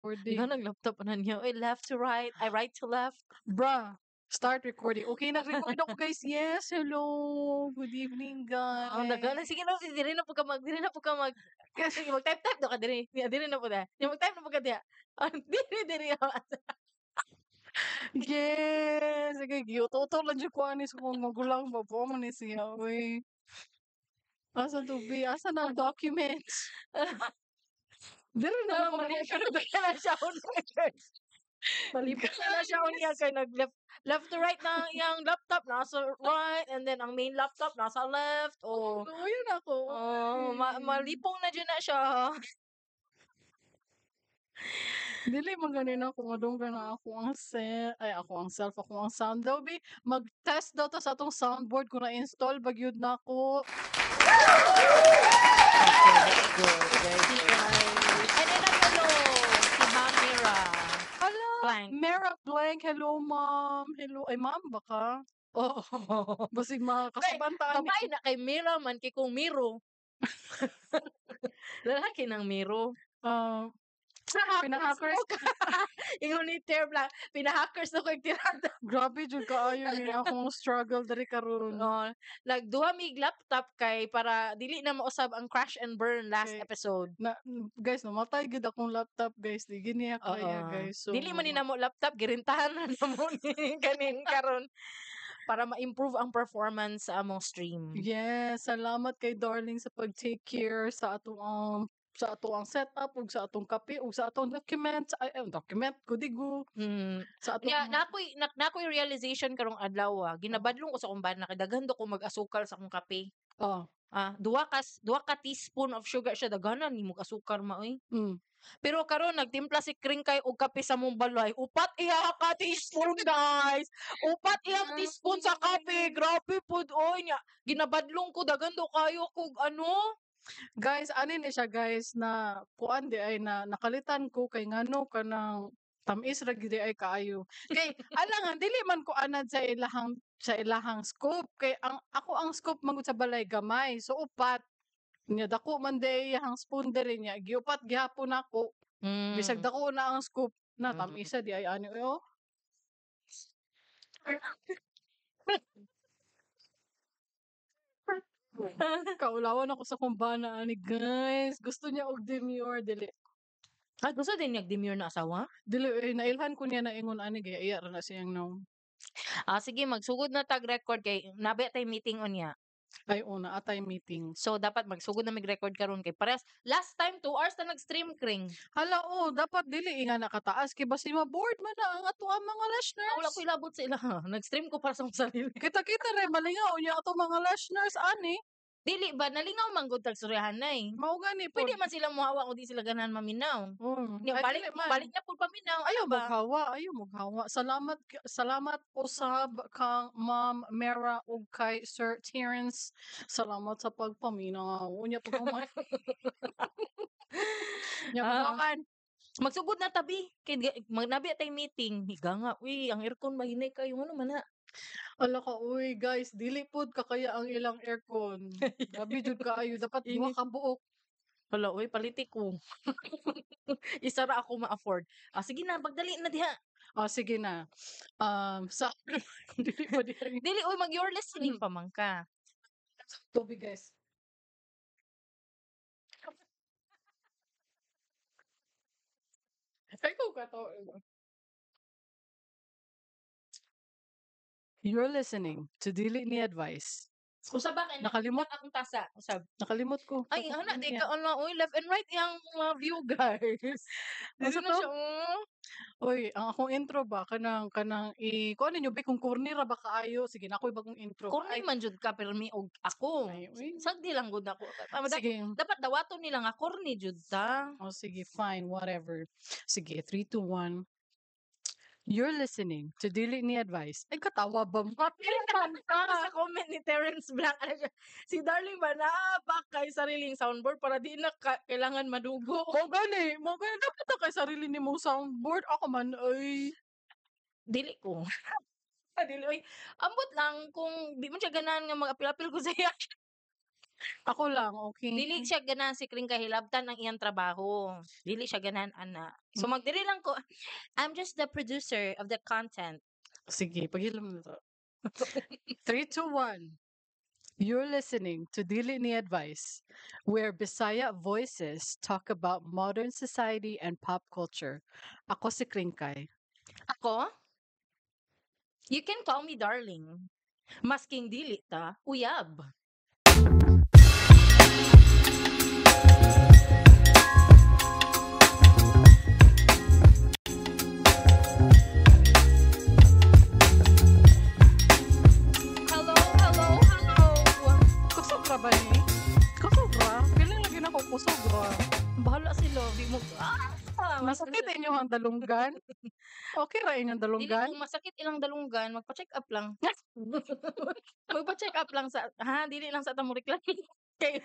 Recording. Nag-laptop na niya. Oy, left to right, I right to left. Bruh, start recording. Okay, nag-record ako, guys. Yes, hello. Good evening, guys. Oh, daghan. Sige na, diri na po ka mag, diri na po ka mag. Sige, mag-type-type do ka diri. Diya, diri na po da. Di mag-type na po ka diya. Ah, diri diri. Yes. Sige, giuto-uto lang jud ko ani sa akong magulang ba po man ni siya, uy. Asa to be? Asa na ang documents? Diri na Parang ako mali na siya Malipot na siya unya kay nag left left to right na ang iyang laptop nasa right and then ang main laptop nasa left, oh. Luoy na ako. Oh, malipong na jud na siya. Dili man gani na ako madunggan na ako ang se ay ako ang self, ako ang sound daw bi. Mag-test daw ta sa atong soundboard kung na-install ba gyud nako. Okay, that's good. Very good. And then hello, si Ma'am Mira. Hala, Blank. Mera Blank. Hello, ma'am. Hello. Ay, ma'am ba ka? Oh. Basig makasabanta ani. Babae na kay Mira man kay kung Miro. Lalaki ng Miro. Ah, pina-hackers. Ingon ni Ter Blank, pina-hackers na ko yung tirada. Grabe jud kaayo ni akong struggle diri karon. Oh, nagduha mig laptop kay para dili na mausab ang crash and burn last Okay. episode. Na guys, namatay gid akong laptop, guys. Di gini kaya, guys. So Dili man ni namo laptop, girintahan na namo ni kanin karon para ma-improve ang performance sa among stream. Yes, salamat kay Darling sa pag-take care sa ato ang setup ug sa atong kape ug sa atong document ay, ay document kudigo sa atong Nya nakoy realization karong adlaw, ah. Ginabadlong ko sa akong bana kay daghan do ko mag-asukal sa akong kape. Oh. Ah, duha ka teaspoon of sugar siya, daghanan nimo asukar ma oy. Pero karon nagtimpla si Kring kay og kape sa mong balay. Upat iya ka teaspoon, guys. Upat iya ka teaspoon sa kape. Grabe pud oy nya. Ginabadlong ko, daghan do kayo kog ano. Guys, ani ni siya, guys, na kuan di ay na nakalitan ko kay ngano kanang tamis ra gid ay kaayo. Kay alangan dili man ko anad sa ilahang scoop kay ang ako ang scoop man gud sa balay gamay. So upat. Nya dako man di ay iyahang spoon diri nya giupat gihapon nako. Bisag dako na ang scoop na tamisa di ay ani oy, oh. Kaulawan ako sa kumbana ani, guys. Gusto niya og demure dili. Ah, gusto din niya demure na asawa? Dili eh, nailhan ko niya na ingon ani gaya iya ra na siyang no. Ah, sige, magsugod na tag record kay nabay tay meeting unya. Ay, una atay meeting. So dapat magsugod na mig record karon kay parehas last time 2 hours na nag-stream, Kring. Hala, oh, dapat dili nga nakataas kay basi ma-bored man na ang ato ang mga Ah, wala listeners. ko ilabot sa ila. Nag-stream ko para sa akong sarili. Kita-kita re malingaw niya ato mga listeners ani. Dili ba nalingaw man gud tag suryahanay. Mao gani pod. Pwede man sila mohawa kung di sila ganahan maminaw. Nya Ay, balik dili man. Balik na pud paminaw. Ayaw Ano ba? maghawa, ayaw maghawa. Salamat salamat usab kang Ma'am Mera ug kay Sir Terence. Salamat sa pagpaminaw. Unya paghuman. Nya paghuman. Magsugod na tabi kay magnabi tay meeting. Higa nga, uy, ang aircon mahinay kayo ano man na. Ala ka uy, guys, dili pod kakaya ang ilang aircon. Grabe jud kaayo, dapat duha Init. ka buok. Hala, uy, paliti ko. Isa ra ako ma-afford. Ah, sige na, pagdali na diha. Ah, sige na. Sa dili pa di ay. Dili uy, mag you're listening pa man ka. Tubig, guys. Ay, ikaw ka to. You're listening to Dili Ni Advice. Usab ba kay Nakalimot. Akong tasa, usab. Nakalimot ko. Ay, ana di ka ano, uy, left and right yang mga view, guys. Dili Asa na to? siya, oh. Uy, ang akong intro ba kanang i kuan ninyo be kung corny ra ba kaayo. Sige na ako'y bagong intro. Corny Ay, man jud ka pirmi og ako. Ay, uy. Sagdi lang gud ako. Ah, Sige. dapat dawaton nila nga corny jud ta. Oh, sige, fine, whatever. Sige, 3, 2, 1. You're listening to Dili Ni Advice. Ay, katawa ba mo? Sa comment ni Terence Blank, ano siya, si Darling ba naabak kay sariling soundboard para di na kailangan madugo. Mo gani, mo gani. Dapat na kay sarili ni mong soundboard. Ako man, ay. Dili ko. Ah, dili, oy. Ambot lang kung di man siya ganahan nga mag-apil-apil ko sa iya. Ako lang, okay. Dili siya ganahan si Kring kay hilabtan ang iyang trabaho. Dili siya ganahan ana. So magdiri lang ko, I'm just the producer of the content. Sige, paghilom na to. 3, 2, 1. You're listening to Dili Ni Advice, where Bisaya voices talk about modern society and pop culture. Ako si Kringkay. Ako? You can call me darling. Masking dili ta, uyab. Hello, hello, hello. Kusog ra ba ni? Kusog ra? Feeling lagi na ko kusog ra. Bahala sila. Di mo. Masakit inyong ang dalunggan? Okay ra inyong Dili dalunggan? kung masakit ilang dalunggan, magpa-check up lang. Magpa-check up lang sa ha, dili lang sa tamo reklamo. Kay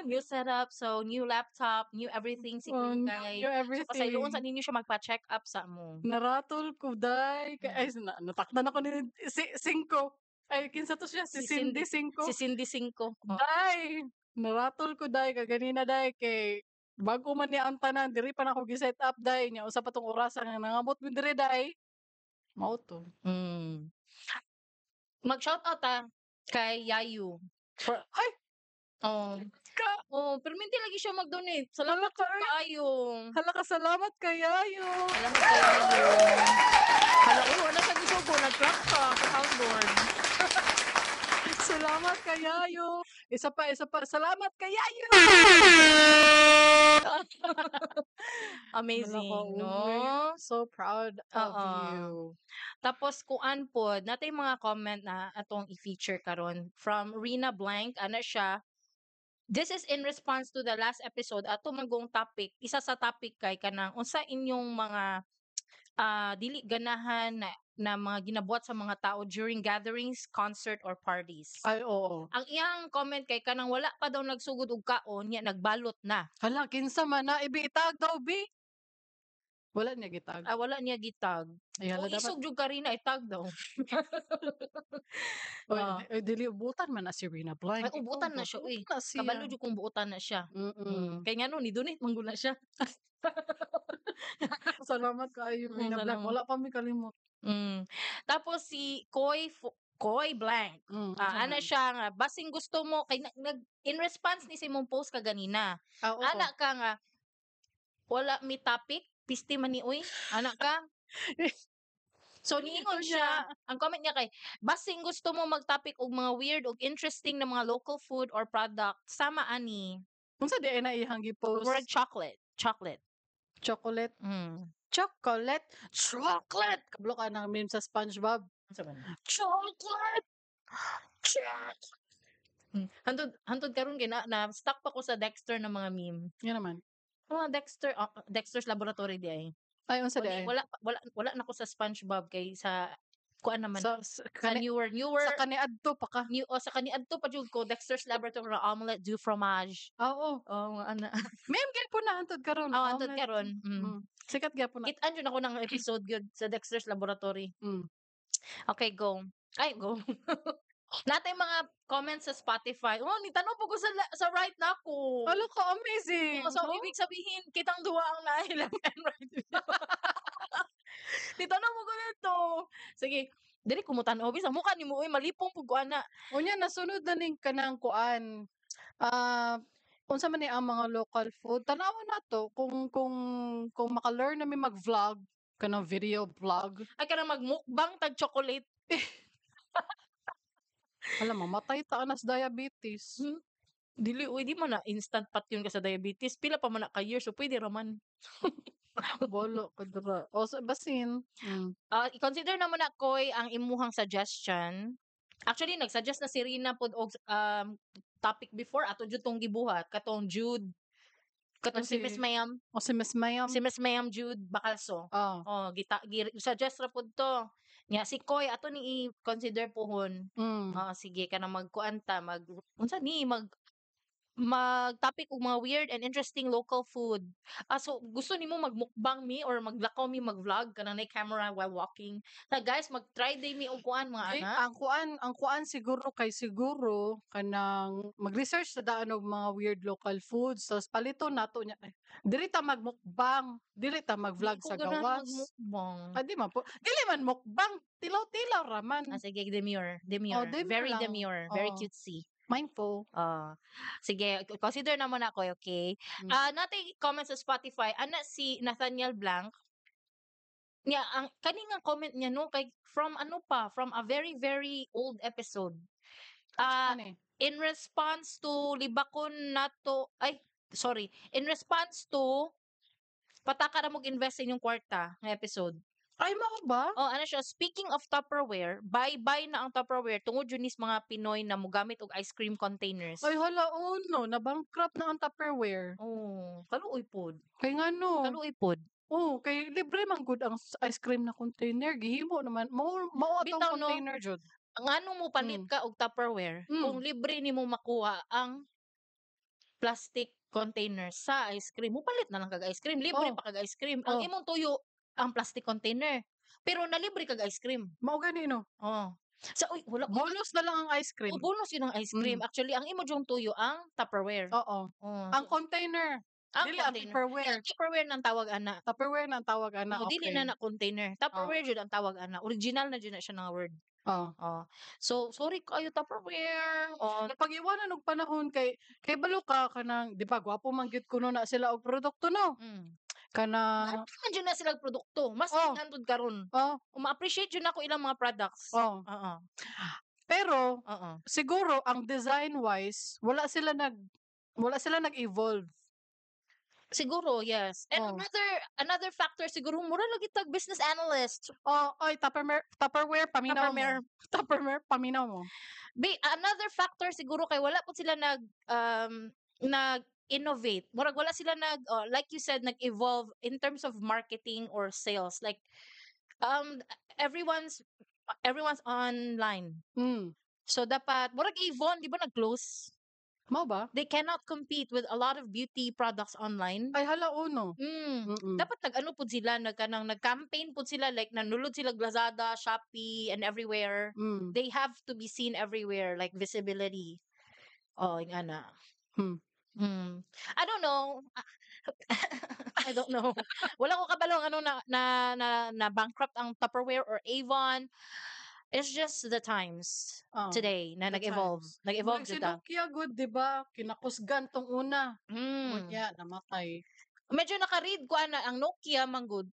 new setup, so new laptop, new everything si Oh, Queen kay. new So everything. pasayloon sa ninyo siya magpa-check up sa mo. Naratol ko day. Ay, natakdan ako ni si Cinco. Ay, kinsa to siya? Si Si Cindy. Cindy Cinco. Si Cindy Cinco. Oh. Day! Naratol ko day kaganina day kay bago man niya ang tanan diri pa na ako gi-set up day nya usa pa tong orasa nga nangamot mi diri day. Mao to. Mag-shout out ta kay Yayu. Ay! Oh. Ka! Oh, perminti lagi siya mag-donate. Salamat Hala ka, ay. kaayo. Hala ka, salamat kay Yayu. Salamat kay Yayu. Hala, uy, wala siya gisugo. Nag-crack ka sa soundboard. Salamat kay Yayu. Isa pa, isa pa. Salamat kay Yayu. Amazing, Hala ka, no? uy. So proud of Oo. you. Tapos kuan pod, natay mga comment na atong i-feature karon from Rina Blank, ana siya. This is in response to the last episode ato manggong topic. Isa sa topic kay kanang unsa inyong mga dili ganahan na mga ginabuhat sa mga tao during gatherings, concert or parties. Ay, oo. Ang iyang comment kay kanang wala pa daw nagsugod og kaon, nya nagbalot na. Hala, kinsa man na ibi itag daw bi. Wala niya gitag. Ah, wala niya gitag. Ay, hala, O dapat. isog jud karina itag daw. Oy, Ah. oy, dili ubutan man na si Rina Blank. Ay, ubutan na siya, uy. Ubutan na siya. Kabalo jud kung buotan na siya. Kay ngano ni donate man gud na siya. Salamat kaayo, Rina Blank. Salamat. Wala pa mi kalimot. Tapos si Koy Koy Blank. Unsa Ana man? siya nga basing gusto mo kay nag in response ni sa imong post kaganina. Ah, oo. Ana ka nga wala mi topic, pisti man ni uy. Ana ka. So niingon siya, ang comment niya kay basing gusto mo mag-topic og mga weird og interesting na mga local food or product, sama ani. Unsa di ay na iyang gi-post? Word chocolate. Chocolate. Chocolate. Chocolate. Chocolate. Kablo ka ng meme sa SpongeBob. Unsa man? Chocolate. Chocolate. Hantod karon kay na stuck pa ko sa Dexter na mga meme. Yan naman. Mga Dexter, Dexter's Laboratory di ay. Ay, unsa di ay? Wala na ko sa SpongeBob kay sa kuan naman. Sa Sa kani, newer sa kaniadto pa ka. New, oh, sa kaniadto pa jud ko Dexter's Laboratory na omelette du fromage. Ah, oo. Oh, mga ana. Meme gyud na hantod karon. Oh, hantod Omelette. karon. Sikat gyapon na. Kit-an jud ako ng episode gyud sa Dexter's Laboratory. Okay, go. Ay, go. Natay mga comments sa Spotify. Oh, ni tanong po ko sa right na ko. Alo ka, amazing. Oh, so, no? ibig sabihin, kitang duwa ang naay left and right. Ni tanong mo ko nito. Sige, dili ko mo tan-aw bisa mukha nimo oy malipong pug ko ana. Unya nasunod na ning kanang kuan. Unsa man ni ang mga local food? Tan-awan nato kung maka-learn na mi mag-vlog, kanang video vlog. Ay kanang magmukbang tag chocolate. Alam mo, matay ta anas diabetes. Dili uy, di man na instant pat yun ka sa diabetes. Pila pa man na ka years, so pwede ra man. Bolo ka dira. O sa basin. I-consider na mo na koy ang imuhang suggestion. Actually, nag-suggest na si Rina pod og topic before ato jud tong gibuhat katong Jude katong si Miss Mayam. O si Miss Mayam. Si Miss Mayam Jude Bacalso. Oh. Oh, suggest ra pod to. Nya si Koy ato ni i-consider pohon. Oh, sige kanang magkuan ta mag unsa ni mag Mag-topic og mga weird and interesting local food. Ah, so gusto nimo magmukbang mi or maglakaw mi, mag-vlog kanang nay camera while walking. Na guys, mag-try day mi og kuan mga Di, ana. ang kuan siguro kay siguro kanang mag-research sa daan og mga weird local foods tapos paliton nato niya. Ay, dili ta magmukbang, dili ta Di mag-vlog ko sa ganahan gawas. magmukbang. Ah, di man po. Dili man mukbang, tilaw-tilaw ra man. Ah, sige, demure, demure. Oh, demure Very lang. demure, very Oo. cutesy. Mindful. Ah, sige, consider na mo na ako, okay? Mm. Ah, natay comment sa Spotify, ana si Nathaniel Blanc. Niya ang kani nga comment niya no kay from ano pa, from a very very old episode. Ah, Ano eh? In response to libakon nato, ay sorry, in response to "Pataka ra mog invest sa inyong kwarta" nga episode. Ay, mao ba? Oh, ano siya, "Speaking of Tupperware, bye-bye na ang Tupperware tungod jud nis mga Pinoy na mogamit og ice cream containers." Ay hala, oh no, na-bankrupt na ang Tupperware. Oh, kaluoy pod. Kay ngano? Kaluoy pod. Oh, kay libre man gud ang ice cream na container, gihimo naman mao mao atong Bitaw, no? container jud. Ngano mo palit ka og Tupperware kung libre nimo makuha ang plastic container sa ice cream? Mupalit na lang kag ice cream, libre pa kag ice cream. Ang imong tuyo ang plastic container. Pero nalibre kag ice cream. Mao gani, no? Oh. Sa uy, wala ko. Bonus na lang ang ice cream. Oh, bonus yun ang ice cream. Actually, ang imo jung tuyo ang Tupperware. Oo. Oh, Ang container, ang dili ang container. Tupperware. Ang Tupperware nang tawag ana. Tupperware na ang tawag ana, Oh, dili na na container. Tupperware jud ang tawag ana. Original na jud na siya nga word. Oh. Oh. So sorry kayo, Tupperware. Oh, Napag-iwanan og panahon kay balo ka kanang di ba gwapo man gyud kuno na sila og produkto, no? Kanang Daghan man jud na sila produkto. Mas daghan pud karon. Ma-appreciate jud nako ilang mga products. Oh. Pero siguro ang design wise wala sila nag-evolve. Siguro, yes. And another factor siguro, mura lagi tag business analyst. Oh, oy, Tupperware, Tupperware, paminaw mo. Tupperware. Tupperware, paminaw mo. Be, another factor siguro kay wala pud sila nag innovate. Murag wala sila nag oh, like you said, nag-evolve in terms of marketing or sales. Like everyone's online. So dapat murag Avon, di ba nag-close? Mao ba? They cannot compete with a lot of beauty products online. Ay hala, uno. Dapat nag-ano pud sila, nagkanang nag-campaign pud sila, like nanulod sila Lazada, Shopee and everywhere. They have to be seen everywhere, like visibility. Oh, yung ana. I don't know. I don't know. Wala ko kabalo ano na bankrupt ang Tupperware or Avon. It's just the times Oh, today na the nag-evolve. times. Nag-evolve Murag si jud ta. Nokia good, di ba? Kinakusgan tong una. Unya, namatay. Medyo naka-read ko ana ang Nokia man gud,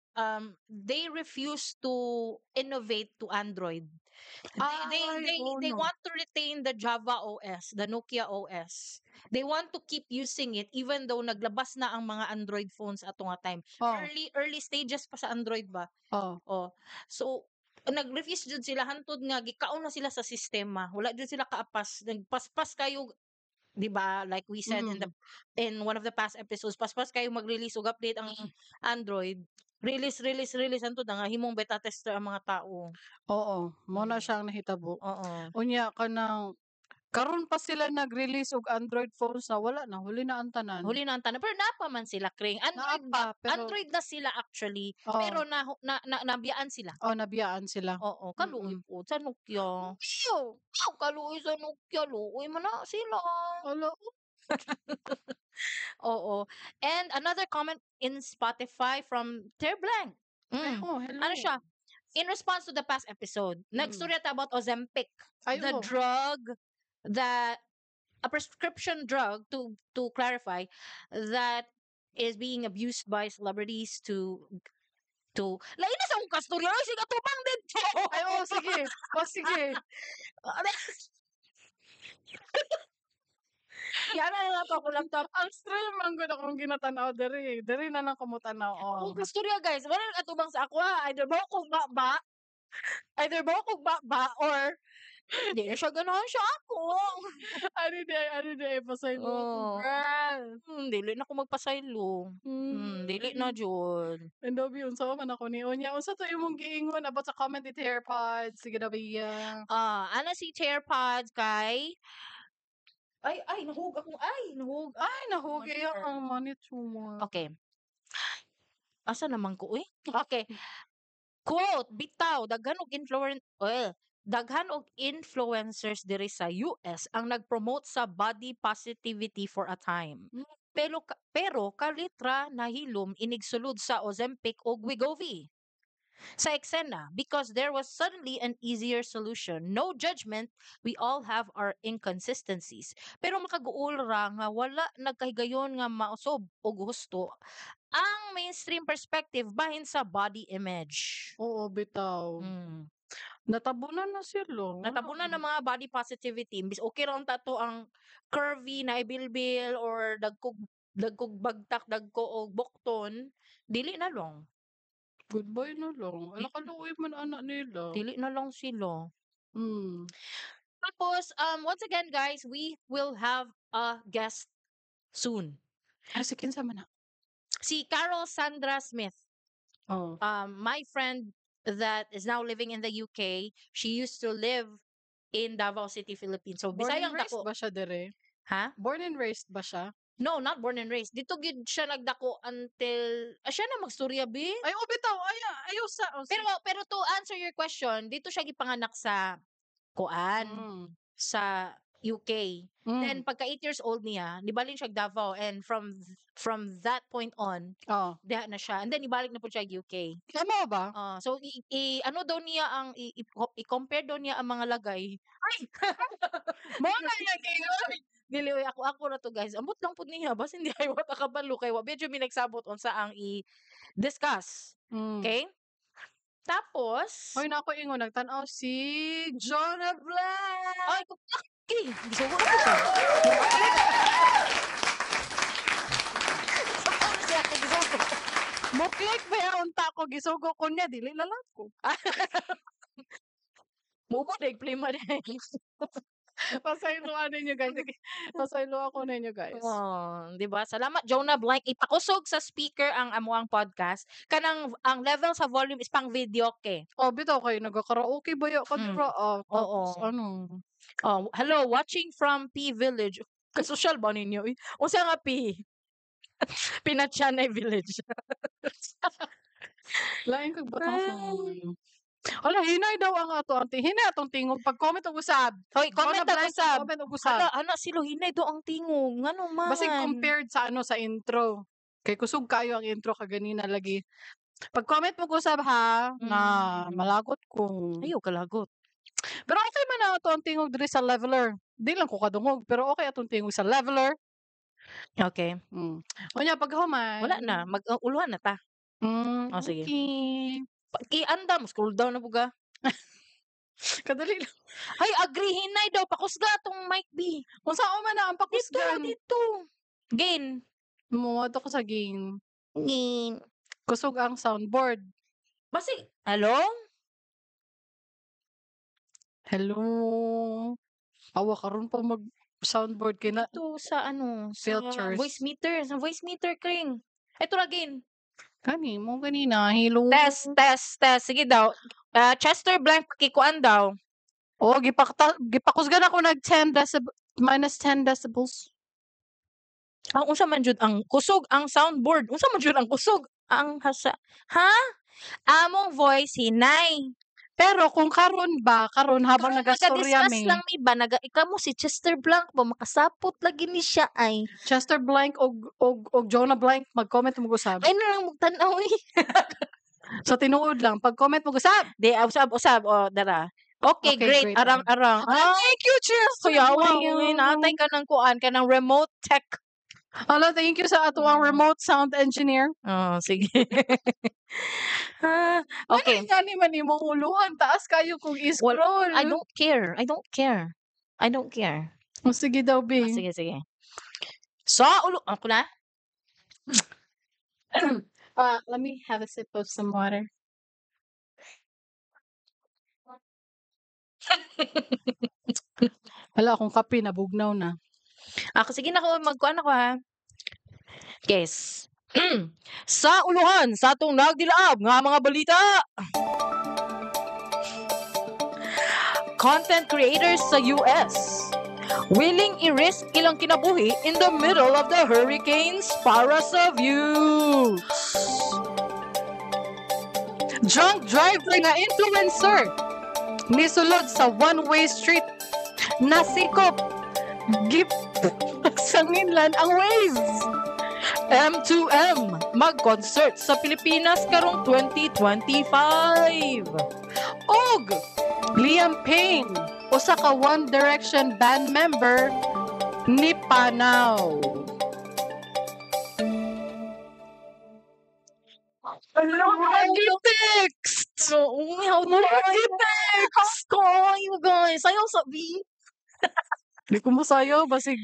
they refuse to innovate to Android. They Ay, oh, they no. want to retain the Java OS, the Nokia OS. They want to keep using it even though naglabas na ang mga Android phones ato nga time. Early early stages pa sa Android ba? Oh. Oh. So nag-refuse jud sila hantod nga gikaon na sila sa sistema. Wala jud sila kaapas. Nagpaspas kayo, 'di ba? Like we said in one of the past episodes, paspas kayo mag-release og update ang Android. Release, release, release hantod na nga himong beta tester ang mga tao. Oo, mao na Mm. siya ang nahitabo. Oo. Unya kanang karon pa sila nag-release og Android phones na wala na, huli na ang tanan. Huli na ang tanan. Pero naa pa man sila, Kring. Naa Android pa, pero Android na sila actually. Oo. Pero na nabiyaan sila. Oh, nabiyaan sila. Oo, kaluoy po sa Nokia. Ew! Aw, kaluoy sa Nokia, luoy man na sila. Hala. Oo. And another comment in Spotify from Ter Blank. Ay, oh, hello. Ano siya? In response to the past episode, nagstorya ta about Ozempic, Ay, the oo. Drug that a prescription drug, to clarify, that is being abused by celebrities to lain na sa akong kastorya, ay sige, tubang didto. Ay, oh, sige. Oh, sige. Yan na lang ako laptop. Ang thrill man gud akong ginatanaw diri. Diri na lang ko motanaw. Oh. Akong kastorya, guys, wala nang atubang sa ako ha. Either mo kog ba, either mo kog ba or di na siya ganahan siya ako. Ano di ay pasaylo ako, Oh. girl. Dili na ko magpasaylo. Dili na jud. And Dobby, unsa man ako ni Unya, unsa to imong giingon about sa comment ni AirPods? Sige, Dobby. Ah, ana si AirPods kay Ay, ay, nahug akong ay, nahug. Ay, nahugi Monitor. ang monitor. Okay. Asa naman ko uy? Okay. Quote, bitaw daghan og influencers diri sa US ang nag-promote sa body positivity for a time. Pero kalit ra nahilom inigsulod sa Ozempic og Wegovy. Sa eksena, because there was suddenly an easier solution. No judgment, we all have our inconsistencies. Pero makaguol ra nga wala nagkahigayon nga mausab og husto ang mainstream perspective bahin sa body image. Oo, bitaw. Natabunan na sila. Wala Natabunan ng mga body positivity. Imbis okay ra unta to ang curvy na ibilbil or dagkog bagtak, dagko og bukton, dili na lang. Goodbye na lang. Ala, kaluoy man anak nila. Dili na lang sila. Tapos, once again, guys, we will have a guest soon. Ay, si kinsa man na? Si Carol Sandra Smith. Oh. My friend that is now living in the UK, she used to live in Davao City, Philippines. So, Born and Bisayang raised dako. ba siya dire? Ha? Born and raised ba siya? No, not born and raised. Dito gid siya nagdako until siya na magstorya bi. Ay, oh, bitaw. Ay, ayaw sa oh, Pero to answer your question, dito siya gipanganak sa kuan, sa UK. Then pagka 8 years old niya, nibalhin siya Davao, and from that point on, diha na siya. And then ibalik na po siya UK. Tama ba? So ano daw niya ang i-compare daw niya ang mga lagay. Ay. Mo na iya giingon. Dili oy, ako ra to guys. Ambot lang pud niya basin di ay wa ta kabalo kay wa medyo mi nagsabot unsa ang i-discuss. Okay? Tapos Hoy, na ako ingon nagtan-aw si Jonah Black. Ay, okay. Gisugo na siya. Siya kay gisugo. Mo-click ba ya unta ko gisugo ko niya dili na lang ko. Mubo deg play man. Pasayloan ninyo guys. Sige, pasaylo ako ninyo guys. Oh, di ba? Salamat Jonah Blank. Ipakusog sa speaker ang amuang podcast. Kanang ang level sa volume is pang video ke. Oh, bitaw kayo nagakaraoke ba ya ka dira? Ah, tapos Oo. ano? Oh, hello, watching from P Village. Kasosyal ba ninyo? Eh? Unsa nga P? Pinatyanay Village. Lain kag batasan. Hala, hinay daw ang ato ante. Hinay atong tingog pag comment og usab. Hoy, comment Jonah og Blank, usab. Comment og usab. Hala, ana silo hinay daw ang tingog. Ngano man? Basig compared sa ano sa intro. Kay kusog kayo ang intro kaganina lagi. Pag comment mo usab ha, na malagot kung. Ayaw kalagot. Pero okay man na ato ang tingog diri sa leveler. Di lang ko kadungog, pero okay atong tingog sa leveler. Okay. Unya pag human. Wala na, mag-uluhan na ta. Oh, sige. Okay. Pag-iandam, scroll down na buga. Kadali lang. Ay, agree, hinay daw. Pakusga atong mic B. Kung saan man na ang Dito, pakusgan. dito. Gain. Muwato ko sa gain. Gain. Kusog ang soundboard. Basig, hello? Hello. Awa, karon pa mag soundboard kay na. Dito sa ano, sa Filters. voice meter. Sa voice meter, Kring. Ito na, gain. Kani mo ganina, hello. Test, test, test. Sige daw. Chester Blank, pakikuan daw. Oh, gipakusgan ako nag 10 decibel, minus 10 decibels. Ang unsa man jud ang kusog ang soundboard. Unsa man jud ang kusog ang hasa. Ha? Among voice hinay. Pero kung karon ba, karon habang Karon nagastorya naga-discuss mi. lang mi ba naga ikaw mo si Chester Blank ba makasapot lagi ni siya ay. Chester Blank og Jonah Blank mag-comment mo usab. Ay na lang magtan-aw eh. Sa tinuod lang pag comment mo usab. Di usab usab o dara. Okay, Okay, great. great. Arang-arang. Ah, thank you, Chester. Kuya, Blank. natay ka ng kuan ka ng remote tech. Hello, thank you sa ato ang remote sound engineer. Oh, sige. Okay. Ano gani man imong uluhan? Taas kayo kung i-scroll. I don't care. I don't care. I don't care. Oh, sige daw, B. Ah, sige, sige. Sa ulo. Ako na? Let me have a sip of some water. Wala akong kape, nabugnaw na. Ako, sige na ko, magkuan ako ha. Yes. Sa uluhan, sa atong nagdilaab nga mga balita. Content creators sa US Willing i-risk ilang kinabuhi in the middle of the hurricanes para sa views. Drunk driver nga influencer nisulod sa one-way street, nasikop, gip sanginlan ang waves. M2M mag-concert sa Pilipinas karong 2025. Og Liam Payne, usa ka One Direction band member, ni panaw. Text. So, umihaw na Murag text ko, you guys. Sayaw sa B. Di ko mosayaw basig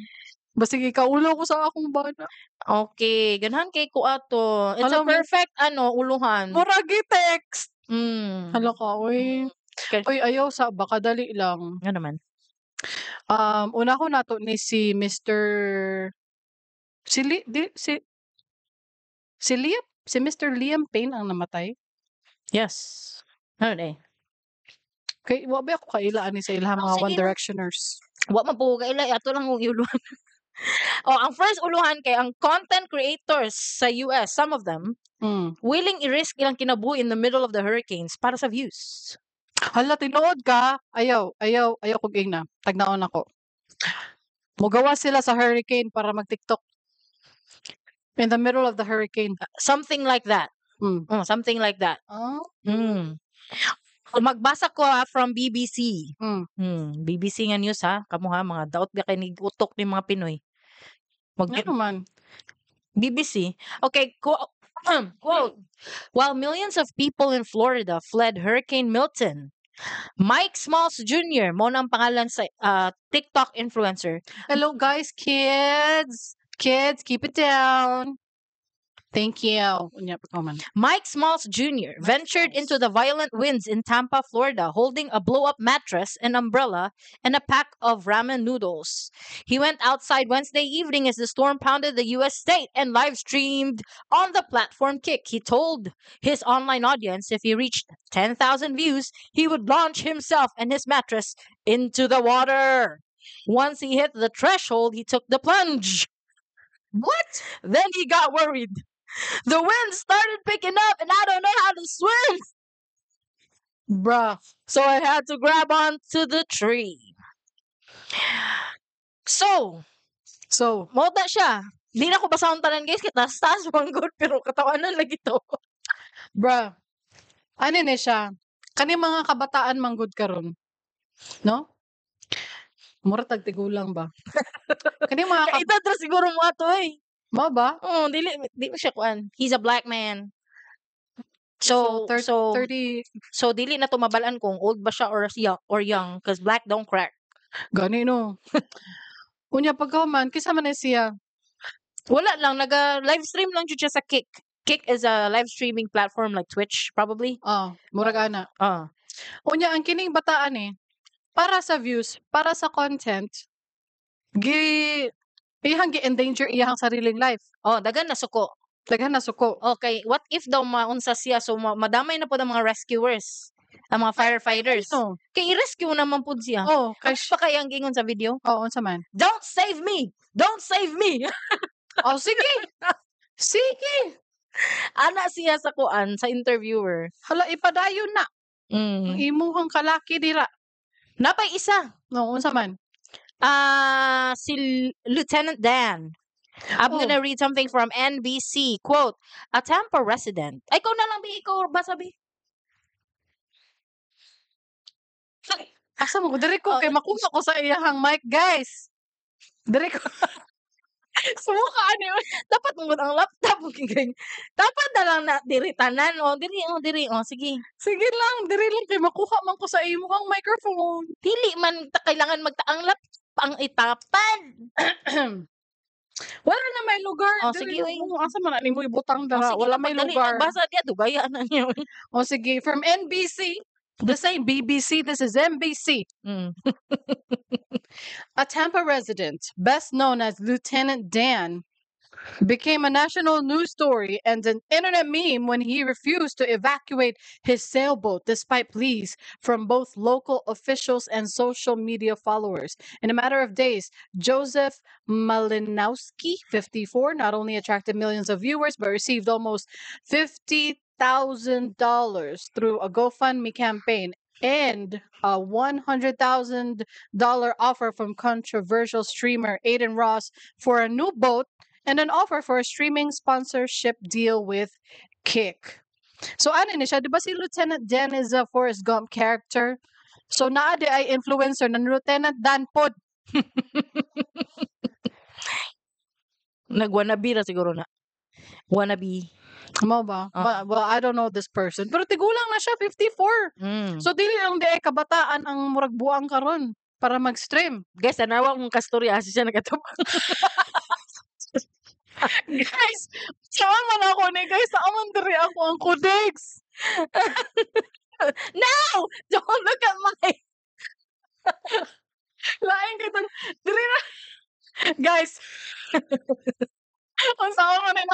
basig ikaulo ko sa akong bana. Okay, ganahan kay ko ato. It's a Alam mo- perfect ano, uluhan. Murag text. Mm. Hala ka, oy. Okay. Oy, ayaw sa baka dali lang. Nga naman. Una ko nato ni si Mr. Si Li, di, si si Liam, si Mr. Liam Payne ang namatay. Yes. Ano eh? Kay wa ba ako kaila ani sa ilahang Oh, mga One sige. Directioners. Wa man po kaila ato lang ang uluhan. Oh, ang first uluhan kay ang content creators sa US, some of them, willing i-risk ilang kinabuhi in the middle of the hurricanes para sa views. Hala, tinuod ka. Ayaw, ayaw, ayaw kog ingna. Tagnaon ako. Mugawa sila sa hurricane para mag-TikTok. In the middle of the hurricane. Something like that. Oh, something like that. Oh. Magbasa ko ha, from BBC. BBC nga news ha. Kamo ha, mga daot ba kay utok ni mga Pinoy. Mag Ano man? BBC. Okay, quote, "While millions of people in Florida fled Hurricane Milton, Mike Smalls Jr., mo na ang pangalan sa TikTok influencer." Hello guys, kids. Kids, keep it down. Thank you. Unya pa man. Mike Smalls Jr. Mike ventured Smalls. into the violent winds in Tampa, Florida, holding a blow-up mattress, an umbrella, and a pack of ramen noodles. He went outside Wednesday evening as the storm pounded the U.S. state and live-streamed on the platform Kick. He told his online audience if he reached 10,000 views, he would launch himself and his mattress into the water. Once he hit the threshold, he took the plunge. What? Then he got worried. The wind started picking up and I don't know how to swim. Bruh. So I had to grab onto the tree. So, So, mao na siya. Di na ko basahon tanan guys, kay taas-taas man gud pero katawanan lagi to. Bruh. Ano ni siya? Kani mga kabataan manggod karon. No? Mura tag tigulang ba? Kani mga Kaedad ra siguro mo ato eh. Mao ba? Oh, dili di mo siya kuan. He's a black man. So, so, 30 so dili na to mabalaan kung old ba siya or young or young cause black don't crack. Gani no. Unya pagkahuman kinsa man ni siya? Wala lang, naga live stream lang jud siya sa Kick. Kick is a live streaming platform like Twitch probably. Oh, murag ana. Unya ang kining bataan eh para sa views, para sa content, gi iyang gi-endanger iyang sariling life. Oh, daghan na suko. Daghan na suko. Okay, what if daw maunsa siya so madamay na pud ang mga rescuers, ang mga firefighters. No. Kay i-rescue naman pud siya. Oh, kay Kay pa kay ang gingon sa video? Oh, unsa man? "Don't save me. Don't save me." Oh, sige. Sige. Ana siya sa kuan sa interviewer. Hala, ipadayon na. Ang imuhang kalaki dira. Napay isa. No, unsa man? Si Lieutenant Dan. I'm Oh. gonna read something from NBC. Quote, "A Tampa resident." Ay, ikaw na lang, Bi. Ikaw, basa, Bi. Asa mo ko? Diri ko, Oh, kay makuha ko sa iyahang mic, guys. Diri ko. Sumuka, ani. Dapat mo ang laptop. Dapat na lang na diri tanan. O, diri, o, diri. O, sige. Sige lang, diri lang. Kay makuha man ko sa imong microphone. Dili man ta kailangan magta ang laptop ang itapan. Wala na may lugar. O, Diri sige, lang. uy. Oo, asa man na nimo ibutang O, dara? sige, Wala may dapat dali. lugar. Basa niya, dugaya na niya. O, sige. From NBC. The same BBC. This is NBC. "A Tampa resident, best known as Lieutenant Dan, Became a national news story and an internet meme when he refused to evacuate his sailboat despite pleas from both local officials and social media followers. In a matter of days, Joseph Malinowski, 54, not only attracted millions of viewers but received almost $50,000 through a GoFundMe campaign and a $100,000 offer from controversial streamer Aiden Ross for a new boat and an offer for a streaming sponsorship deal with Kick. So ano ni siya, di ba si Lieutenant Dan is a Forrest Gump character? So naa diay influencer na Lieutenant Dan pod. Nag-wannabe ra siguro na. Wannabe. Mao ba? Ah. Well, I don't know this person. Pero tigulang na siya, 54. So dili lang diay kabataan ang murag buang karon para mag-stream. Guys, tanawa akong kastorya asa siya nakatubang. Guys, saan man ako ni guys? Saan man diri ako ang codex? No! Don't look at my Lain kay tang diri na. Guys. Unsa man ni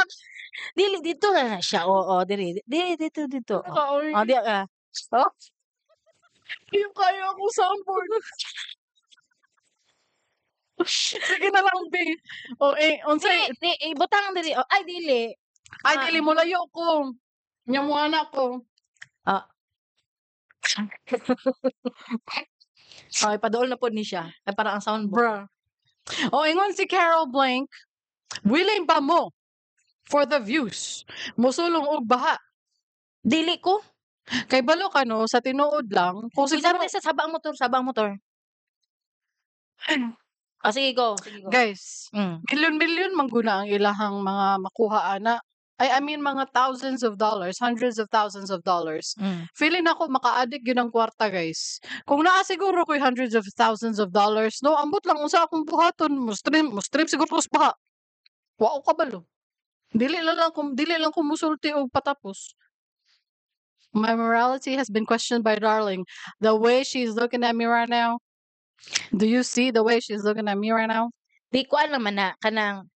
Dili dito na na siya. Oo, diri. Dili dito dito. Oh, Kaoy. oh di ka. Oh. Yung kayo akong soundboard. Sige na lang, B. O eh, unsay Dili, di, ibutang diri. Oh, ay dili. Ay, Ah. dili mo layo ko. Nya mo anak ko. Ah. Okay, paduol na pod ni siya. Ay para ang soundboard. Bruh. O ingon si Carol Blank, willing ba mo for the views? Musulong og baha. Dili ko. Kay balo ka no, sa tinuod lang, kung Sige, siguro sa saba ang motor, saba ang motor. Ah, sige go, sige go. Guys, milyon-milyon man guna ang ilahang mga makuha ana. Ay, I mean mga thousands of dollars, hundreds of thousands of dollars. Feeling nako maka-addict gyud ang kwarta, guys. Kung naa siguro ko'y hundreds of thousands of dollars, no, ambot lang unsa akong buhaton, mo stream siguro ko sa baha. Wa ko kabalo. Dili lang ko musulti og patapos. My morality has been questioned by Darling. The way she's looking at me right now. Do you see the way she's looking at me right now? Di ko alam man na kanang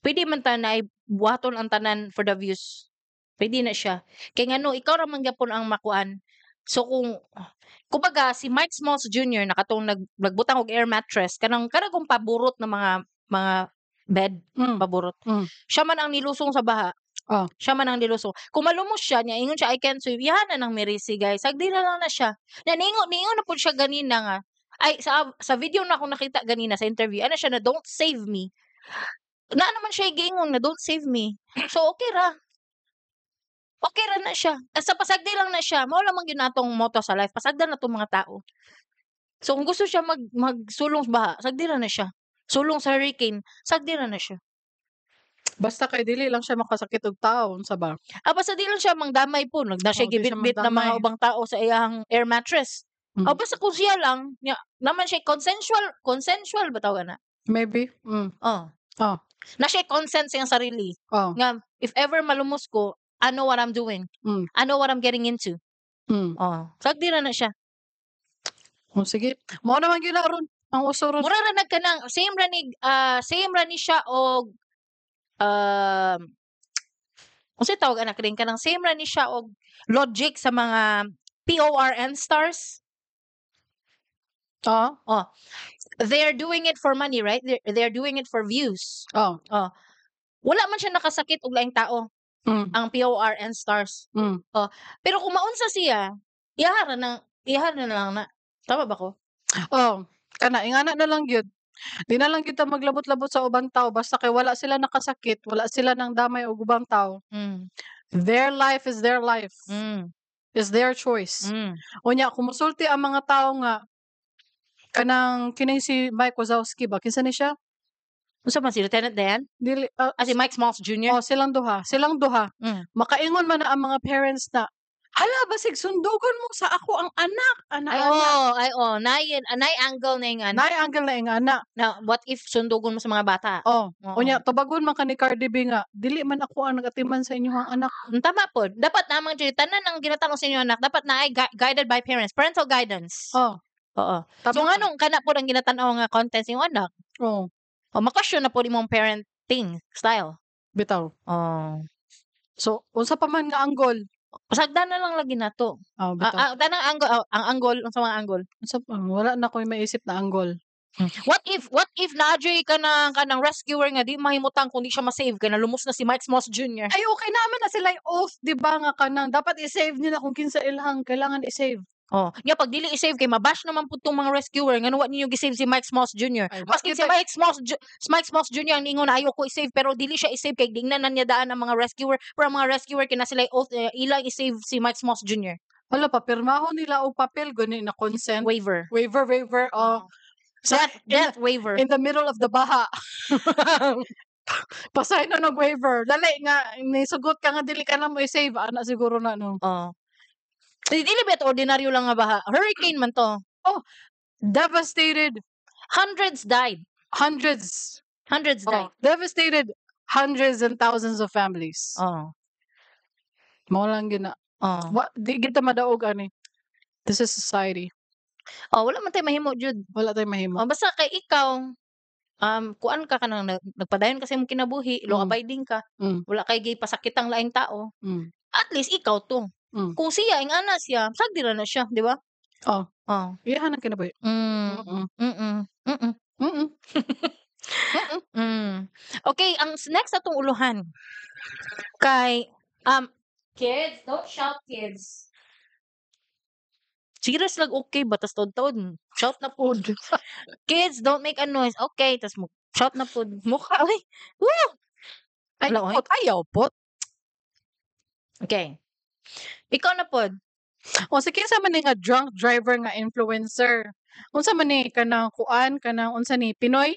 pwede man ta na buhaton ang tanan for the views. Pwede na siya. Kay ngano ikaw ra man gyapon ang makuan. So kung kumbaga si Mike Smalls Jr. na katong nagbutang og air mattress kanang kung paburot na mga bed paburot. Siya man ang nilusong sa baha. Siya man ang nilusong. Kung malumos siya niya ingon siya, "I can't swim." Iyahan na nang mirisi, guys. Sagdi na lang na siya. Na ningon na pud siya ganina nga ay sa video na akong nakita ganina sa interview ana siya na, "Don't save me." Naa naman siya giingon na, "Don't save me." So okay ra. Okay ra na siya. Sa pasagdi lang na siya. Mao lang man gyud natong motto sa life. Pasagdan na tong mga tao. So kung gusto siya magsulong sa baha, sagdi ra na siya. Sulong sa hurricane, sagdi ra na siya. Basta kay dili lang siya makasakit og tao, unsa ba? Ah, basta di lang siya mangdamay po. Nagna siya Oh, di siya gibitbit na mga magdamay. ubang tao sa iyang air mattress. Oh, basta kung siya lang, nya, naman siya consensual ba tawag na? Maybe. Oh. Oh. Na siya consent sa iyang sarili. Oh. Nga, if ever malumos ko, I know what I'm doing. I know what I'm getting into. Oh. Sagdi ra na siya. Oh, sige. Mao naman gyud na ron ang uso ron. Mura ra nagkanang same ra ni siya og unsay tawag anak rin kanang same ra ni siya og logic sa mga PORN stars. Oh. They're doing it for money, right? They're doing it for views. Oh. Oh. Wala man siya nakasakit og laing tao. Ang PORN stars. Oh. Pero kung maunsa siya, ihara na lang na. Tama ba ko? Oh, kana ingana na lang gyud. Di na lang kita maglabot-labot sa ubang tao basta kay wala sila nakasakit, wala sila nang damay og ubang tao. Their life is their life. Is their choice. Unya kung musulti ang mga tao nga kanang kining si Mike Wazowski ba kinsa ni siya? Unsa man si Lieutenant Dan? Dili, Si Mike Smalls Jr.? Oh, silang duha, silang duha. Makaingon man na ang mga parents na hala basig sundugon mo sa ako ang anak, ana, Ay, ana. oh, ay, oh, nay angle na yung anak. Nay angle na yung anak. Na, what if sundugon mo sa mga bata? Oh, Oo. unya tubagon man ka ni Cardi B nga, dili man ako ang nagatiman sa inyong anak. Tama po. Dapat namang dyan, tanan ang ginatanong sa inyong anak, dapat na ay guided by parents, parental guidance. Oh. Oo. Tama So, ka. nganong kana po ang ginatan-aw nga content sa inyong anak? Oh. O, makasyon na po imong parent thing style. Bitaw. Oh. So unsa pa man nga angle? Sagdan na lang lagi nato. Oh, Ah, bitaw. ah, tanang angle, oh, ang angle, unsa mga angle? Unsa pa, wala na ko'y maisip na angle. What if naa jud ka na kanang rescuer nga di mahimutang kung di siya ma-save kay nalumos na si Mike Smalls Jr.? Ay, okay naman na sila oath, di ba, nga kanang dapat i-save nila kung kinsa ilahang kailangan i-save. Oh, nya pag dili i-save kay mabash naman pud tong mga rescuer ngano wa ninyo gi-save si Mike Smalls Jr. Ay, wa Maski si Mike Smalls Jr. ang ningon na ayaw ko i-save, pero dili siya i-save kay dingnan na niya daan ang mga rescuer, pero ang mga rescuer kina sila oath, eh, ilang i-save si Mike Smalls Jr. Wala pa pirmahon nila og papel gani na consent. Waiver. Waiver, waiver, oh. Sa, Death, death waiver. In the middle of the baha. Pasign na ng waiver. Dali nga nisugot ka nga dili ka na mo i-save ana siguro na, no. Oh. Dili ba ito ordinaryo lang nga baha? Hurricane man to. Oh, devastated. Hundreds died. Hundreds. Hundreds died. Oh, devastated hundreds and thousands of families. Oh. Mao lang gina. Oh. Wa di kita madaog ani. This is society. Oh, wala man tay mahimo jud. Wala tay mahimo. Oh, basta kay ikaw kuan ka kanang nagpadayon ka sa imong kinabuhi, law abiding ka. Wala kay gipasakitang laing tao. At least ikaw to. Kung siya ingana siya, sagdi ra na siya, di ba? Oh. Oh. Iyahan ang kinabuhi. Okay, ang next atong uluhan kay kids, don't shout, kids. Serious lang, okay ba? Tas taod-taod, shout na pod. Kids, don't make a noise. Okay, tas mo shout na pod. Mukha, uy. Woo! Ay, Wala, oy. pot, ayaw pot. Okay. Ikaw na pod. O sa kinsa man ni nga drunk driver nga influencer? Unsa man ni kanang kuan, kanang unsa ni, Pinoy?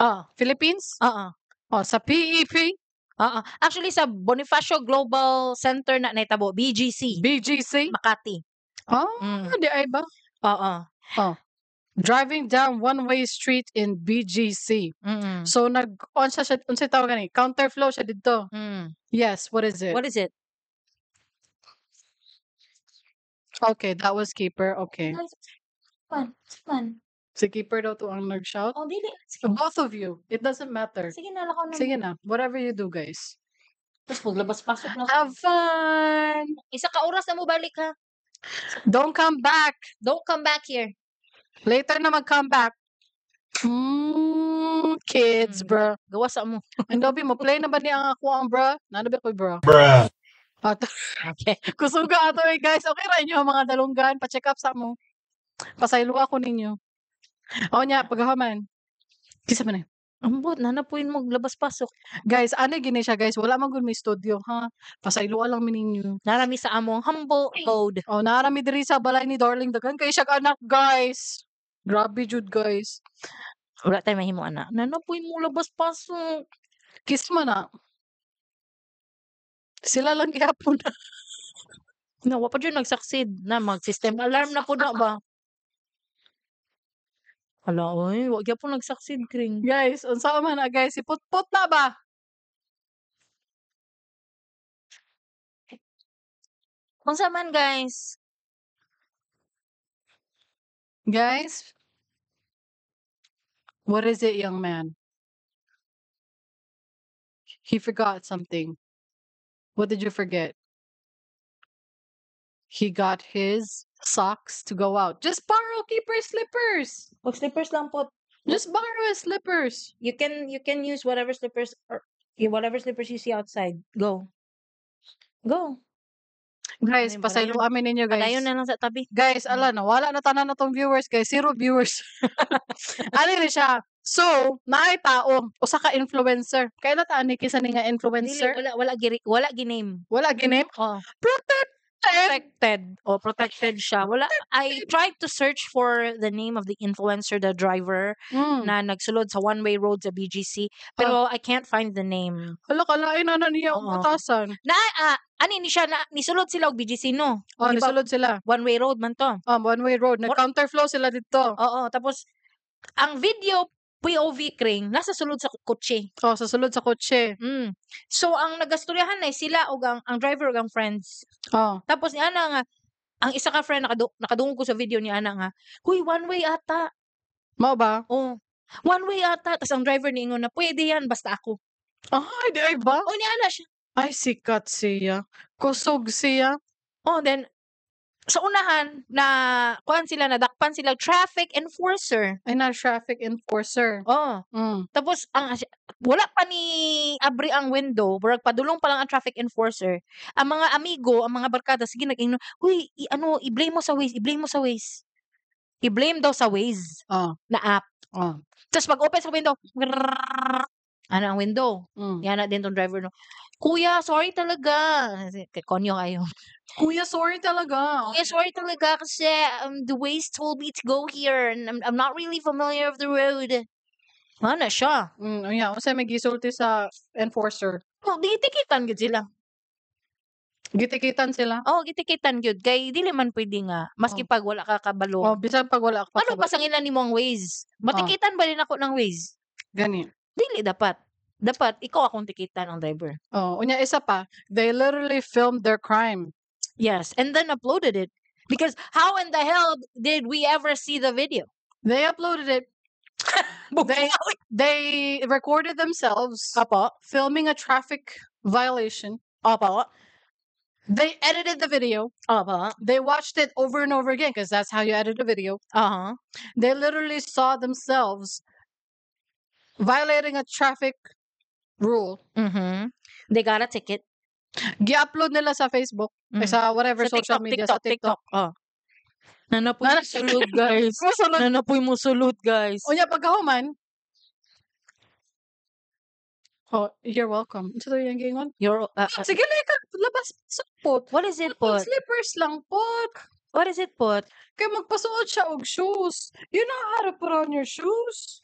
Ah. Philippines? Oo. O sa PEP? Oo. Actually sa Bonifacio Global Center na naitabo, BGC. BGC? Makati. Oh, di ay ba? Oo. Oh. Driving down one-way street in BGC. So nag on siya, unsa tawag gani? Counterflow siya didto. Yes, what is it? What is it? Okay, that was Keeper. Okay. Guys, man, man. Si Keeper daw to ang nag-shout. Oh, dili. Sige. Both of you. It doesn't matter. Sige na, lakaw na. Sige na. Whatever you do, guys. Tapos maglabas-pasok na. Have fun! Isa ka oras na mo balik ha. Don't come back. Don't come back here. Later na mag-come back. Kids, bruh. Gawa sa mo. Ang dobi mo, play na ba niya ang ako ang bruh? Nano ba ko, bruh? Bruh. Ato. Okay. Kusuga ato eh, guys. Okay ra inyo ang mga dalunggan. Pa-check up sa mo. Pasaylo ako ninyo. O nya, paghaman. Kisa man eh. Ambot, nanapuin mo labas-pasok. Guys, ano gini siya, guys? Wala man gud may studio, ha? Pasaylo lang mi ninyo. Narami sa among humble abode. Oh, narami diri sa balay ni Darling. Daghan kay siya anak, guys. Grabe jud, guys. Wala tayo mahimo ana. Nanapuin mo labas-pasok. Kiss mo na. Sila lang gihapon na. Na, wa pa jud nag-succeed na mag-system alarm na pud na ba? Hala, oy, wa gyapon nag-succeed, Kring. Guys, unsa man na, guys? Si putput na ba? Unsa man, guys? Guys? What is it, young man? He forgot something. What did you forget? He got his socks to go out. Just borrow Keeper's slippers. Pag slippers lang po. Just borrow his slippers. You can use whatever slippers or whatever slippers you see outside. Go. Go. Guys, Ayun, pasaylo amin ninyo, guys. Padayon na lang sa tabi. Guys, ala na, wala na tanan na tong viewers, guys. Zero viewers. Ano ni siya? So, naay tao, usa ka influencer. Kailan ta ani kinsa ni nga Dili, influencer? wala gi-name. Wala gi-name? Oh. Protected. Protected. Oh, protected siya. Wala, I tried to search for the name of the influencer, the driver na nagsulod sa one-way road sa BGC, pero I can't find the name. Hala, kalain na na niya ang Oo. batasan. Na ani ni siya na nisulod sila og BGC, no? Oh, Di ba? nisulod sila. One-way road man to. Oh, one way road. Nag-counterflow sila dito. Oo, tapos ang video POV, Kring, nasa sulod sa kotse. Oh, sa sulod sa kotse. So ang nagastoryahan ay sila og ang driver ug ang friends. Oh. Tapos ni ana nga ang isa ka friend nakadungog ko sa video ni ana nga, "Huy, one way ata." Mao ba? Oh. One way ata, tas ang driver niingon na, "Pwede yan basta ako." Ay, diay ba? Oh, niana siya. Ay, sikat siya. Kusog siya. Oh, then sa unahan na kuan sila, nadakpan sila traffic enforcer. Ay, na traffic enforcer. Oh. Tapos ang wala pa ni abri ang window, murag padulong pa lang ang traffic enforcer. Ang mga amigo, ang mga barkada sige nag-ingnon, "Uy, i-ano, i-blame mo sa Waze, i-blame mo sa Waze." I-blame daw sa Waze na app. Tapos pag open sa window, grrrr, ano ang window. Yana din tong driver no. "Kuya, sorry talaga." Kay konyo kayo. "Kuya, sorry talaga." "Kuya, sorry talaga kasi the Waze told me to go here and I'm not really familiar with the road." Ana siya. Unya unsay may gisulti sa enforcer? Oh, di tikitan gyud sila. Gitikitan sila? Oh, gitikitan gyud kay dili man pwede nga maski pag wala ka kabalo. Oh, bisan pag wala ka Ano kabalo. Pasangilan nimo ang Waze? Matikitan ba din ako ng Waze? Gani. Dili dapat. Dapat ikaw akong tikitan ang driver. Oh, unya isa pa, they literally filmed their crime. Yes, and then uploaded it. Because how in the hell did we ever see the video? They uploaded it. They recorded themselves Opo. Filming a traffic violation. Opo. They edited the video. Opo. They watched it over and over again because that's how you edit a video. They literally saw themselves violating a traffic rule. They got a ticket. Gi-upload nila sa Facebook, eh, sa whatever Sa social TikTok, media, TikTok, sa TikTok. TikTok. Oh. Nanapoy mo sulod, guys. Musulod. Nanapoy mo sulod, guys. Unya pagkahuman. Oh, you're welcome. Unsa to yung giingon? You're, Sige lang ka, labas sa pot. What is it, pot? Slippers lang pot. What is it, pot? Kay magpasuot siya og shoes. You know how to put on your shoes.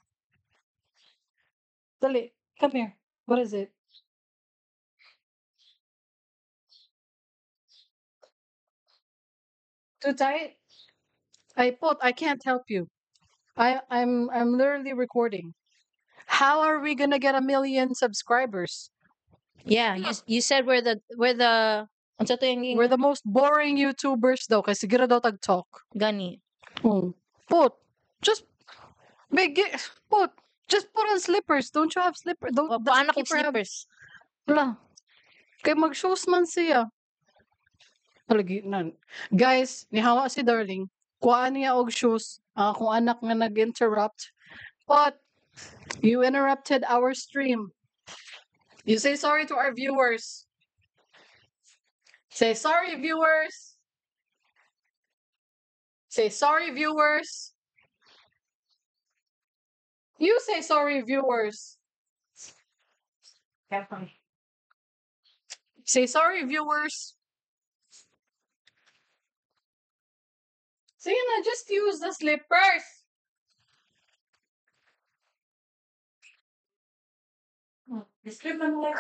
Dali, come here. What is it? Too tight? I pot, I can't help you. I'm literally recording. How are we gonna get 1 million subscribers? Yeah, you said we're the unsa to yung We're the most boring YouTubers daw kasi sige ra daw tag talk. Gani. Oh. Pot, just big pot, just put on slippers. Don't you have slippers? Don't Wa does paano kung keeper have slippers? Wala. Kay mag-shoes man siya. Palagi nan. Guys, nihawa si Darling. Kuhaan niya og shoes. Ang akong anak nga nag-interrupt. But you interrupted our stream. You say sorry to our viewers. Say sorry, viewers. Say sorry, viewers. You say sorry, viewers. Say sorry, viewers. Sige na, just use the slippers. Slip man lang.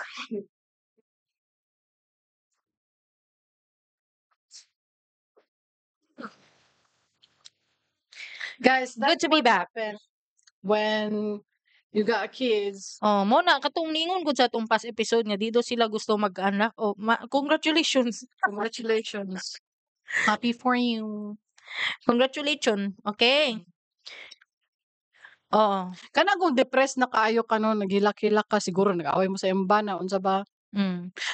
Guys, Good that's to be what back. happened when you got kids. Oh, mo na katong ningon gud sa atong past episode nga dito sila gusto mag-anak. Oh, congratulations. Congratulations. Happy for you. Congratulations. Okay. Oo. Kana kung depressed na kaayo ka no, naghilak-hilak ka siguro nag-away mo sa imong bana unsa ba?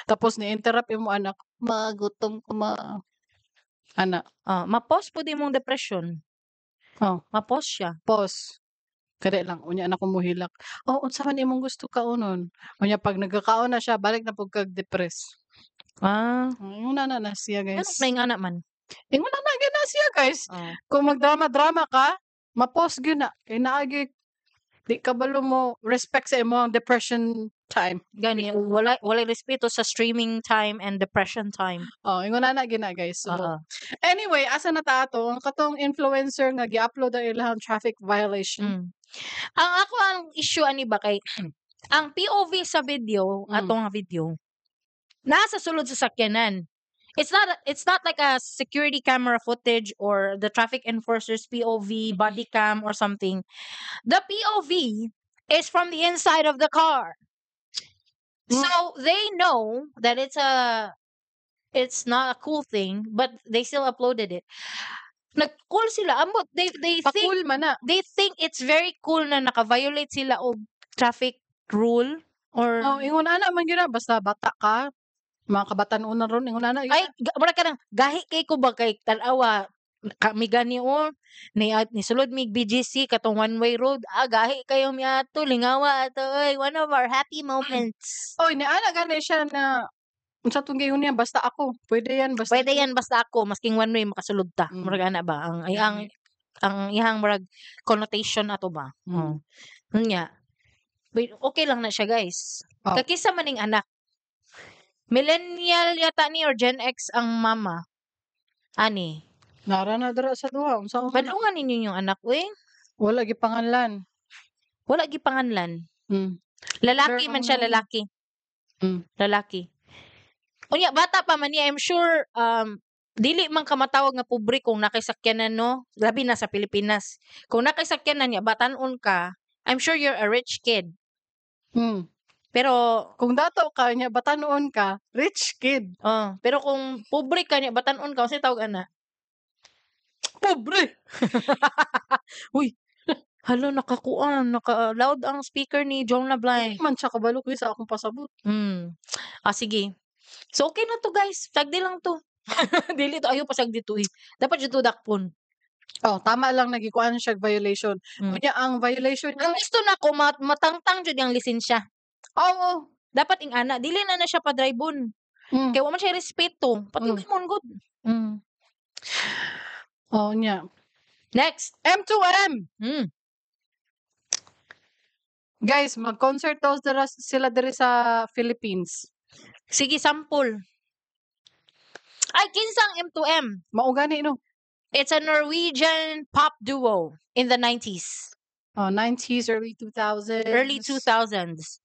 Tapos ni-interrupt imo anak, "Ma, gutom ko, ma." Ana. Oh, ma-pause pud imong depression. Oh. Ma-pause siya. Pause. Kani lang unya na ko mohilak. "Oh, unsa man imong gusto kaunon?" Unya pag nagkakaon na siya balik na pud kag depressed. Ingon ana na siya, Ano guys. na yung anak man? Ingon ana gyud na siya, guys. Oh. Kung magdrama-drama ka, ma-pause gyud na kay naa gyud di kabalo mo respect sa imong depression time. Gani wala respeto sa streaming time and depression time. Oh, ingon ana gyud na, guys. So, Oo. Anyway, asa na ta ato? Ang katong influencer nga gi-upload ang ilahang traffic violation. Ang ako ang issue ani ba kay ang POV sa video, atong nga video, nasa sulod sa sakyanan. It's not like a security camera footage or the traffic enforcer's POV, body cam or something. The POV is from the inside of the car. So they know that it's not a cool thing, but they still uploaded it. Nag-cool sila ambot they think Pa-cool man na. They think it's very cool na naka-violate sila og traffic rule or Oh, ingon ana man gyud na basta bata ka, mga kabatan-onan ron ingon ana gyud Ay, na. Mura ka nang gahi kay ko ba kay tan-awa kami gani oh ni at nisulod mig BGC katong one way road, ah, gahi kayo miadto, lingawa ato oy, one of our happy moments. Oy, niana gani siya na unsa tong giingon niya, "Basta ako, pwede yan basta Pwede ako." yan basta ako, masking one way makasulod ta. Murag ana ba ang iyang Gani. Ang iyang murag connotation ato ba. Oh. Unya. Wait, okay lang na siya, guys. Oh. Kakisa man ning anak. Millennial yata ni or Gen X ang mama. Ani. Nara na dira sa duha, unsa man na? Padungan ninyo yung anak uy. Wala gipanganlan. Wala gipanganlan. Lalaki Sure man siya, ang lalaki. Lalaki. Unya bata pa man niya, I'm sure dili man ka matawag nga pobre kung naa kay sakyanan, no? Labi na sa Pilipinas. Kung naa kay sakyanan niya, batan-on ka, I'm sure you're a rich kid. Pero Kung dato ka nya batan-on ka, rich kid. Oh, pero kung pobre ka niya, batan-on ka, unsay tawag ana? Pobre. Uy. Hala, nakakuan, naka loud ang speaker ni Jonah Bly. Dili man siya kabalo kuy sa akong pasabot. Ah, sige. So okay na to, guys. Sagdi lang to. Dili to ayo pa sagdi to eh. Dapat jud to dakpon. Oh, tama lang nagikuan siya violation. Unya ang violation niya Ang gusto nako matangtang jud ang lisensya. Oo. Dapat ing ana, dili na na siya pa-drive-on. Kay wa man siya respeto. Pati mon good. Oh, nya. Next. M2M. Guys, mag-concert daw sila diri sa Philippines. Sige, sample. Ay, kinsang M2M? Mao gani, no. It's a Norwegian pop duo in the 90s. Oh, 90s, early 2000s. Early 2000s.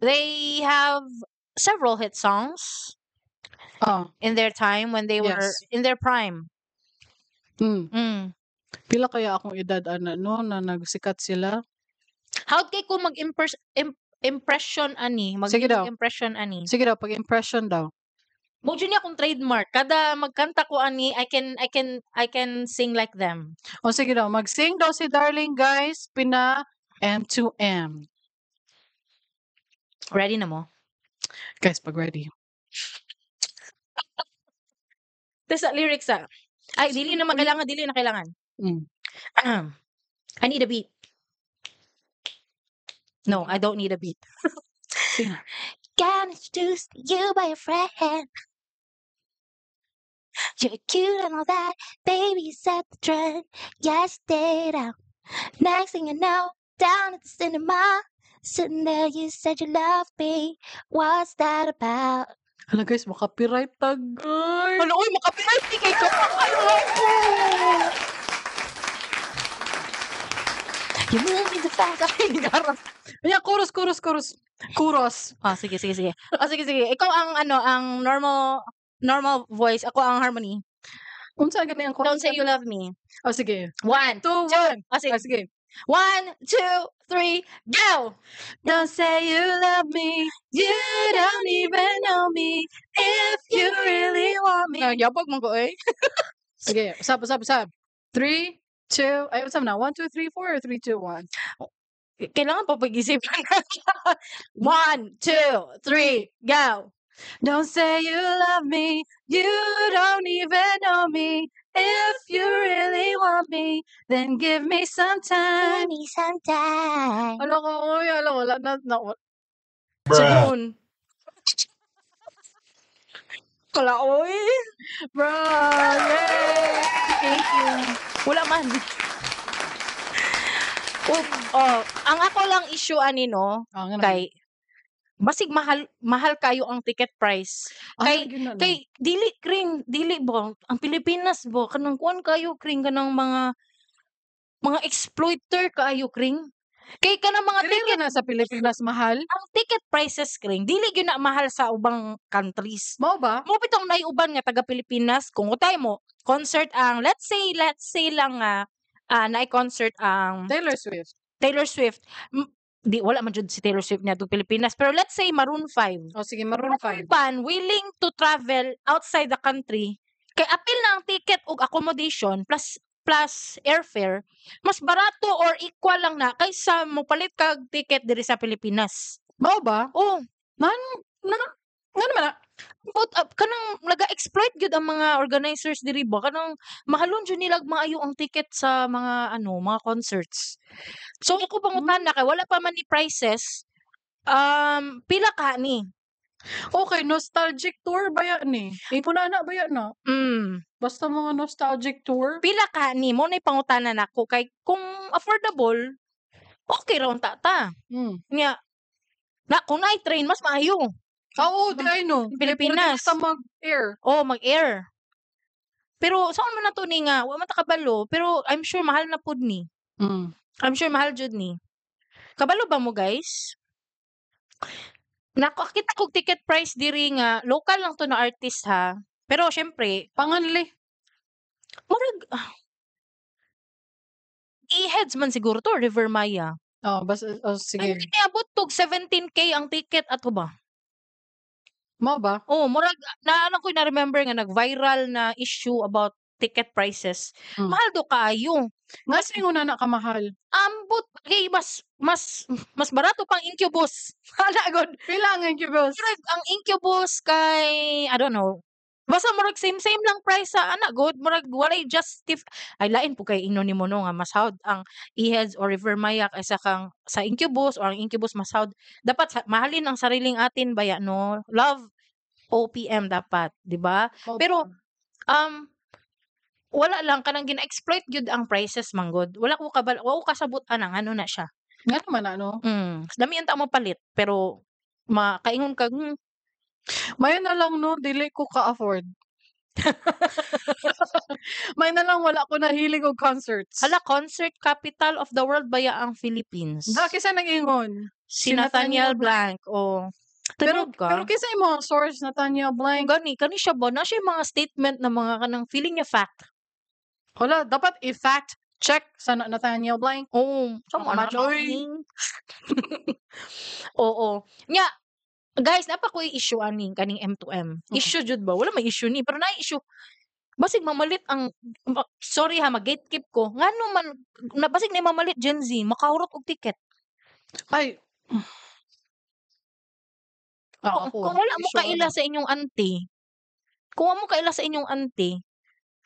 They have several hit songs in their time when they were in their prime. Pila kaya akong edad ana no na nagsikat sila? How kay ko mag impression ani, mag Sige daw. Impression ani. Sige daw, pag impression daw. Mo jud ni akong trademark. Kada magkanta ko ani, I can sing like them. O sige daw, mag-sing daw si Darling, guys, pina M2M. Ready na mo? Guys, pag ready. Tas sa lyrics ah. Ay, dili na kailangan, dili na kailangan. I need a beat. No, I don't need a beat. Sige. Got introduced to you by a friend. You're cute and all that, baby. You set the trend. Yes, stayed out. Next thing I know, down at the cinema, sitting there, you said you loved me. What's that about? Hala guys, maka-copyright tag, guys. Hala, uy, maka-copyright di kay ko. Ko. You move me so fast. Ay, garap. Ayan, chorus, chorus, chorus. Chorus. Ah, sige, sige, sige. Ah, sige, sige. Ikaw ang ano, ang normal normal voice, ako ang harmony. Unsa gani ang chorus? Don't Say You Love Me. Oh, sige. One, 2, 1. Ah, sige. Ah, sige. One, two, three, go! Don't say you love me, you don't even know me. If you really want me. Nagyabag man ko eh. Sige, usab, usab, usab. Three, two, ay, usab na. One, two, three, four, or three, two, one? Kailangan pa pag-isipan. One, two, three, go! Don't say you love me, you don't even know me. If you really want me, then give me some time. Give me some time. Ano ko, uy, ala, wala na, na, wala. Sugon. Kala, oy. Bro, yay! Thank you. Wala man. Oh, ang ako lang issue ani no, Ah, nga naman. Kay basig mahal mahal kayo ang ticket price. Ah, Kay yun na, no. kay dili kring dili ba ang Pilipinas ba kanang kuan kayo kring kanang mga exploiter kaayo kring. Kay kanang mga Dili ticket na sa Pilipinas mahal. Ang ticket prices kring dili gyud na mahal sa ubang countries. Mao ba? Mo bitong naay uban nga taga Pilipinas kung utay mo concert ang let's say lang nga naay concert ang Taylor Swift. Taylor Swift. Di wala man jud si Taylor Swift niadtong Pilipinas pero let's say Maroon 5. Oh, sige, Maroon 5. Uban willing to travel outside the country Kay apil na ang ticket ug accommodation plus plus airfare, mas barato or equal lang na kaysa mopalit kag ticket diri sa Pilipinas. Mao ba? Oh. Nan na ngano man na? But kanang naga-exploit gyud ang mga organizers diri ba, kanang mahalon jud nila maayo ang ticket sa mga ano, mga concerts. So ako pangutana kay wala pa man ni prices, pila ka ni? Okay, nostalgic tour ba yan ni? Ipuna na ba yan na? Basta mga nostalgic tour. Pila ka ni mo na pangutana nako kay kung affordable, okay ra unta ta. Nya na kung naay train mas maayo. Oo, di ay no. Pilipinas. Kay pwede mag-air. Oh, mag-air. Pero saan man nato ni nga, wa man ta kabalo, pero I'm sure mahal na pud ni. I'm sure mahal jud ni. Kabalo ba mo, guys? Nakakita kog ticket price diri nga local lang to na artist ha. Pero syempre, Panganli. Murag E-heads man siguro to, Rivermaya. Oh, basta oh, sige. Ay, niabot tog 17K ang ticket ato ba? Mao ba? Oh, murag na ano ko na remember nga nag-viral na issue about ticket prices. Mahal do kaayo. Nga singon na kamahal. Ambot kay mas barato pang Incubus. Ana god. Pila ang Incubus? Murag ang Incubus kay I don't know. Basta murag same same lang price sa ana god, murag walay justif ay lain po kay ingnon nimo no nga mas hawd ang E-heads or Rivermaya kaysa kang sa Incubus or ang Incubus mas hawd. Dapat mahalin ang sariling atin baya no. Love OPM dapat, di ba? Opo. Pero wala lang kanang gina-exploit gyud ang prices manggod. Wala ko kabal, wa ko kasabot anang ano na siya. Nga naman ano. Dami ang tao mapalit pero makaingon kag Mayo na lang no, dili ko ka-afford. May na lang wala ko nahilig og concerts. Hala, concert capital of the world baya ang Philippines. Da kinsa nag-ingon? Si Nathaniel Nathaniel Blanc. Oh. Pero Tinuod ka? pero kinsa imo ang source, Nathaniel Blanc? Gani kani siya ba na siya yung mga statement na mga kanang feeling niya fact. Wala, dapat i-fact check sa Nathaniel Blanc. Oo, sa Ako mga machoy. Oo. Nya, guys, napa ko'y issue aning kaning M2M. Issue jud ba? Wala may issue ni, pero naay issue. Basig mamalit ang sorry ha, mag-gatekeep ko. Ngano man na basig na mamalit Gen Z, makahurot og ticket. Ay. Ah, ako, Kung wala mo issue kaila ano. sa inyong auntie, kung wa mo kaila sa inyong auntie,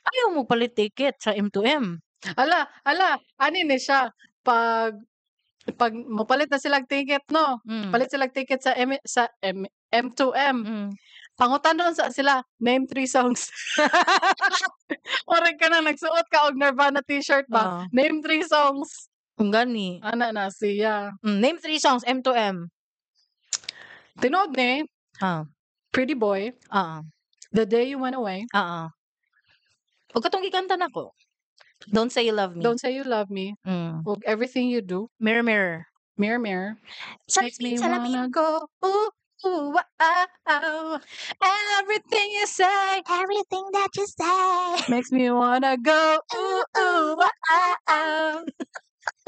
ayaw mo palit ticket sa M2M. Ala, ala, ani ni siya pag mopalit na silang ticket no. Palit silang ticket sa M2M. Pangutan-on sa sila, name 3 songs. Murag ka na nagsuot ka og Nirvana t-shirt ba? Name 3 songs. Kung gani. Ana na siya. Name 3 songs M2M. Tinuod ni. Pretty Boy. The Day You Went Away. Ug katong gikanta nako. Don't Say You Love Me. Don't Say You Love Me. Ug Everything You Do. Mirror Mirror. Mirror Mirror. Makes me Salamin, salamin. wanna go. Ooh, ooh, ah, ah, Everything you say, everything that you say makes me wanna go. Ooh, ooh, ah, ah, ah.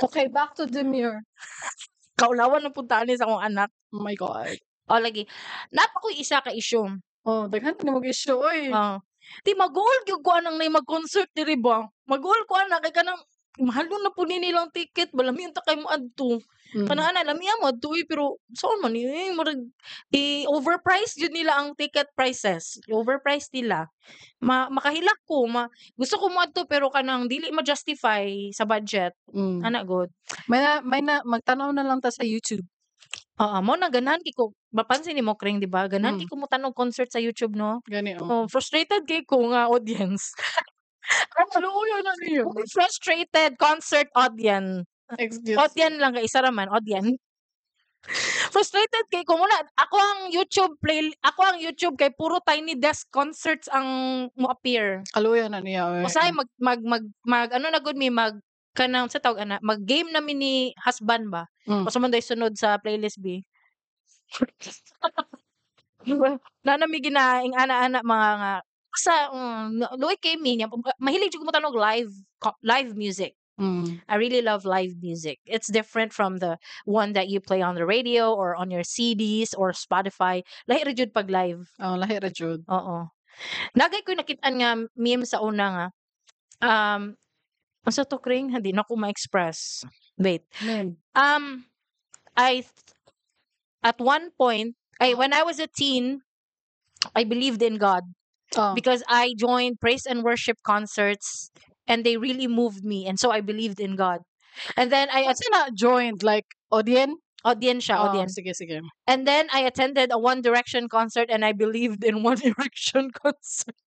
Okay, back to Demure. Kaulawan na puntaan ni sa akong anak. Oh my God. O, lagi. Napa ko'y isa ka issue. Oh, daghan na mag-issue, oy. Oh. Di, mag-goal gyud ko anang nay mag-concert diri ba? Mag-goal ko ana kay kanang mahalon na po ni nilang ticket, balamihan ta kay mo adto. Kanang ana lamihan mo adto pero saan man ni murag i-overprice jud nila ang ticket prices. I-overprice nila. Makahilak ko, gusto ko mo adto pero kanang dili ma-justify sa budget. Ana god. May na magtan-aw na lang ta sa YouTube. Oo, mo na ganahan kay ko. Mapansin nimo Kring, di ba? Ganahan kay ko mo tan-og concert sa YouTube, no? Gani, oh. Oh, frustrated kay ko nga audience. Kaluoy na niyo. Frustrated concert audience. Excuse. Audience lang kay isa ra man, audience. Frustrated kay ko muna. Ako ang YouTube play, ako ang YouTube kay puro Tiny Desk concerts ang mo appear. Kaluoy na niya, oy. Usahay mag mag mag, mag ano na gud mi mag kanang sa tawag ana, mag-game na mi ni husband ba. Basta man day sunod sa playlist B. Na mi ginaing ana-ana mga nga sa luoy kay mi niya, mahilig jud ko motan-og live music. I really love live music. It's different from the one that you play on the radio or on your CDs or Spotify. Lahi ra jud pag live. Oh, lahi ra jud. Oo. Nagay ko nakitaan nga meme sa una nga unsa to, Kring? Hindi na ko ma-express. Wait. Meme. I at one point, I when I was a teen, I believed in God because I joined praise and worship concerts and they really moved me, and so I believed in God. And then I Unsa na joined, like audience? Audience siya, Oh, audience. Sige, sige. And then I attended a One Direction concert and I believed in One Direction concert.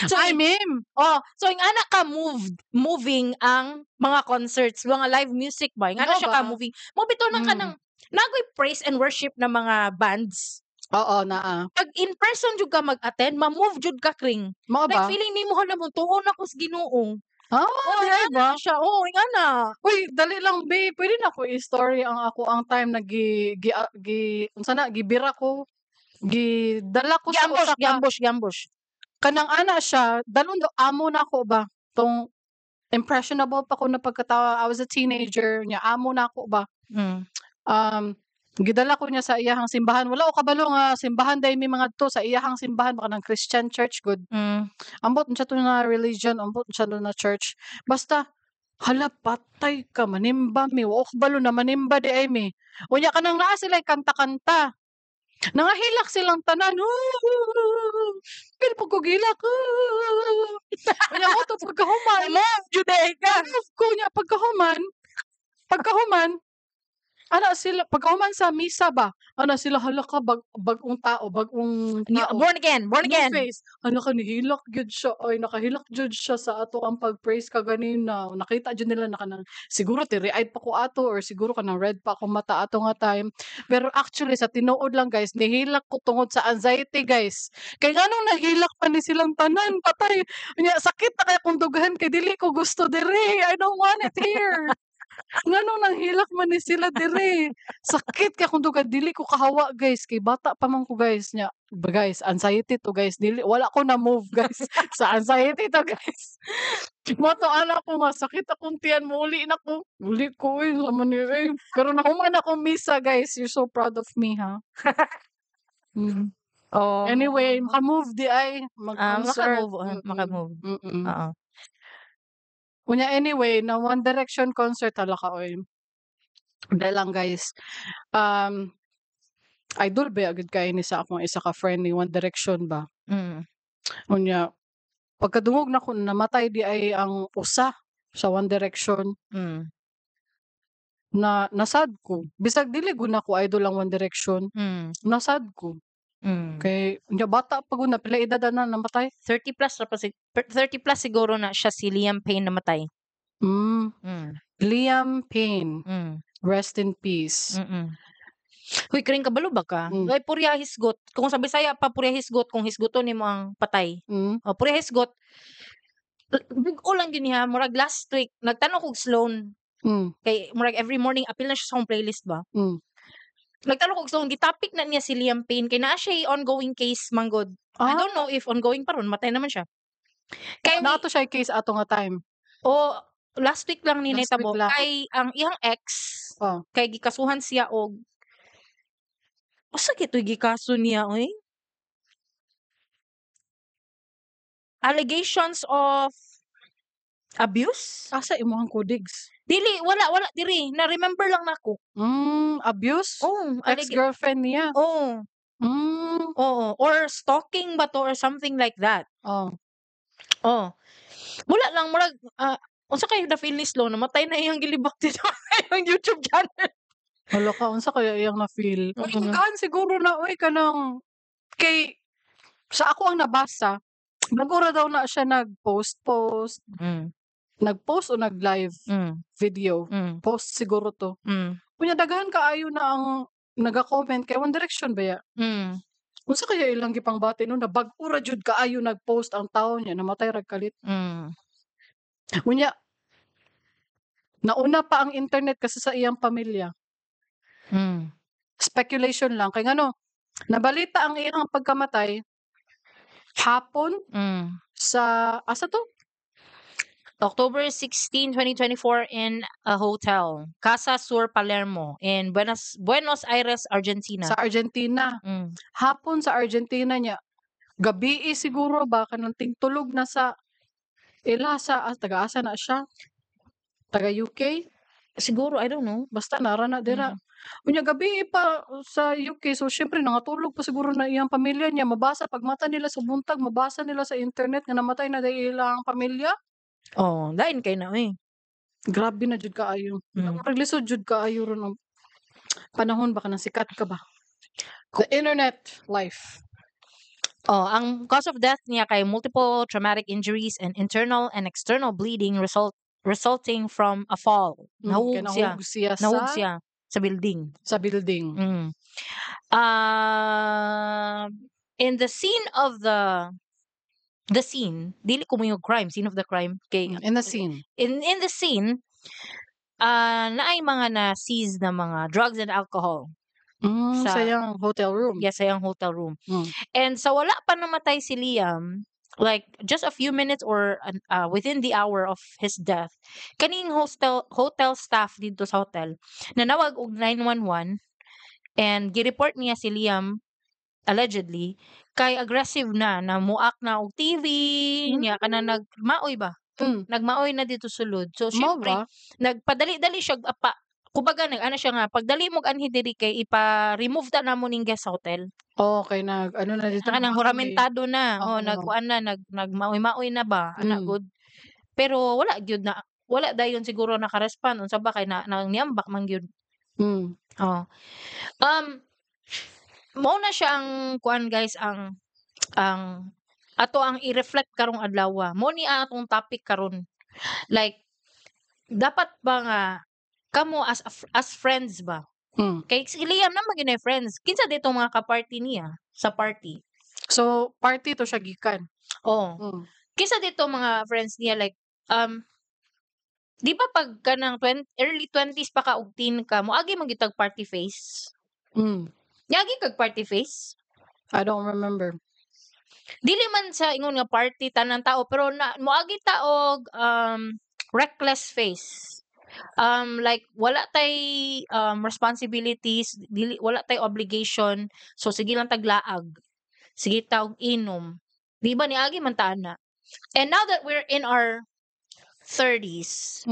So, Ay, meme. Oh, so yung anak ka moved, moving ang mga concerts, mga live music ba? Yung ana Mao siya ka ba? moving. Mo bitaw nang kanang nagoy praise and worship na mga bands. Oo, naa. Pag in person jud ka mag-attend, ma-move jud ka, Kring. Mao Like ba? feeling nimo, hala mo tuon ako sa Ginoo. Ah, Oh, di ay ba? ana siya. Oh, yung ana. Uy, dali lang, be. Pwede na ko i-story ang ako ang time na gi gi, ah, gi unsa na, gibira ko. Gidala ko sa Giambush, usa ka giambush, giambush. Kanang ana siya, dalon do amo na ako ba, tong impressionable pa ko na pagkatawo. I was a teenager nya amo na ako ba. Gidala ko niya sa iyahang simbahan. Wala ko kabalo nga simbahan dahil may mga to sa iyahang simbahan baka ng Christian church good. Ambot unsa to na religion, ambot unsa to na church. Basta hala, patay ka, manimba mi. Wa ko kabalo na manimba di ay mi. Unya kanang naa sila kanta-kanta. Nangahilak silang tanan. Pero pag ko gilak. Unya mo to pagkahuman. Move jud ay ka. Move ko niya pagkahuman ana sila pagkahuman sa misa ba, ana sila, hala ka, bag-ong tao, bag-ong tao. Born again, born New again. face. Hala ka, nihilak gyud siya. Ay, nakahilak jud siya sa ato ang pag-praise kaganina. Nakita jud nila na kanang siguro teary-eyed pa ko ato or siguro kanang red pa akong mata ato nga time. Pero actually sa tinuod lang, guys, nihilak ko tungod sa anxiety, guys. Kay nganong nahilak pa ni silang tanan, patay. Nya sakit na kay akong dughan kay dili ko gusto diri. I don't want it here. Nganong nanghilak man ni sila dire? Sakit kay akong dughan, dili ko kahawa, guys, kay bata pa man ko, guys, nya. Ba, guys, anxiety to, guys. Dili, wala ko na move, guys. Sa anxiety to, guys. Mo to ana ko nga sakit akong tiyan, muuli na ko. Uli ko eh, sama ni eh. Pero nahuman ako misa, guys. You're so proud of me, ha? Oh. Anyway, maka-move di ay Ah, mag-concert. maka-move on, maka-move. Oo. Unya anyway, na One Direction concert, hala ka oy. Dali lang, guys. Idol ba gud kay ni sa akong isa ka friend ni One Direction ba. Unya pagkadungog nako namatay di ay ang usa sa One Direction. Na nasad ko. Bisag dili gud nako idol ang One Direction. Nasad ko. Kay unya bata pa gud na, pila edad na namatay? 30 plus ra pa si 30 plus siguro na siya si Liam Payne namatay. Liam Payne. Rest in peace. Huy, Kring, kabalo ba ka? Mm. Ay, purya hisgot. Kung sa Bisaya pa, purya hisgot, kung hisgoton nimo ang patay. O, purya hisgot. Big-o lang yun niya. Murag last week, nagtanong kog Sloan. Kay, murag every morning, apil na siya sa akong playlist ba? Nagtanong kog Sloan, gitopic na niya si Liam Payne. Kay naa siya ongoing case, manggod. I don't know if ongoing pa ron, matay naman siya. Kay, Naa to siya case ato nga time. O, last week lang ni Last week nahitabo. lang. Kay, ang iyang ex, kay gikasuhan siya og usa kay to'y gikaso niya oy? Allegations of abuse? Asa imong kudigs? Dili, wala, wala diri. Na-remember lang nako. Abuse? Oh, Ex-girlfriend niya. Oh. Oo, or stalking ba to or something like that. Oh. Wala lang murag unsa kayo na feel ni Sloan, namatay na iyang gilibak dito sa iyang YouTube channel. Hala ka, unsa kaya iyang na-feel? Uy, tagaan siguro na oy kanang kay sa ako ang nabasa, bag-o ra daw na siya nag-post-post. Nag-post o nag-live video. Post siguro to. Unya daghan kaayo na ang naga-comment kay One Direction ba ya? Unsa kaya ilang gipangbati no na bag-o ra jud kaayo nag-post ang tawo niya, namatay ra kalit. Unya nauna pa ang internet kasi sa iyang pamilya. Speculation lang kay ngano nabalita ang iyang pagkamatay hapon sa asa to? October 16, 2024 in a hotel, Casa Sur Palermo in Buenos Aires, Argentina. Sa Argentina. Hapon sa Argentina niya. Gabii siguro ba, kanang tingtulog na sa ila sa taga-asa na siya? Taga UK? Siguro, I don't know. Basta nara na dira. Unya gabii pa sa UK, so syempre nangatulog pa siguro na iyang pamilya niya, mabasa pag mata nila sa buntag, mabasa nila sa internet nga namatay na dahil ilang pamilya. Oh, lain kay na eh. Grabe na jud kaayo. Murag lisod jud kaayo ron ang panahon ba, kanang sikat ka ba? The internet life. Oh, ang cause of death niya kay multiple traumatic injuries and internal and external bleeding resulting from a fall. Kay Nahug siya. nahug siya sa Nahug siya sa building. Sa building. In the scene of the scene, dili ko mo yung crime, scene of the crime kay In the scene. In the scene, naay mga na seize na mga drugs and alcohol. Sa iyang hotel room. Yes, sa iyang hotel room. And sa wala pa namatay si Liam, like just a few minutes or within the hour of his death, kaning hotel staff dito sa hotel nanawag og 911 and gi-report niya si Liam allegedly kay aggressive na, na muak na og TV niya, kana nagmaoy ba? Nagmaoy na dito sulod. So Mao syempre ba? nagpadali-dali siya apa, kumbaga nag-ano siya nga pagdali mo anhi diri kay ipa-remove ta namo ning guest sa hotel. Okay, nag ano na dito, Kanang nagmaoy. huramentado na. Oh, Oo. nagkuan na, nagmaoy-maoy na ba, ana gud. Pero wala gyud na, wala dayon siguro naka-respond unsa ba kay na nang niambak man gyud. Oh. Mao na siya ang kuan guys, ang ato ang i-reflect karong adlaw. Mao ni ang atong topic karon. Like dapat ba nga kamo as friends ba? Kay si Liam naman gyud friends. Kinsa dito mga ka-party niya sa party? So party to siya gikan. Oo. Kinsa dito mga friends niya, like di ba pag kanang early 20s pa ka og teen ka, moagi man gyud tag party face? Niagi kag party face? I don't remember. Dili man sa ingon nga party tanan tao, pero na moagi ta og reckless face. Like wala tay responsibilities, dili, wala tay obligation, so sige lang taglaag. Sige ta og inom. Di ba niagi man ta ana? And now that we're in our 30s,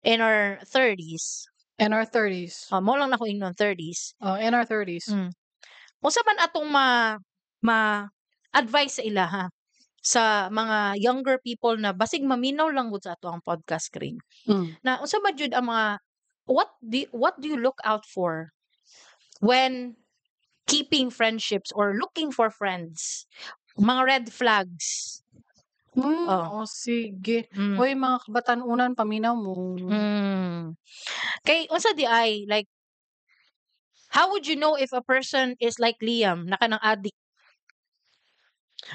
in our 30s, In our 30s. Mo lang nako ingnon 30s. Oh, in our 30s. Unsa man atong ma advice sa ila ha? Sa mga younger people na basig maminaw lang gud sa ato ang podcast screen. Na unsa ba jud ang mga what do you look out for when keeping friendships or looking for friends? Mga red flags. Oh. Oh, sige. Mm. Hoy, mga kabatan-unan, paminaw mo. Kay unsa di ay, like how would you know if a person is like Liam, na kanang addict?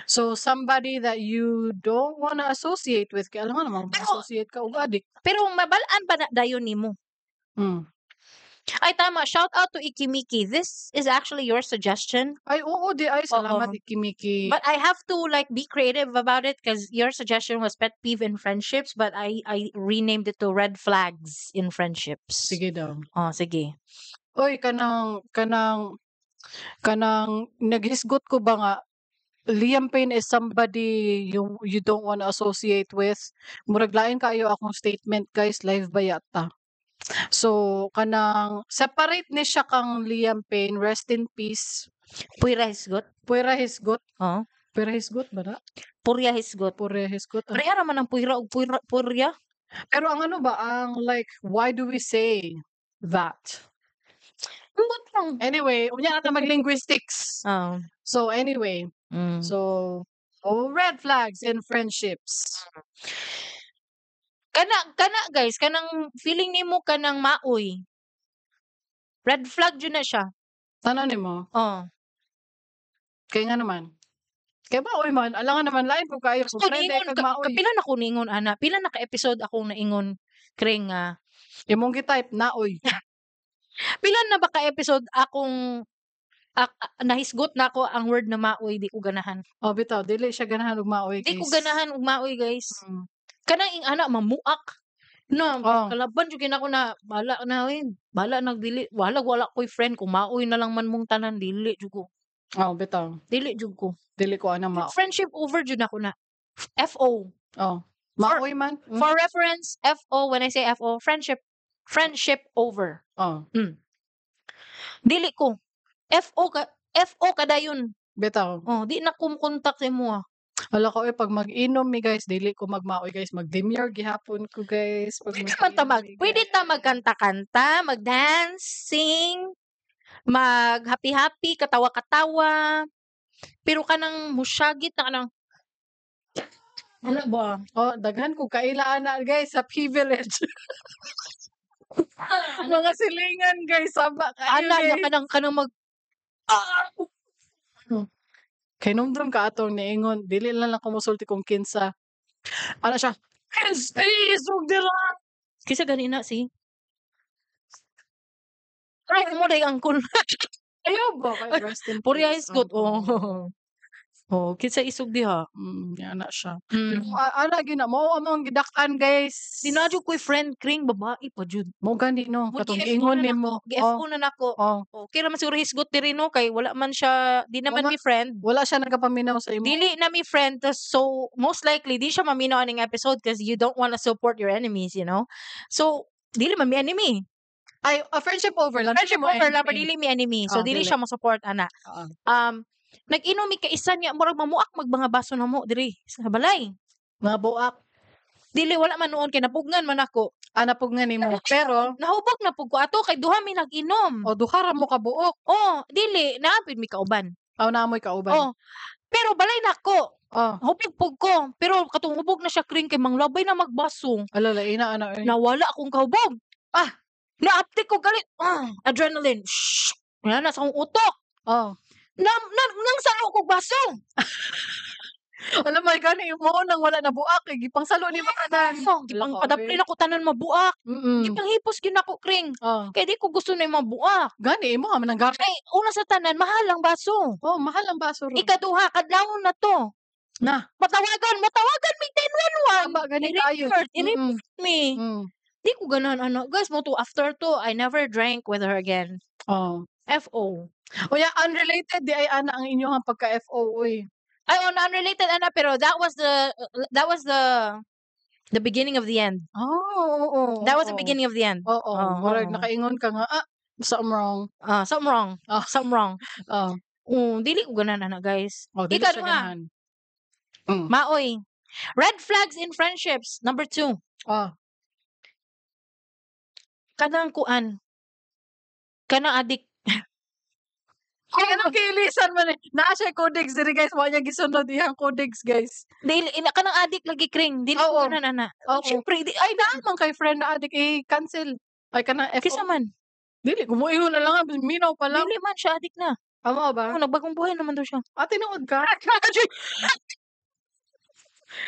So somebody that you don't wanna associate with, kay alam mo naman associate ka og addict. Pero mabal-an ba na dayon nimo? Ay tama, shout out to Ikimiki. This is actually your suggestion. Ay oo di ay, salamat Oo. Ikimiki. But I have to like be creative about it because your suggestion was pet peeve in friendships, but I renamed it to red flags in friendships. Sige daw. Oh, sige. Oy, kanang naghisgot ko ba nga Liam Payne is somebody you don't wanna associate with. Murag lain kaayo akong statement guys, live ba yata. So kanang separate ni siya kang Liam Payne, rest in peace. Puwera hisgot? Puwera hisgot. Oo. Puwera hisgot ba na? Purya hisgot. Purya hisgot. Pareha ra man ang puwera og puwera, purya. Pero ang ano ba, ang like, why do we say that? Ambot lang. Anyway, unya na ta mag-linguistics. Oo. So anyway, so oh, red flags in friendships. Kana guys, kanang feeling nimo kanang maoy. Red flag jud na siya. Tanaw nimo? Oo. Kay nga naman. Kay maoy man, alangan naman lain pud kaayo kung So, friend niingon kag ka, maoy. pila na ko niingon ana, pila na ka episode akong naingon kring nga. Imong gi-type naoy. Pila na ba ka episode akong nahisgot na ako ang word na maoy, di ko ganahan. Oh, bitaw dili siya ganahan og maoy, Di ko guys. ganahan og maoy, guys. Kanang ing ana mamuak. Na Oh. kalaban jud nako na bahala na oy, bahala nagdili, wala wala koy friend kung maoy na lang man mong tanan dili jud ko. Oh, bitaw. Dili jud ko. Dili ko ana ma. Friendship over jud ako na. FO. Oh. Maoy man. For reference, FO, when I say FO, friendship over. Oh. Dili ko. FO ka, FO kadayon. Bitaw. Oh, di na ko contact sa imo ah. Hala ko eh, pag mag-inom mi guys, dili ko magmaoy guys, mag-demure gihapon ko guys. Pag Pwede man ta mag, mag-inom mi, pwede ta guys. Magkanta-kanta, mag-dancing, mag happy-happy, katawa-katawa. Pero kanang musyagit na kanang ano ba? Oh, daghan ko kaila ana guys sa P Village. Mga silingan guys, saba kayo Ana na guys. kanang mag ah! Kay nomdom ka atong niingon, dili na lang ko mosulti kung kinsa. Ana siya, "Isog dira." Kinsa gani na si? Ay, mo day angkol. Ayaw ba kay rest in Puri peace. high school. Oh. Oh, kinsa isog diha? Ana siya. Pero ana gyud na mao among gidak-an guys. Di na jud ko'y friend kring babae pa jud. Mo gani no, Mo katong gi-FO giingon na nako. nimo. Oh. Gi-FO na nako. Oh. Okay ra man siguro hisgot diri no kay wala man siya, di naman mi friend. Wala siya nagapaminaw sa imo. Dili na mi friend tas so most likely di siya maminaw aning episode because you don't wanna support your enemies. So dili man mi enemy. Ay, a friendship over lang. Friendship Dili mo over lang, pero enemy. dili mi enemy. So Oh, dili dili. siya mo support ana. Oo. Nag-inom mi kaisa niya murag mamuak mag mga baso namo diri sa balay. Mga buak. Dili, wala man noon kay napugnan man ako. Ah, napugnan nimo. Pero nahubog na pug ko ato kay duha mi nag-inom. O duha ra mo ka buok. Oh, dili naapid mi kauban. Aw, naamoy kauban. Oh. Pero balay nako. Oh. Hubog pug ko. Pero katong hubog na siya kring kay manglabay na magbaso. Ala, laina ana eh. Nawala akong kahubog. Ah. Naaptik ko galit. Ah, adrenaline. Shh. Wala na sa akong utok. Oh. Na, nang salo ko baso. Alam mo, gani mo nang wala na buak eh. Gipang salo ni makanan. So, gipang padapli na ko tanan mabuak. Gipang hipos gyud nako kring. Oh. Kay di ko gusto na yung mabuak. Gani imo man ang gani. Kay una sa tanan mahal ang baso. Oh, mahal ang baso ro. Ikaduha, kadlawon na to. Na. Matawagan, matawagan mi 911. Tama gani kayo. I-report, i-report mi. Di ko ganahan ano. Guys, mo to after to, I never drank with her again. Oh. FO. O ya, unrelated di ay ana ang inyong pagka-FO oy. Ay, on unrelated ana pero that was the beginning of the end. Oh, oo. That was the beginning of the end. Oo, Oo, murag oo. nakaingon ka nga ah, something wrong. Ah, something wrong. Ah. Something wrong. Oh. Oh, dili ko ganahan ana, guys. Oh, dili Ikaw siya duha. ganahan. Maoy. Red flags in friendships. Number 2. Ah. Kanang kuan. Kanang adik. Ay, anong kiilisan man eh. Naa siya codex diri guys, wa niya gisunod iyang codex guys. Dili ina kanang adik lagi kring. Dili ko Oo. ganahan ana. Oo. Syempre di Ay, naa man kay friend na adik eh cancel. Ay kanang FO. Kisa man. Dili kumuingon na lang ah, minaw pa lang. Dili man siya adik na. Amo ba? Oh, nagbagong buhay naman daw siya. Ah, tinuod ka?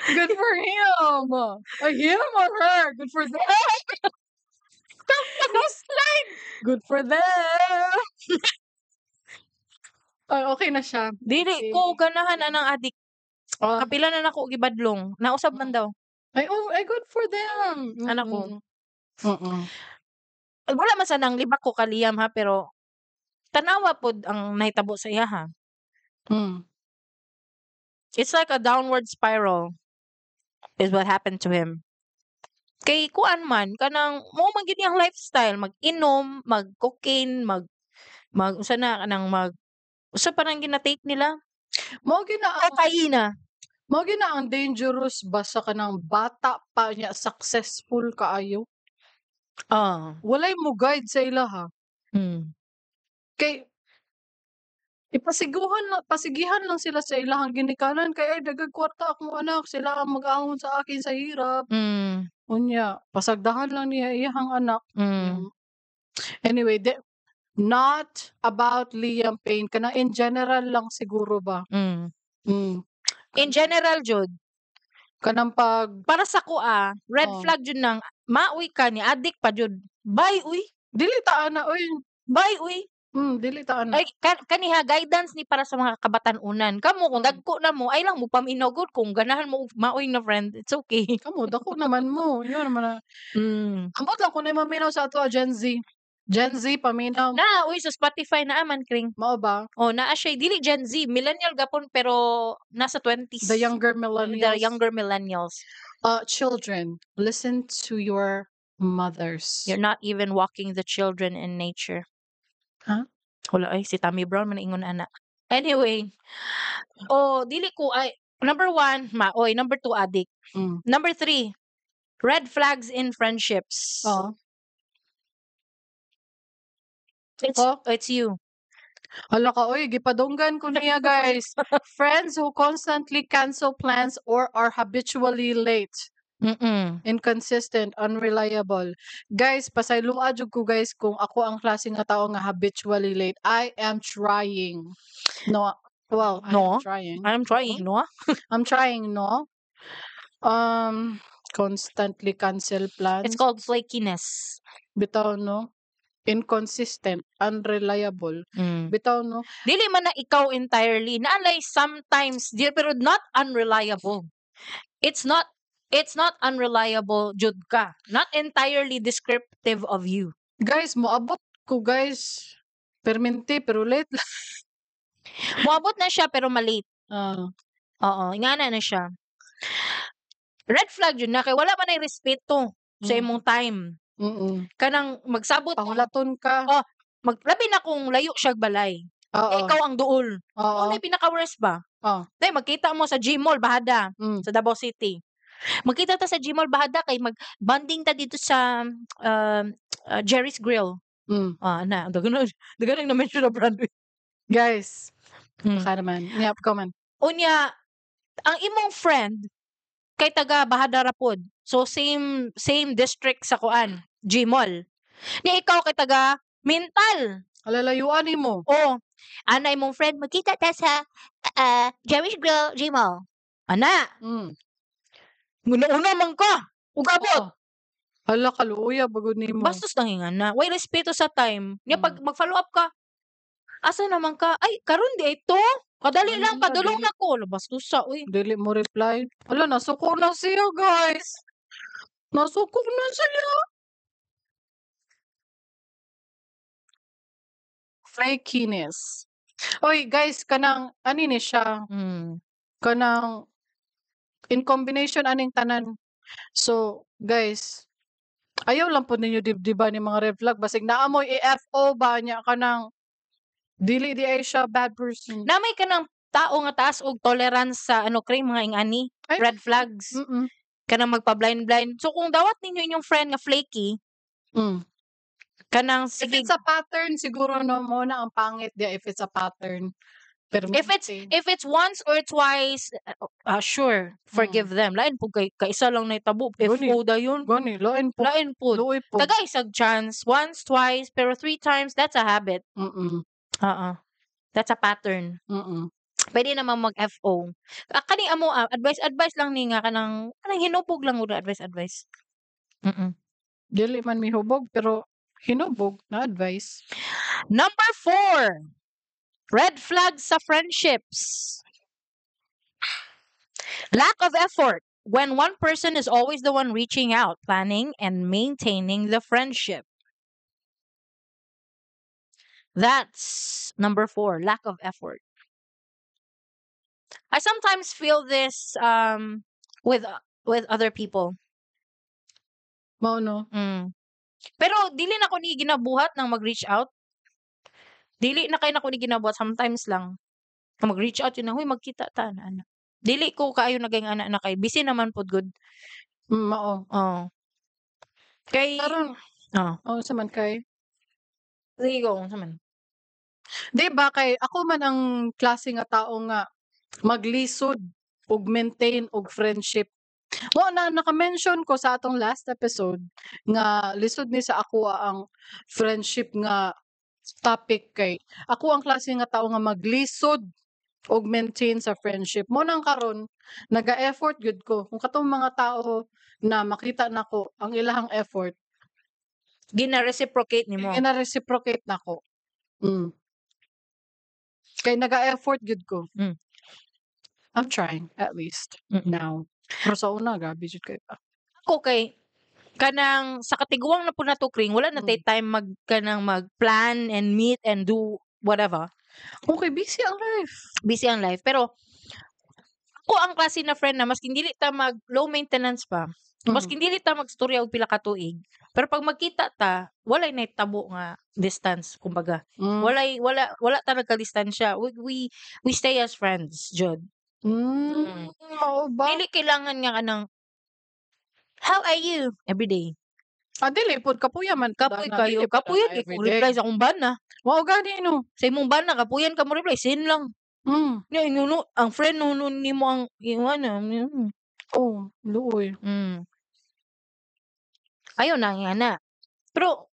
Good for him. Ay, him or her? Good for them. Slide. Good for them. Ay, okay na siya. Dili Okay. ko ganahan anang adik. Oh. Kapila na nako gibadlong. Nausab man daw. Ay, oh, ay, good for them. Anak ko. Ay, wala man sa nang libak ko kaliyam ha, pero tanawa pod ang nahitabo sa iya ha. It's like a downward spiral is what happened to him. Kay kuan man kanang mo man gyud niyang lifestyle, mag-inom, mag-cocaine, mag mag usa na kanang mag usa pa nang gina-take nila? Mao gyud na ang Cocaine. Mao gyud na ang dangerous ba sa kanang bata pa niya successful kaayo. Ah. Walay mo guide sa ilaha. Kay ipasiguhan lang pasigihan lang sila sa ilahang ginikanan kay ay daghang kwarta akong anak, sila ang mag-ahon sa akin sa hirap. Unya, pasagdahan lang niya iyahang anak. Anyway, de not about Liam Payne kanang in general lang siguro ba. In general jud. Kanang pag Para sa ko ah, red Oh. flag jud nang maoy ka ni addict pa jud. Bye uy. Dili ta ana uy. Bye uy. Dili ta ana. Ay kaniha guidance ni para sa mga kabatan-unan. Kamo kung dagko na mo ay lang mo paminaw gud kung ganahan mo og maoy na friend, it's okay. Kamo dako naman mo. Yun naman na. Ambot lang kung naay maminaw sa ato a Gen Z. Gen Z paminaw. Naa uy sa Spotify naa man, Kring. Mao ba? Oh, naa siya, dili Gen Z, millennial gapon pero nasa 20s. The younger The millennials. Younger millennials. Children, listen to your mothers. You're not even walking the children in nature. Huh? Wala ay, si Tammy Brown man ingon ana. Anyway, oh, dili ko ay number one, maoy, number two, addict. Number three, red flags in friendships. Oh. It's Oh. it's you. Hala ka, oy, gipadunggan ko niya, guys. Friends who constantly cancel plans or are habitually late. Inconsistent, unreliable. Guys, pasayloa jud ko, guys, kung ako ang klase nga tao nga habitually late. I am trying. No, well, I No. am trying. I'm trying, no? I'm trying, no? Constantly cancel plans. It's called flakiness. Bitaw, no? Inconsistent, unreliable. Bitaw, no? Dili man na ikaw entirely. Naalay sometimes, di, pero not unreliable. It's not unreliable jud ka. Not entirely descriptive of you. Guys, moabot ko, guys. Permente, pero late lang. Moabot na siya pero malate. Ah. Oo, ingana na siya. Red flag jud na kay wala man ay respeto sa imong time. Kanang magsabot Pahulaton ka. Oh, mag labi na kung layo siya balay. Ikaw ang duol. Ano pinaka worst ba? Oh. Day magkita mo sa G-Mall Bahada sa Davao City. Magkita ta sa G-Mall Bahada kay mag-bonding ta dito sa Jerry's Grill. Ah, na, daghan daghan na mention na brand. Guys, baka naman. Yep, go man. Unya, ang imong friend kay taga Bahada ra pod. So same same district sa kuan, G-Mall. Ni ikaw kay taga Mintal. Alalayuan nimo. Oh, ana imong friend, "Magkita ta sa Jerry's Grill, G-Mall." Ana, una man ka. Ug abot. Oh. Hala, kaluoya bagod nimo. Bastos nang ingana. Way respeto sa time. Nya pag mag-follow up ka, "Asa naman ka?" "Ay, karon di ay to. Kadali Ano lang, na, padulong dili na ko." Hala, bastos sa uy. Dili mo reply. Hala, nasuko na siya, guys. Nasuko na siya. Flakiness. Oy, guys, kanang ani ni siya, kanang in combination aning tanan. So, guys, ayaw lang pod ninyo dibdiban ni mga red flag basig naa moy i-FO ba nya kanang dili di ay siya bad person. Na may kanang tao nga taas og tolerance sa ano kray mga ingani, Ay, red flags. Kanang magpa-blind blind. So kung dawat ninyo inyong friend nga flaky, kanang If sige it's a pattern siguro, no, mo na ang pangit di if it's a pattern. Pero If it's once or twice, sure, forgive them. Lain pud kay kaisa lang nahitabo, Gani. FO dayon. Gani, lain po. Lain pud. Luoy po. Taga isag chance, once, twice, pero three times, that's a habit. Oo. That's a pattern. Pwede naman mag-FO. Ah, kani amo advice advice lang ni nga kanang kanang hinubog lang gud advice advice. Dili man mihubog pero hinubog na advice. Number four, red flags sa friendships. Lack of effort. When one person is always the one reaching out, planning, and maintaining the friendship. That's number four, lack of effort. I sometimes feel this with other people. Mao no. Pero dili na ko ni ginabuhat nang mag-reach out. Dili na kay nako ni ginabuhat, sometimes lang. Na mag-reach out yun na, "Huy, magkita ta," ana ana. Dili ko kaayo naging ana na kay busy naman pod gud. Mao. Oo. Kay Karon oh. Oh, unsa man kay? Sige go, unsa man? Di ba kay ako man ang klase nga tao nga maglisod og maintain og friendship. Mo na naka-mention ko sa atong last episode nga lisod ni sa ako ang friendship nga topic kay ako ang klase nga tao nga maglisod og maintain sa friendship. Mo nang karon naga-effort gyud ko. Kung katong mga tao na makita nako ang ilahang effort, Gina-reciprocate nimo. Gina-reciprocate nako. Kay naga-effort gyud ko. I'm trying at least now. Pero sa una grabe jud kay pa. Ako kay Kanang sa katiguang na pud nato, Kring, wala na tay time mag kanang mag-plan and meet and do whatever. Okay, busy ang life. Busy ang life. Pero ako ang klase na friend na maskin dili ta mag low maintenance pa. Maskin dili ta magstorya og pila ka tuig. Pero pag magkita ta, walay nahitabo nga distance kumbaga. Walay wala wala ta nagka-distansya. We stay as friends, jud. Mao ba? Dili kailangan nga kanang, "How are you?" every day. Ah, dili pod, kapuya man pud Kapoy ana, kayo. dili pud Kapuyan ana kay kog everyday. reply sa akong bana. Mao gani, no. Sa imong bana kapuyan ka mo reply, seen lang. Nya inguno ang friend nuno nimo ang imo ana. Oh, luoy. Ayaw na nga na. Pero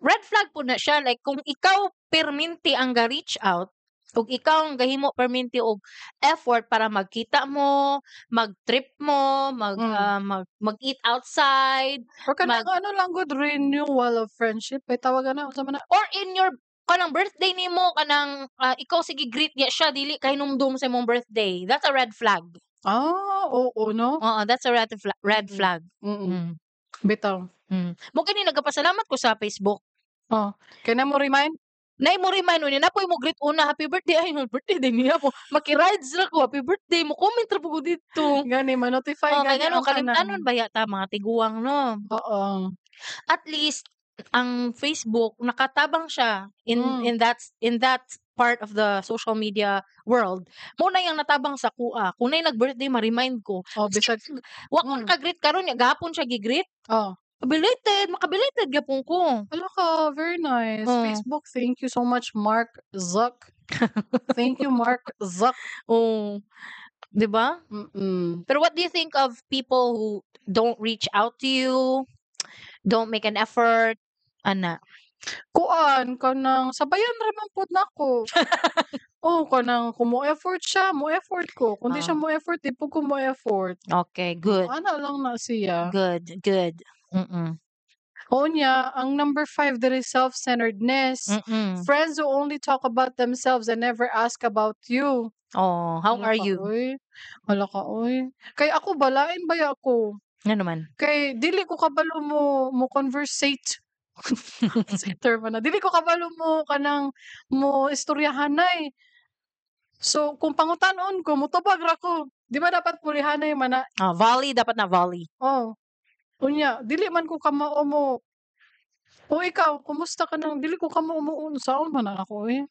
red flag pud na siya, like kung ikaw perminti ang ga-reach out ug ikaw ang gahimo perminti og effort para magkita mo, mag-trip mo, mag mag mag-eat outside, Or kanang mag ano lang gud, renewal of friendship ay tawag ana, unsa man na? Or in your kanang birthday nimo, kanang ikaw sige greet niya siya dili kahinumdum sa imong birthday. That's a red flag. Ah, oo, no? Oo, that's a red flag. Bitaw. Mo kini nagapasalamat ko sa Facebook. Oh, kay na mo remind? Nay mo remind unya na poy mo greet una, "Happy birthday," ay birthday din niya po. Maki-rides ra ko, "Happy birthday," mo comment ra pud ko didto. Gani ma-notify Oh, kay gani ngano ang tanan. kalimtanon ba yata mga tiguang, no? Oo. At least ang Facebook nakatabang siya in in that part of the social media world. Mo na yang natabang sa kuha. Kung nay nag-birthday ma-remind ko. Oh, bisag Wa ko naka-greet karon nya gahapon siya gi-greet. Belated, maka-belated gyapon ko. Hala ka, very nice. Facebook, thank you so much, Mark Zuck. Thank you, Mark Zuck. Oh. 'Di ba? Pero what do you think of people who don't reach out to you, don't make an effort, ana? Kuan kanang sabayan ra man pud nako. Oh, kanang kung mo effort siya, mo effort ko. Kung di siya mo effort, di pud ko mo effort. Okay, good. Ana lang na siya. Good, good. Unya, ang number 5 there is self-centeredness. Friends who only talk about themselves and never ask about you. Oh, how Hala are ka, you? oy. Hala ka, oy. Kay ako balain baya ako. Ngano man? Kay dili ko kabalo mo conversate. Term na. Dili ko kabalo mo kanang mo istoryahanay. So kung pangutan-on ko, motubag ra ko. Di ba dapat pulihanay man na? Ah, volley dapat na volley. Oh. Unya, dili man ko kamao mo. O ikaw, kumusta ka nang? Dili ko kamao mo unsaon man na ako eh.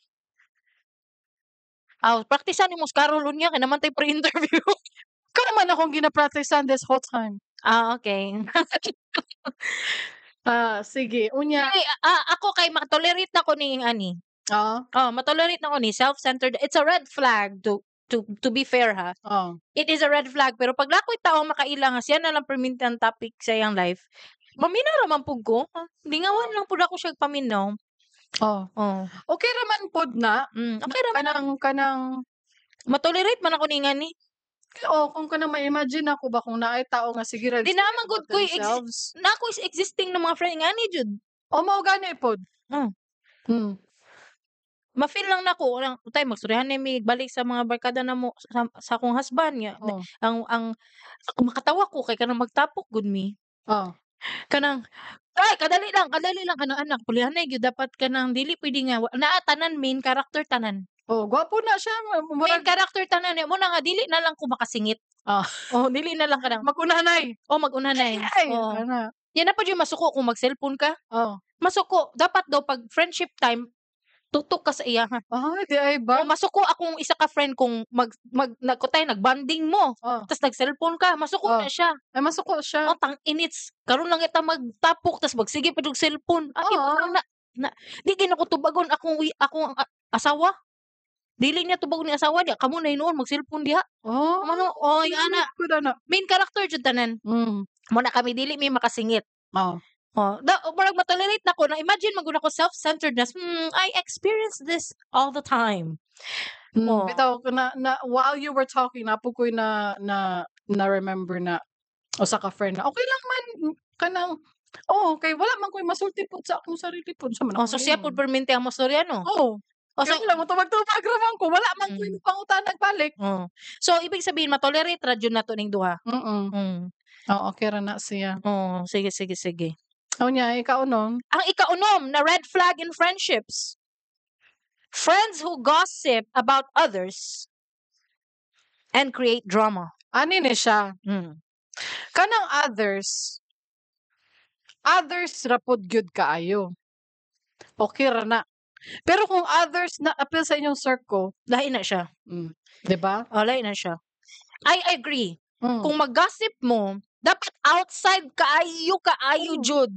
Aw, praktisan nimo Carol unya kay naman tay pre-interview. Ikaw naman akong gina-practicean this whole time. Ah, okay. Ah, sige. Unya. Ay, ako kay matolerate na ko ni ani. Oh, matolerate na ko ni self-centered. It's a red flag to be fair ha. It is a red flag, pero pag lakoy tao makaila nga siya na lang perminti ang topic sa iyang life, maminaw ra man pud ko. Lingawan lang pud ako siya paminaw. Oh. Okay ra man pod na. Okay ra man. Kanang matolerate man ako ni ngani. Oh, kung kanang ma-imagine ako ba kung naay tao nga sige ra Di na man gud about koy themselves. na ako is existing ng mga friend ngani jud. Oh, mao gani pod. Ma-feel lang nako lang utay magstoryahan ni mi balik sa mga barkada namo sa akong husband nga. Ang makatawa ko kay kanang magtapok gud mi. Kanang ay kadali lang kanang anak pulihan na gyud dapat kanang dili pwede nga naa tanan main character tanan. Oh, gwapo na siya, Main murag character tanan mo na nga dili na lang ko makasingit. Oh, dili na lang kanang Mag-unhanay. Oh, mag-unhanay. Ay, Oh. ana. Yan na pud yung masuko kung mag-cellphone ka. Masuko dapat daw pag friendship time tutok ka sa iya ha. Ay, di ay ba? Oh, masuko akong isa ka friend kung mag, mag nagkutay nagbanding mo. Tas nag-cellphone ka, masuko na siya. Ay, masuko siya. Oh, tang inits. Karon lang kita magtapok tas magsige pa og cellphone. Ay, putang na, di gid ako tubagon akong akong asawa. Dili niya tubagon ni asawa niya, kamo na hinuon mag-cellphone diha. Mano, oy, ana. Good, ana. Main character jud tanan. Mo na kami dili mi makasingit. Oh, da, murag matolerate na ko na imagine man gud ako self-centeredness. I experience this all the time. Bitaw na while you were talking na po ko'y na remember na usa ka friend na okay lang man kanang oh, kay wala man ko'y masulti pud sa akong sarili pud sa man Oh, ako so siya hinon. pud permente ang mostorya, no? Oo. O, so, So, wala mo tubag-tubag ra man ko. Wala man ko pangutanag balik. Oh. So, ibig sabihin, matolerate ra jud nato ning duha. Oo, okay ra na siya. Oh, sige, sige, sige. Unya, ikaw no? Ang ikaunom na red flag in friendships. Friends who gossip about others and create drama. Ani ni siya? Kanang others, others ra pod gyud kaayo. Okay ra na. Pero kung others na apil sa inyong circle, Lahi na siya. 'Di ba? Oh, lahi na siya. I agree. Kung mag-gossip mo, dapat outside kaayo kaayo jud.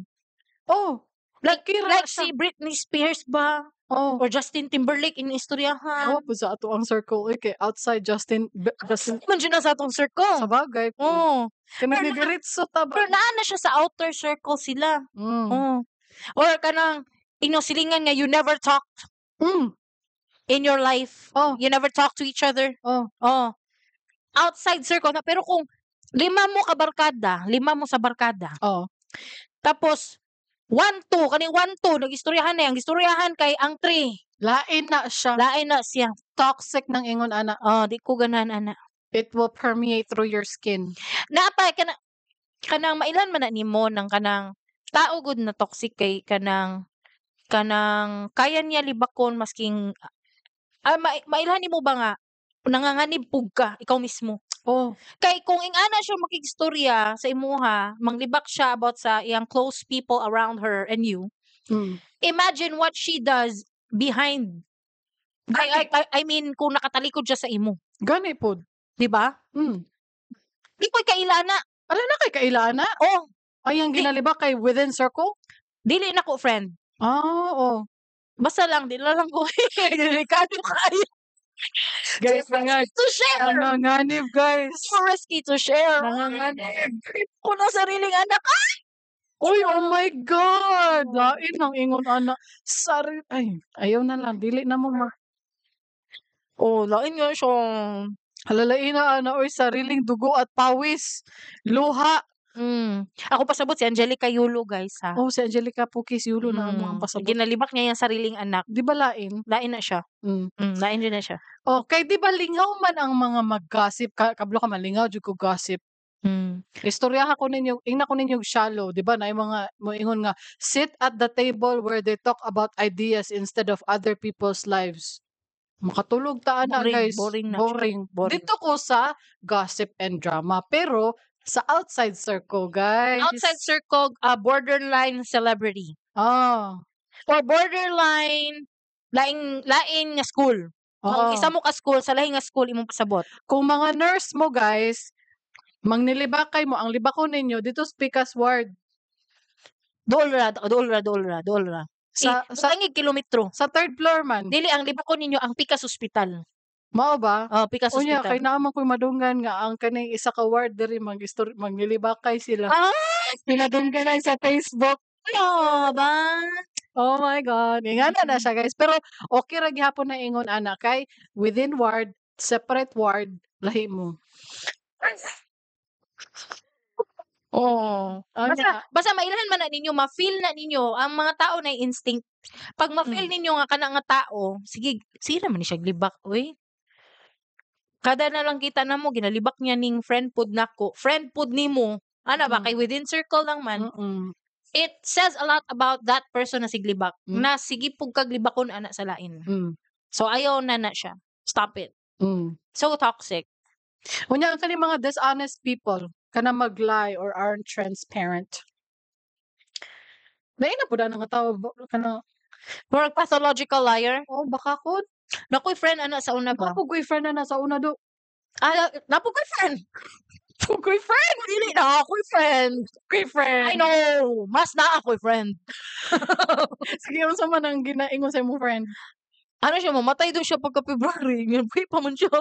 Oh, Like okay ra like siya. Si Britney Spears ba? Oh. Or Justin Timberlake in istoryahan. Awa po sa ato ang circle eh, kay outside Justin Justin Man jud na sa atong circle. Sa bagay po. Kanang diretso ta ba? Pero naa na siya sa outer circle sila. Oh. Or kanang inyong silingan nga you never talk in your life. Oh. You never talk to each other. Oh. Oh. Outside circle na, pero kung lima mo ka barkada, lima mo sa barkada. Tapos 1 2 kani 1 2 nag-istoryahan na, ang istoryahan kay ang 3. Lain na siya. Lain na siya. Toxic nang ingon ana. Oh, di ko ganahan ana. It will permeate through your skin. Naa pa kana kanang mailan man na nimo ng kanang tao gud na toxic kay kanang kanang kaya niya libakon masking mailhan nimo ba nga nanganganib pug ka ikaw mismo. Oh. Kay kung ingana siya makigstorya sa imuha, manglibak siya about sa iyang close people around her and you. Imagine what she does behind. I mean kung nakatalikod siya sa imo, Gani pod. di ba? Mm. Di ko kaila na. Ala na kay kaila na. Oh, Ay, ang ginalibak kay within circle? Dili na ko friend. Ah, oh. Basta lang, di na lang ko. Delikado kayo. Guys, mga To share. nanganganib, guys. So risky to share. Nanganganib. Ko na sariling anak. Uy, oh my God! Lain ang ingon ana. Sari ay, ayaw na lang dili na mo ma Oh, lain nga siya. Halalain na ana oy, sariling dugo at pawis, luha. Ako pasabot si Angelica Yulo, guys, ha. Oh, si Angelica Pukis Yulo na amo ang pasabot. Ginalibak niya yung sariling anak. Di ba lain? Lain na siya. Lain din na siya. Oh, kay di ba lingaw man ang mga mag-gossip, ka kabalo ka malingaw jud ko gossip. Istoryaha ko ninyo, ingna ko ninyo shallow, di ba naay mga moingon nga sit at the table where they talk about ideas instead of other people's lives. Makatulog ta ana, Boring, guys. boring na siya. Boring. Boring. Dito ko sa gossip and drama, pero sa outside circle, guys. Outside circle, borderline celebrity. Or borderline laing laing nga school. Kung isa mo ka school sa laing nga school imong pasabot. Kung mga nurse mo, guys, mangnilibakay mo, ang libakon ninyo dito sa Pikas Ward. Dool ra, dool ra, dool ra, dool ra. Sa eh, sa kilometro. Sa third floor man. Dili, ang libakon ninyo ang Pikas Hospital. Mao ba? Oh, Pikas Unya Hospital. kay naa man ko'y madunggan nga ang kaning isa ka ward diri mag-istor magnilibakay sila. Pinadungganan sa Facebook. Ano ba? Oh my God. Ingana na siya, guys. Pero okay ra gihapon na ingon ana kay within ward, separate ward, lahi mo. Oo. Ano? Basta, basta mailhan man na ninyo, ma-feel na ninyo ang mga tao na instinct. Pag ma-feel ninyo nga kana nga tao, sige, sige naman ni siya glibak, oy. Kada na lang kita na mo ginalibak niya ning friend pod nako, friend pod nimo. Ana ba kay within circle lang man. It says a lot about that person na siglibak. Na sige pug kag libakon ana sa lain. So ayaw na na siya. Stop it. So toxic. Unya ang kani mga dishonest people kana mag-lie or aren't transparent. Lain na pud ana nga tao kana Murag pathological liar. Oh, baka ko. Nakoy friend ana sa una ba? Napo ko'y friend ana sa una do. Ah, napo ko'y friend. Ko'y friend. Dili na ako'y friend. Ko'y friend. I know. Mas na ako'y friend. Sige, unsa man ang ginaingon sa imong friend? Ano siya, mamatay daw siya pagka February. Ngayon, buhi pa man siya.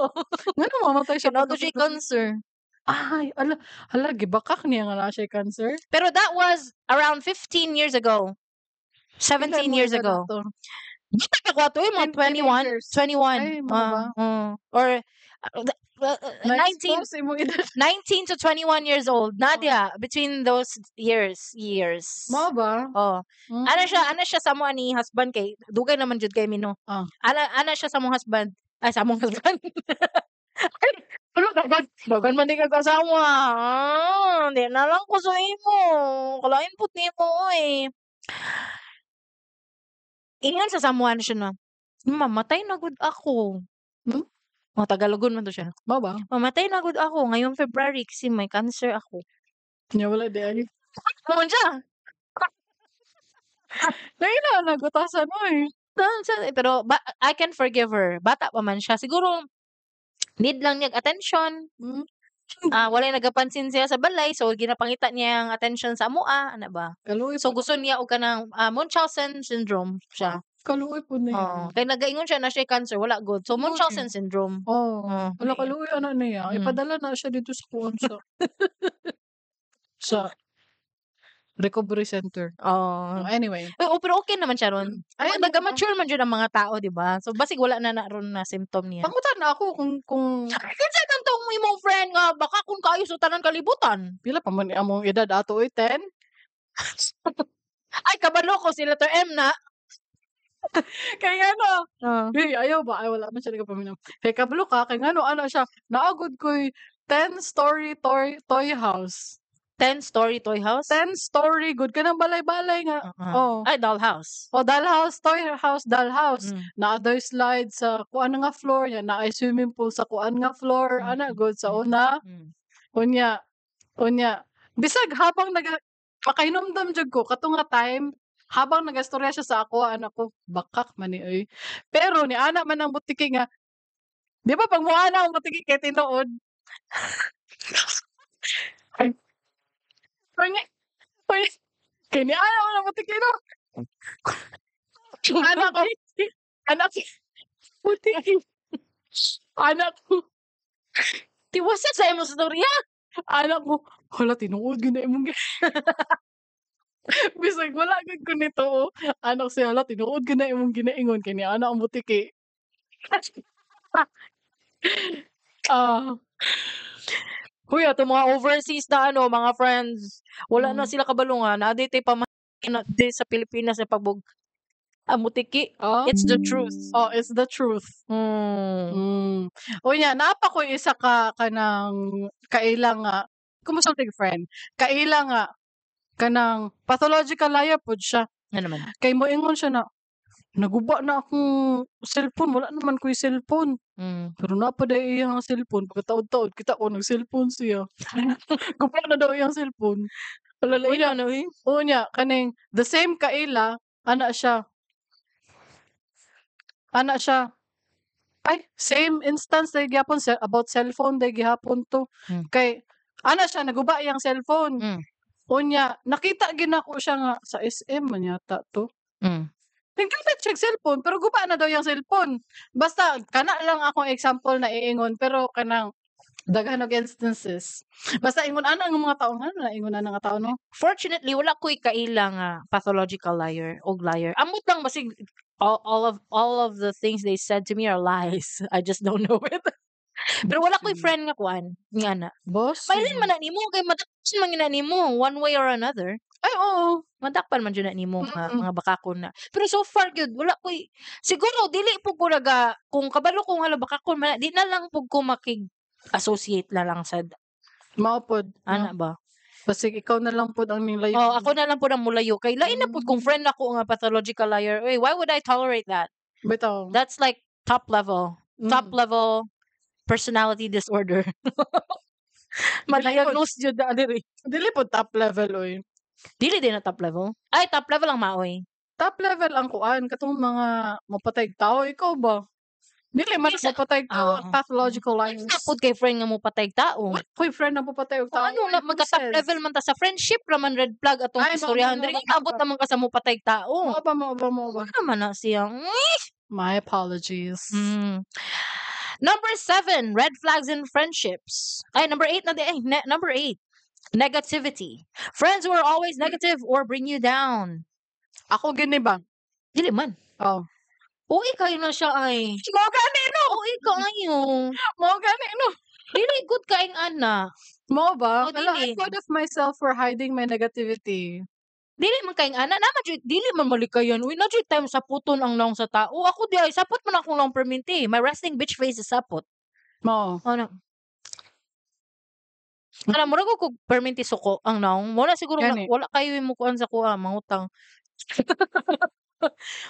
Ngano mamatay siya Kaya pagka siya February? cancer. Ay, ala, ala, gibakak niya nga naa siya cancer. Pero that was around 15 years ago. Pila 17 mo years edad ago. ato? Bata pa ko ato eh, mga Teen 21. teenagers. 21. Ay, mao ba? Or, 19 Na-expose imong edad. 19 to 21 years old. Nadia, between those years. Mao ba? Oh. Ana siya sa amo ni husband kay dugay naman jud kay mi, no. Ana siya sa among husband. Ay, sa among husband. Ay, ano, daghan, daghan man di kag asawa. Ah, di na lang ko sa imo. Kalain pud nimo oy. Ingon sa samuan siya na, "Mamatay na gud ako." Oh, Tagalogon man to siya. Mao ba? "Mamatay na gud ako ngayong February kasi may cancer ako." Nya wala diay. Mao man siya. Lahi na nagutasan, oy. Pero ba, I can forgive her. Bata pa man siya. Siguro need lang niya attention. Ah, walay nagapansin siya sa balay, so ginapangita niya ang attention sa amoa, ana ba? Kaluoy So pud. Gusto niya og kanang Munchausen syndrome siya. Kaluoy pud niya. Oo, kay nagaingon siya na siya cancer, wala gud. So Uy. Munchausen syndrome. Oh, Oh. wala, kaluoy ana niya. Ipadala na siya dito sa kuan, sa recovery center. Oh. Oh, anyway. Oo, pero okay naman siya ron. Ay, Ay, nag-mature man jud ang mga tao, di ba? So basig wala na na ron na symptom niya. Pangutan na ako kung Kinsa man tong imong friend nga baka kung kaayo sa tanan kalibutan? Pila pa man among edad ato oy, 10? Ay, kabalo ko sila to M na. Kay ngano? Hey, ayaw ba? Ay, wala man siya nagapaminaw. Kay kabalo ka, kay ngano ano siya, naa gud ko'y 10-story toy house. 10-story toy house? 10-story gud kanang balay-balay nga. Oh. Ay, dollhouse. Oh, dollhouse, toy house, dollhouse. Naa daw slide sa kuan nga floor, nya naay swimming pool sa kuan nga floor, ana gud sa una. Unya. Bisag habang naga makahinumdom jud ko kato nga time habang nagastorya siya sa ako, ana ko, bakak man ni oy. Pero ni ana man ang butiki nga, di ba pag muana ang butiki kay tinuod? Ay. Unya, uy, kay ni ana man ang butiki, no. Anak ko, anak butiki. Anak ko. Tiwasak sa imong storya. Anak ko, hala, tinuod gyud na imong Bisag wala gud ko nito, oh. Anak siya, hala, tinuod gyud na imong ginaingon kay ni ana ang butiki. Ah. Huy, ato mga overseas na ano, mga friends, wala na sila kabalo nga naa tay pa na di sa Pilipinas na pagbog amutiki. Oh. It's the truth. Oh, it's the truth. Unya, naa pa ko'y isa ka kanang kaila nga kumusta friend? Kaila nga kanang pathological liar pod siya. Nga naman? Kay moingon siya na, "Naguba na akong cellphone, wala naman ko'y cellphone." Pero naa pa diay iyang cellphone, pagkataod-taod kita ko nag-cellphone siya. Guba na daw iyang cellphone. Hala, Uy, unya ano eh? Unya kaning the same kaila ana siya. Ana siya. Ay, same instance diay gihapon sa about cellphone diay gihapon 'to. Kay ana siya, naguba iyang cellphone. Unya nakita gyud nako siya nga sa SM man yata 'to. Naggamit siyag cellphone pero guba na daw iyang cellphone. Basta kana lang akong example na iingon, pero kanang daghan og instances. Basta ingon ana ang mga tawo, ngano na ingon ana nga tawo, no? Fortunately, wala ko'y kaila nga pathological liar og liar. Amot lang basig all of the things they said to me are lies. I just don't know it. Pero wala ko'y friend nga kuan, nga ana. Boss. Mailin man na nimo kay madakpan man gyud na nimo one way or another. Ay, oo. Madakpan man jud na nimo nga mga bakakon na. Pero so far gyud wala ko'y, siguro dili pud ko naga, kung kabalo ko nga bakakon man na, di na lang pud ko makig-associate na lang sad. Mao pod, no? Ana ba? Basig ikaw na lang pod ang nilayo. Oh, ako na lang pud ang mulayo kay lain na pud kung friend ako nga pathological liar. Uy, why would I tolerate that? Bitaw. That's like top level. Top level personality disorder. Ma-diagnose jud na diri. Dili pod top level oy. Dili din na top level. Ay, top level ang maoy. Top level ang kuan, katong mga mapatay tao, ikaw ba? Dili man mapatay tao ang pathological liars. Unsa pud kay friend nga mo patay tao? What koy friend na mapatay og Kung tao? ano na magka top Says? level man ta sa friendship raman, red flag atong Ay, mao istoryahan ba, diri. mao ba, Abot naman ka sa mo patay tao. Mao ba, mao ba, mao ba? Ano naman na siya? My apologies. Number 7, red flags in friendships. Ay, number 8 na di. Ay, number 8. Negativity. Friends who are always negative or bring you down. Ako gini ba? Dili man. Oh. Uy, kayo na siya ay. Mao gani, no. Uy, kayo. Mao gani, no. Dili gud kaing ana. Mao ba? Oh, Hala, I'm dili. proud of myself for hiding my negativity. Dili man kaing ana, naa man jud, dili man malikayan uy, naa jud time saputon ang nawong sa tao. Ako di ay sapot man akong nawong permente. My resting bitch face is sapot. Mao. Ano? Kana murag og permente suko ang nawong. Wala siguro na, Gani. Wala kayo mo kuan sa kuha mangutang.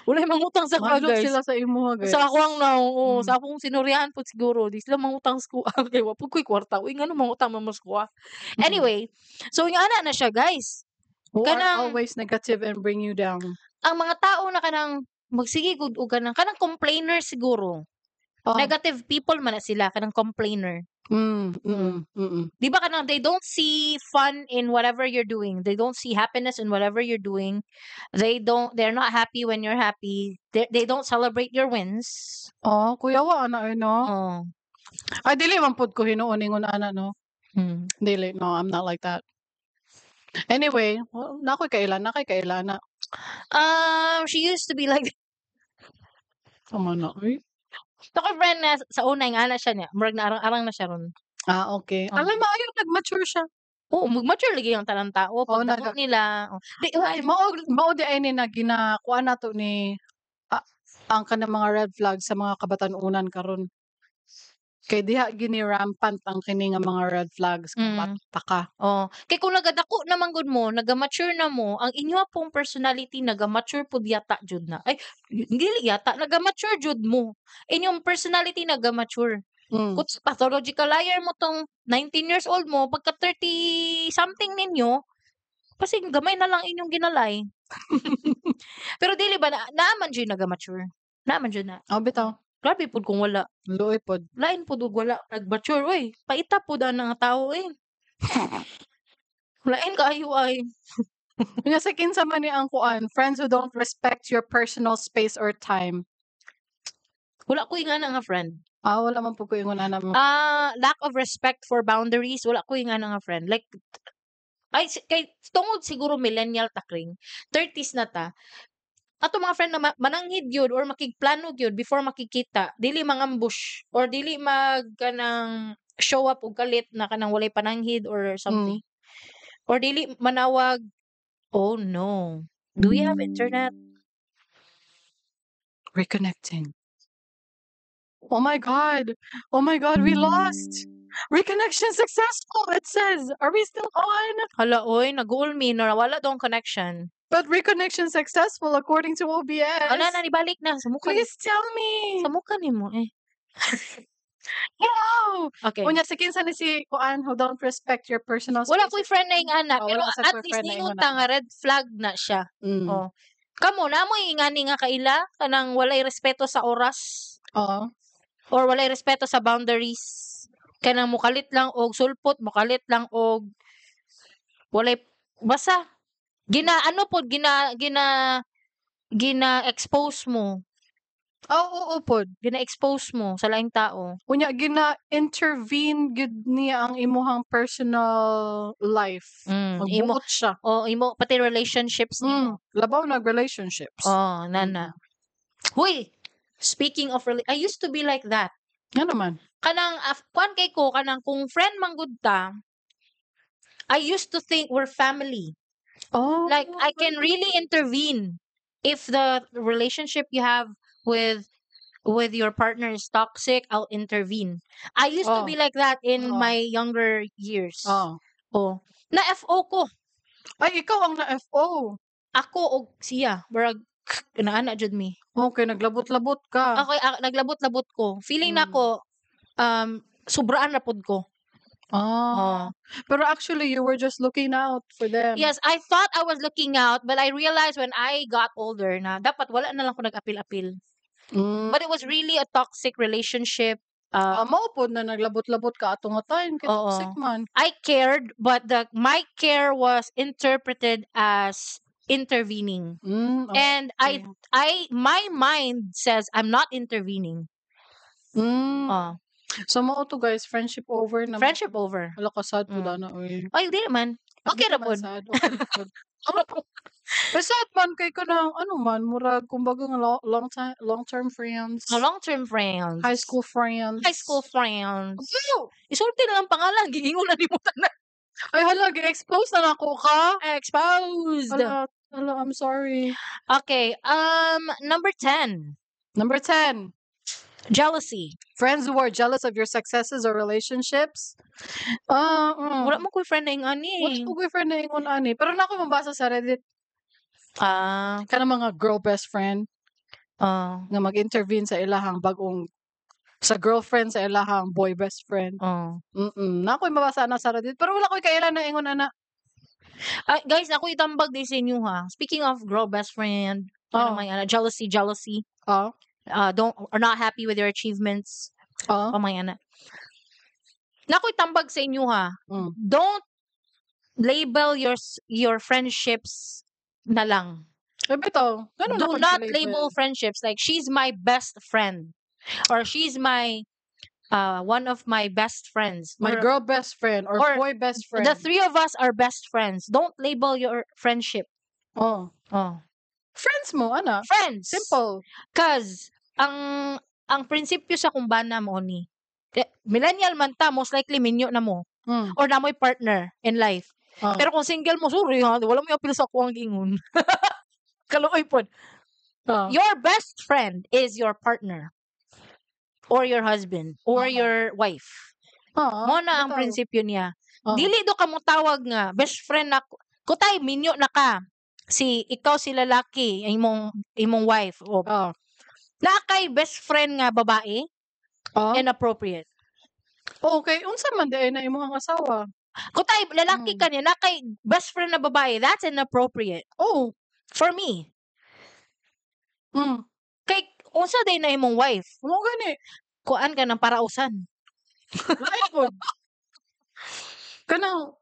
Wala mangutang sa kuha, Mahadlok guys. sila sa imuha, guys. Sa ako ang nawong, oo, sa akong sinuryahan pud siguro, di sila mangutang sa kuha kay wa pud ko'y kwarta. Uy, ngano mangutang man mo sa kuha? Anyway, so yung ana na siya, guys. Who are Kanang always negative and bring you down. Ang mga tao na kanang magsige gud og kanang complainer siguro. Oh. Negative people man na sila, kanang complainer. Di ba kanang they don't see fun in whatever you're doing. They don't see happiness in whatever you're doing. They're not happy when you're happy. They don't celebrate your wins. Oh, kuya wa ana eh, no? Oh. Ay, dili man pud ko hinuon ingon ana, no? Dili, no, I'm not like that. Anyway, well, na ako'y kaila, na kay kaila na. She used to be like Tama na, uy. Ako friend na sa una yung ana siya niya. Murag na arang-arang na siya ron. Ah, okay. Oh. Alam mo, ayaw, nag-mature siya. Oo, mag-mature lagi ang tanang tao. Oo, Pagdako nila. Oh. Di, Ay, mao di ay ni na ginakuan nato ni ang kanang mga red flags sa mga kabatan-unan karon. Kay diha gini rampant ang kini nga mga red flags kung bata pa ka. Oh, kay kung nagadako naman gud mo, naga-mature na mo, ang inyo pong personality naga-mature pud yata jud na. Ay, dili yata, naga-mature jud mo. Inyong personality naga-mature. Kung pathological liar mo tong 19 years old mo, pagka 30 something ninyo, pasig gamay na lang inyong ginalay. Pero dili ba na naaman jud naga-mature? Naaman jud na. Oh, bitaw. Grabe pud kung wala. Luoy pod. Lain pud og wala nag-mature oy. Paita pud ana nga tao eh. Lain kaayo ay. Unya sa kinsa man ni ang kuan, friends who don't respect your personal space or time. Wala ko ingana nga friend. Ah, wala man pud ko ingon ana mo. Ah, lack of respect for boundaries, wala ko ingana nga friend. Like ay kay tungod siguro millennial ta kring, 30s na ta. Ato mga friend na mananghid gyud or makigplano gyud before makikita, dili mangambush or dili mag kanang show up og kalit na kanang walay pananghid or something. Or dili manawag. Oh no. Do we have internet? Reconnecting. Oh my God. Oh my God, we lost. Reconnection successful, it says. Are we still on? Hala oy, nag-uulmi na wala dong connection. But reconnection successful according to OBS. Wala na, nibalik na. Sa mukha ni Please tell me. Sa mukha nimo eh. Wow. Okay. Unya sa kinsa ni si kuan who don't respect your personal Wala space. ko'y friend na ingana, Oh, pero wala sa at ko'y least friend na ningon ingon ta ana. nga red flag na siya. Oh. Kamo na mo ingani nga kaila kanang walay respeto sa oras Oo. or walay respeto sa boundaries. Kanang mukalit lang og sulpot, mukalit lang og walay basta gina ano pod gina gina gina expose mo. Oh, oo pod. Gina expose mo sa laing tao. Unya gina intervene gyud niya ang imuhang personal life. Imo Magbuot siya. Oh, imo pati relationships nimo. Labaw nag relationships. Oh, nana. Huy, speaking of I used to be like that. Nga naman. Kanang kuan kay ko kanang kung friend man gud ta, I used to think we're family. Oh. Like I can really intervene if the relationship you have with your partner is toxic, I'll intervene. I used to be like that in my younger years. Oh. Oh. Na FO ko. Ay, ikaw ang na FO. Ako og siya, murag naana jud mi. Okay, naglabot-labot ka. Okay, naglabot-labot ko. Feeling nako sobraan na pud ko. Oh. Pero actually, you were just looking out for them. Yes, I thought I was looking out, but I realized when I got older na dapat wala na lang ko nag-apil-apil. But it was really a toxic relationship. Mao pod na naglabot-labot ka ato nga time kay Oo. toxic man. I cared, but the my care was interpreted as intervening. And I my mind says I'm not intervening. So mao to, guys, friendship over na. Friendship over. Wala ka sad pud ana oy. Ay, di naman. Ay, Okay di ra naman pud. sad. Okay ra pud. Pero sad man kay kanang ano man, murag kumbaga nga long time, long-term friends. Oh, long-term friends. High school friends. High school friends. Pero, Isulti na lang pangalan, giingon na nimo tanan. Ay hala, gi-expose na nako ka. Exposed. Hala, hala, I'm sorry. Okay, number 10. Number 10. Jealousy. Friends who are jealous of your successes or relationships. Wala mo ko'y friend na ingani. Wala ko ko'y friend na ingon ani. Pero na ako mabasa sa Reddit. Kanang mga girl best friend nga mag-intervene sa ilahang bagong sa girlfriend sa ilahang boy best friend. Na ako'y mabasa na sa Reddit. Pero wala ko'y kailan na ingon ana. Guys, ako itambag din sa inyo ha. Speaking of girl best friend, ano may ana, jealousy, jealousy. Don't are not happy with your achievements. Oh my ana. Na ako'y tambag sa inyo ha. Don't label your friendships na lang. Ay, bitaw. Ganun Do ako not label. Label friendships like she's my best friend or she's my one of my best friends. My Or girl best friend or or boy best friend. The three of us are best friends. Don't label your friendship. Oh. Oh. Friends mo, ana. Friends. Simple. 'Cause ang prinsipyo sa kumbana mo ni millennial man ta, most likely minyo na mo or na mo'y partner in life. Pero kung single mo, sorry ha, wala mo apil sa ako ang gingon. Kaluoy pod. Your best friend is your partner or your husband or your wife. Mo na ang Bitaw. Prinsipyo niya. Dili do ka mo tawag nga best friend na kutay minyo na ka. Si ikaw si lalaki imong wife o naa kay best friend nga babae, inappropriate. Okay, unsa man diay na imong asawa? Kutay lalaki ka niya, naa kay best friend na babae, that's inappropriate. For me. Kay unsa day na imong wife? Mo gani. Kuan ka ng parausan. Lain pod. Kanang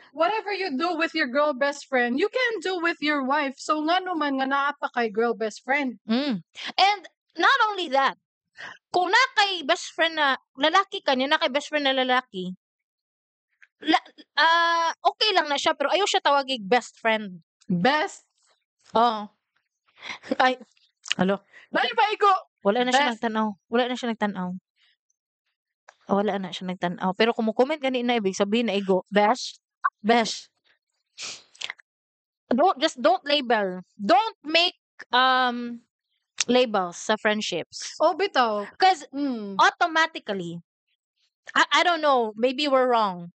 whatever you do with your girl best friend, you can do with your wife. So ngano man nga naa pa kay girl best friend? And not only that, kung naa kay best friend na lalaki ka niya, naa kay best friend na lalaki, okay lang na siya pero ayaw siya tawagig best friend. Best. Oh. Ay, alo. Dali ba igo? Wala na siya Best. nagtan-aw. Wala na siya nagtan-aw. Wala na siya nagtan-aw. Pero kung mo-comment gani na, ibig sabihin na igo. Best. Best. Don't just don't label. Don't make labels sa friendships. Oh, bitaw. Because automatically, I don't know, maybe we're wrong.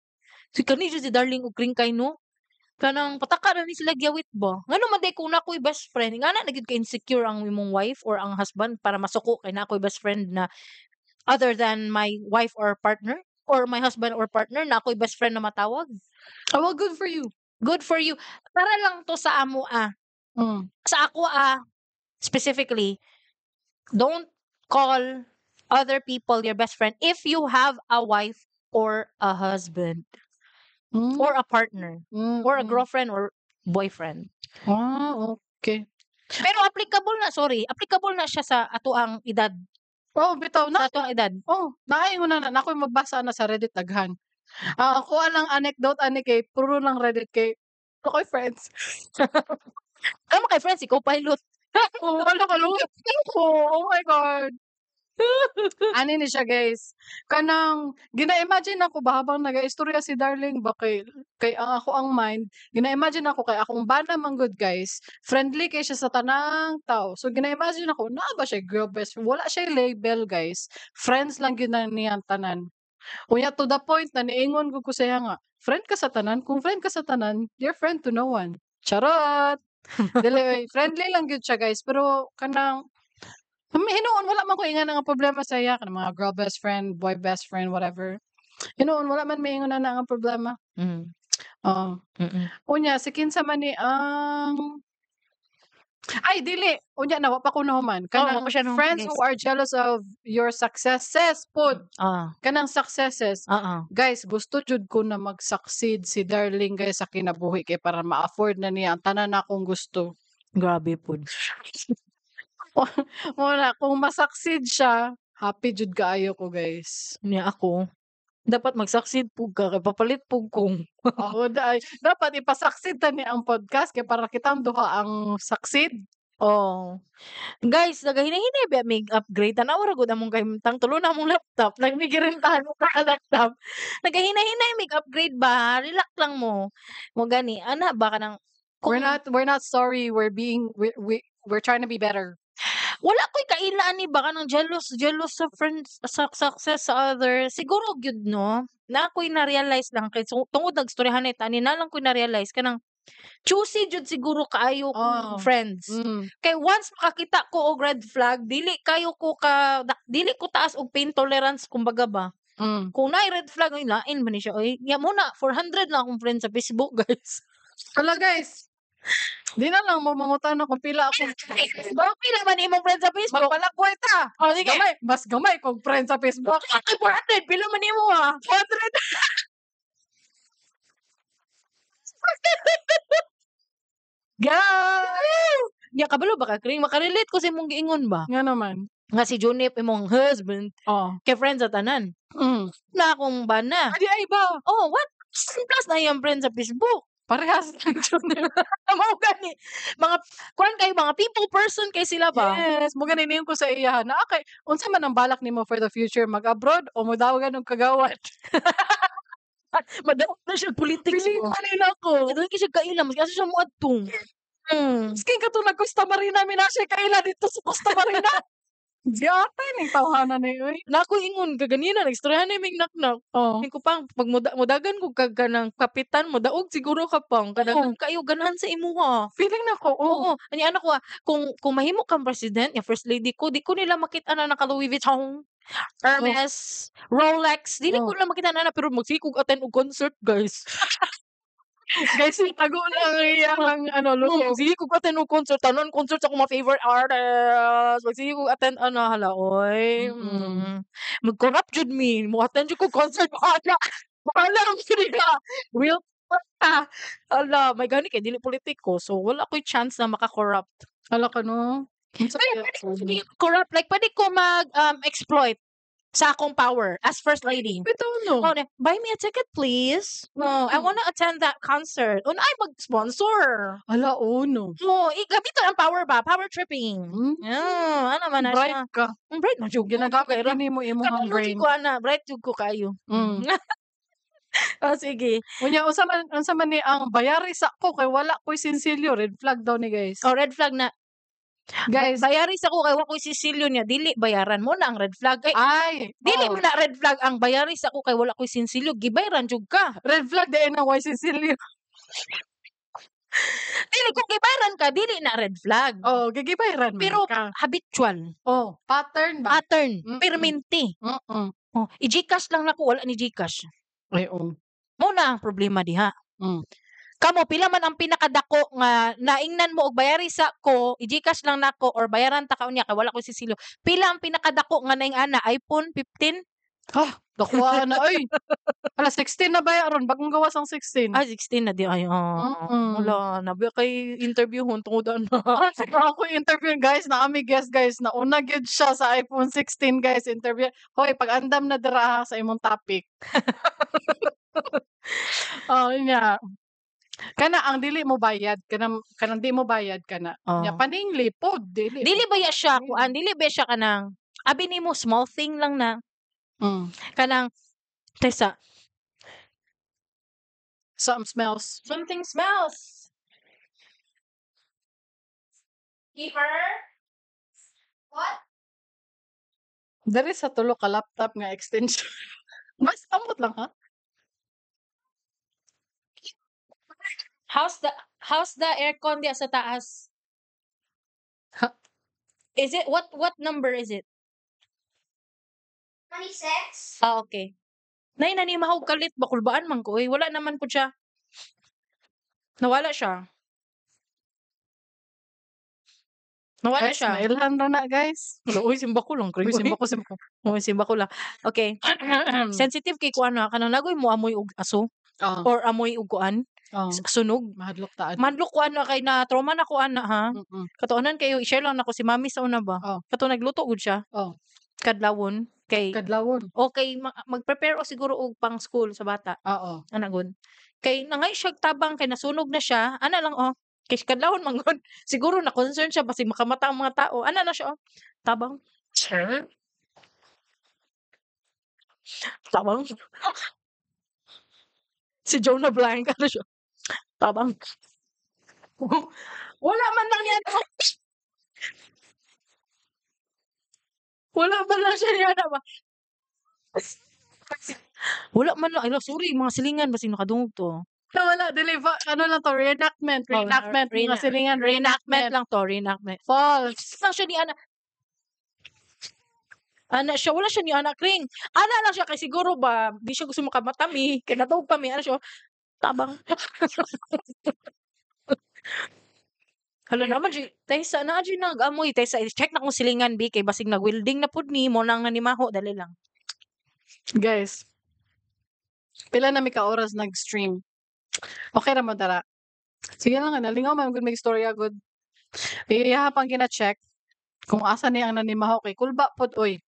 Si kani siya si Darling ug Kring no? Kanang pataka na ni sila gyawit ba? Ngano man day kung na ako'y best friend, nga na gyud ka insecure ang imong wife or ang husband para masuko kay na ako'y best friend na other than my wife or partner or my husband or partner na ako'y best friend na matawag. Oh, well, good for you. Good for you. Para lang to sa amo ah. Sa ako ah, specifically, don't call other people your best friend if you have a wife or a husband or a partner or a girlfriend or boyfriend. Ah, okay. Pero applicable na, sorry, applicable na siya sa ato ang edad. Oh, bitaw Sa na. ato ang edad. Oh, naay na na ako'y magbasa na sa Reddit daghan. Ah, ako lang anecdote ani kay puro lang Reddit kay ako'y friends. Kamo kay friends, ikaw pilot. Oh, wala ka ko. Oh my God. Ani ni siya, guys. Kanang gina-imagine ako ba habang nagaistorya si Darling ba kay ang ako ang mind, gina-imagine ako kay akong bana man good, guys. Friendly kay siya sa tanang tao. So gina-imagine ako naa ba siya girl best friend? Wala siya label, guys. Friends lang gyud na niya ang tanan. Unya to the point na niingon ko sa iya nga, friend ka sa tanan, kung friend ka sa tanan, you're friend to no one. Charot. Dili oy, friendly lang gyud siya, guys, pero kanang hinuon wala man ko ingan nga problema sa iya kanang mga girl best friend, boy best friend, whatever. Hinuon wala man miingon ana nga problema. Oo. Unya si kinsa man ni ang ay dili, unya na wa pa ko nahuman. Oh, wa Kanang pa siya nahuman, friends guys. who are jealous of your successes pod. Kanang successes. Guys, gusto jud ko na mag-succeed si Darling, guys, sa kinabuhi kay para ma-afford na niya ang tanan akong gusto. Grabe pod. Mo na kung ma-succeed siya, happy jud kaayo ko, guys. Niya ako. Dapat mag-succeed pug ka kay papalit pug kong. Oo, daay. Dapat ipasucceed ta ni ang podcast kay para kitang duha ang succeed. Oh. Guys, nagahinahinay ba mig upgrade? Tanawa ra gud among kahimtang, tulo na among laptop, nagmigirentahan mo ka laptop. Nagahinahinay mig upgrade ba? Relax lang mo. Mo gani ana ba kanang We're not sorry, we're being we we're trying to be better. Wala ko'y kaila ani ba kanang jealous jealous sa friends, sa success sa others. Siguro gyud, no, na ako'y na-realize lang kay so, tungod nagstoryahan ni tani na lang ko'y na-realize kanang choosy jud siguro kaayo kong friends. Kay once makakita ko og red flag, dili kayo ko ka dili ko taas og pain tolerance kumbaga ba. Kung naay red flag, ay, lain man ni siya oy. Nya mo na 400 lang akong friend sa Facebook, guys. Hala guys. Di na lang mo mangutana kung pila akong Facebook. Pila man imong friend sa Facebook? Magpalakway ta. Oh, sige. Gamay, mas gamay kog friend sa Facebook. Ay, 400 pila man nimo ah? 400. Guys! Nya kabalo ba ka, Kring? Makarelate ko sa imong giingon ba? Nga naman. Nga si Junip imong husband kay friend sa tanan. Na akong bana. Adi ay ba? Oh, what? Plus na iyang friend sa Facebook. Parehas lang jud. Mao gani. Mga kuan kayo, mga people person kay sila ba? Yes, mo gani ko sa iya na okay, unsa man ang balak nimo for the future, mag-abroad o modawagan og kagawad? Madaot na siya politics Pili mo. pa nako. Doon kay siya kaila, mas asa siya moadto. Miskin kato nag Costa Marina mi na siya kaila dito sa Costa Marina. Giatay ning tawhana ni oy. Na ako ingon kaganina nagstoryahan ni mig naknak. Ko pang pag mudagan ko kag kanang kapitan, modaog siguro ka pang kanang kayo ganahan sa imuha. Feeling nako, oo. Oo, ani anak ko ah, kung mahimo kang president, ya first lady ko, di ko nila makita na naka Louis Vuitton, Hermes, Rolex, dili ko nila makita na pero magsige kog attend og concert, guys. Guys, tago lang iyang ano No, luho. magsige kog attend og concert, tanan concert sa akong mga favorite artist. Magsige kog attend ana, hala oy. Mag-corrupt jud mi, mo attend jud kog concert, bahala. Bahala ang sila. Real ah. Hala, may gani kay dili politiko, so wala koy chance na maka-corrupt. Hala ka no. Unsa Pero kaya pwede ko corrupt, like pwede ko mag exploit sa akong power as first lady. Bitaw no. Oh, na, "Buy me a ticket, please. Oh, I wanna attend that concert." Oh, ay mag-sponsor. Hala, oh no. Oh, gamiton ang power ba? Power tripping. Yeah, ano man na Bright siya. ka. Ang bright man jud ko. Ginagamit nimo imong Kabalo brain. jud ko ana, bright jud ko kaayo. Oh, sige. Unya unsa man ni ang bayari sa ko kay wala koy sinsilyo, red flag daw ni, guys. Oh, red flag na. Guys, Bayari sa ko kay wa koy sisilyo niya, dili bayaran mo na ang red flag. Ay, ay, dili oh. mo na red flag ang bayari sa ko kay wala koy sinsilyo, gibayaran jud ka. Red flag di na way sinsilyo. Dili kung gibayaran ka, dili na red flag. Oh, gigibayaran man Pero ka. habitual, Oh, pattern ba? pattern, permente. Oh, i-GCash lang nako, wala ni GCash. Ay, oh. Mo na ang problema diha. Kamo pila man ang pinakadako nga naingnan mo og bayari sa ko, i-GCash lang nako or bayaran ta ka unya kay wala ko sisilyo. Pila ang pinakadako nga naing ana, iPhone 15? Ha, dakuha na oy. Hala, 16 na ba aron bagong gawas ang 16. Ah, 16 na di ay. Oh, wala na ba kay interview hon tungod ana. Ako interview, guys, na ami guest, guys, na una gyud siya sa iPhone 16, guys, interview. Hoy, pag-andam na dira ha, sa imong topic. Oh, nya. Kana ang dili mo bayad, kanang kanang di mo bayad kana. Nya Oh. paningli pod dili. Dili ba ya siya kuan, dili ba siya kanang abi nimo small thing lang na kanang tesa Something smells. Something smells. Keeper? What? Diri sa tulo ka laptop nga extension. Mas amot lang ha. How's the aircon diya sa taas? Ha? Is it what number is it? 26. Ah, okay. Nay, nani mahog kalit bakulbaan man ko eh. Wala naman po siya. Nawala siya. Nawala Guys, siya. mailhan ra na, guys. Uy, simba ko lang. Uy, simba ko, simba ko. Uy, simba ko lang. Okay. Sensitive kay kuan ha. Kanang nagoy mo amoy og aso or amoy og kuan sunog. Mahadlok taan. Madlok kuan na kay na trauma na kuan na ha. Katuonan kayo i-share lang nako si mami sa una ba. Oh. Kato nagluto gud siya. Oh. Kadlawon. Kay Kadlawon. Okay, mag-prepare o siguro og pang school sa bata. Oo. Ana gud. Kay nangay siya tabang kay nasunog na siya, ana lang oh. Kay kadlawon man gud. Siguro na concern siya basig makamata ang mga tao. Ana na siya oh. Tabang. Tabang. Si Jonah Blank ano siya. Tabang. Wala man lang niya. Wala man lang siya niya na ba. Wala man lang. Ay, sorry, mga silingan basig nakadungog to. No, wala. Dili ba, ano lang to, reenactment. Oh, Reenactment. Mga silingan, reenactment reenactment. lang to, reenactment. False. Lang siya ni ana. Ana siya, wala siya ni ana Kring. Ana lang siya kay siguro ba di siya gusto makamatami, kay natawag pa mi ana siya. Tabang. Hala naman siya, Tessa, naa jud nag-amoy. Tessa, check na kung silingan bi kay basig nag-welding na pud ni mo nang nanimaho, dali lang. Guys, pila na mi ka oras nag-stream? Okay ra mo dara. Sige lang, nalingaw man gud may istorya gud. Iya pang gina-check kung asa ni ang nanimaho kay kulba pod oy.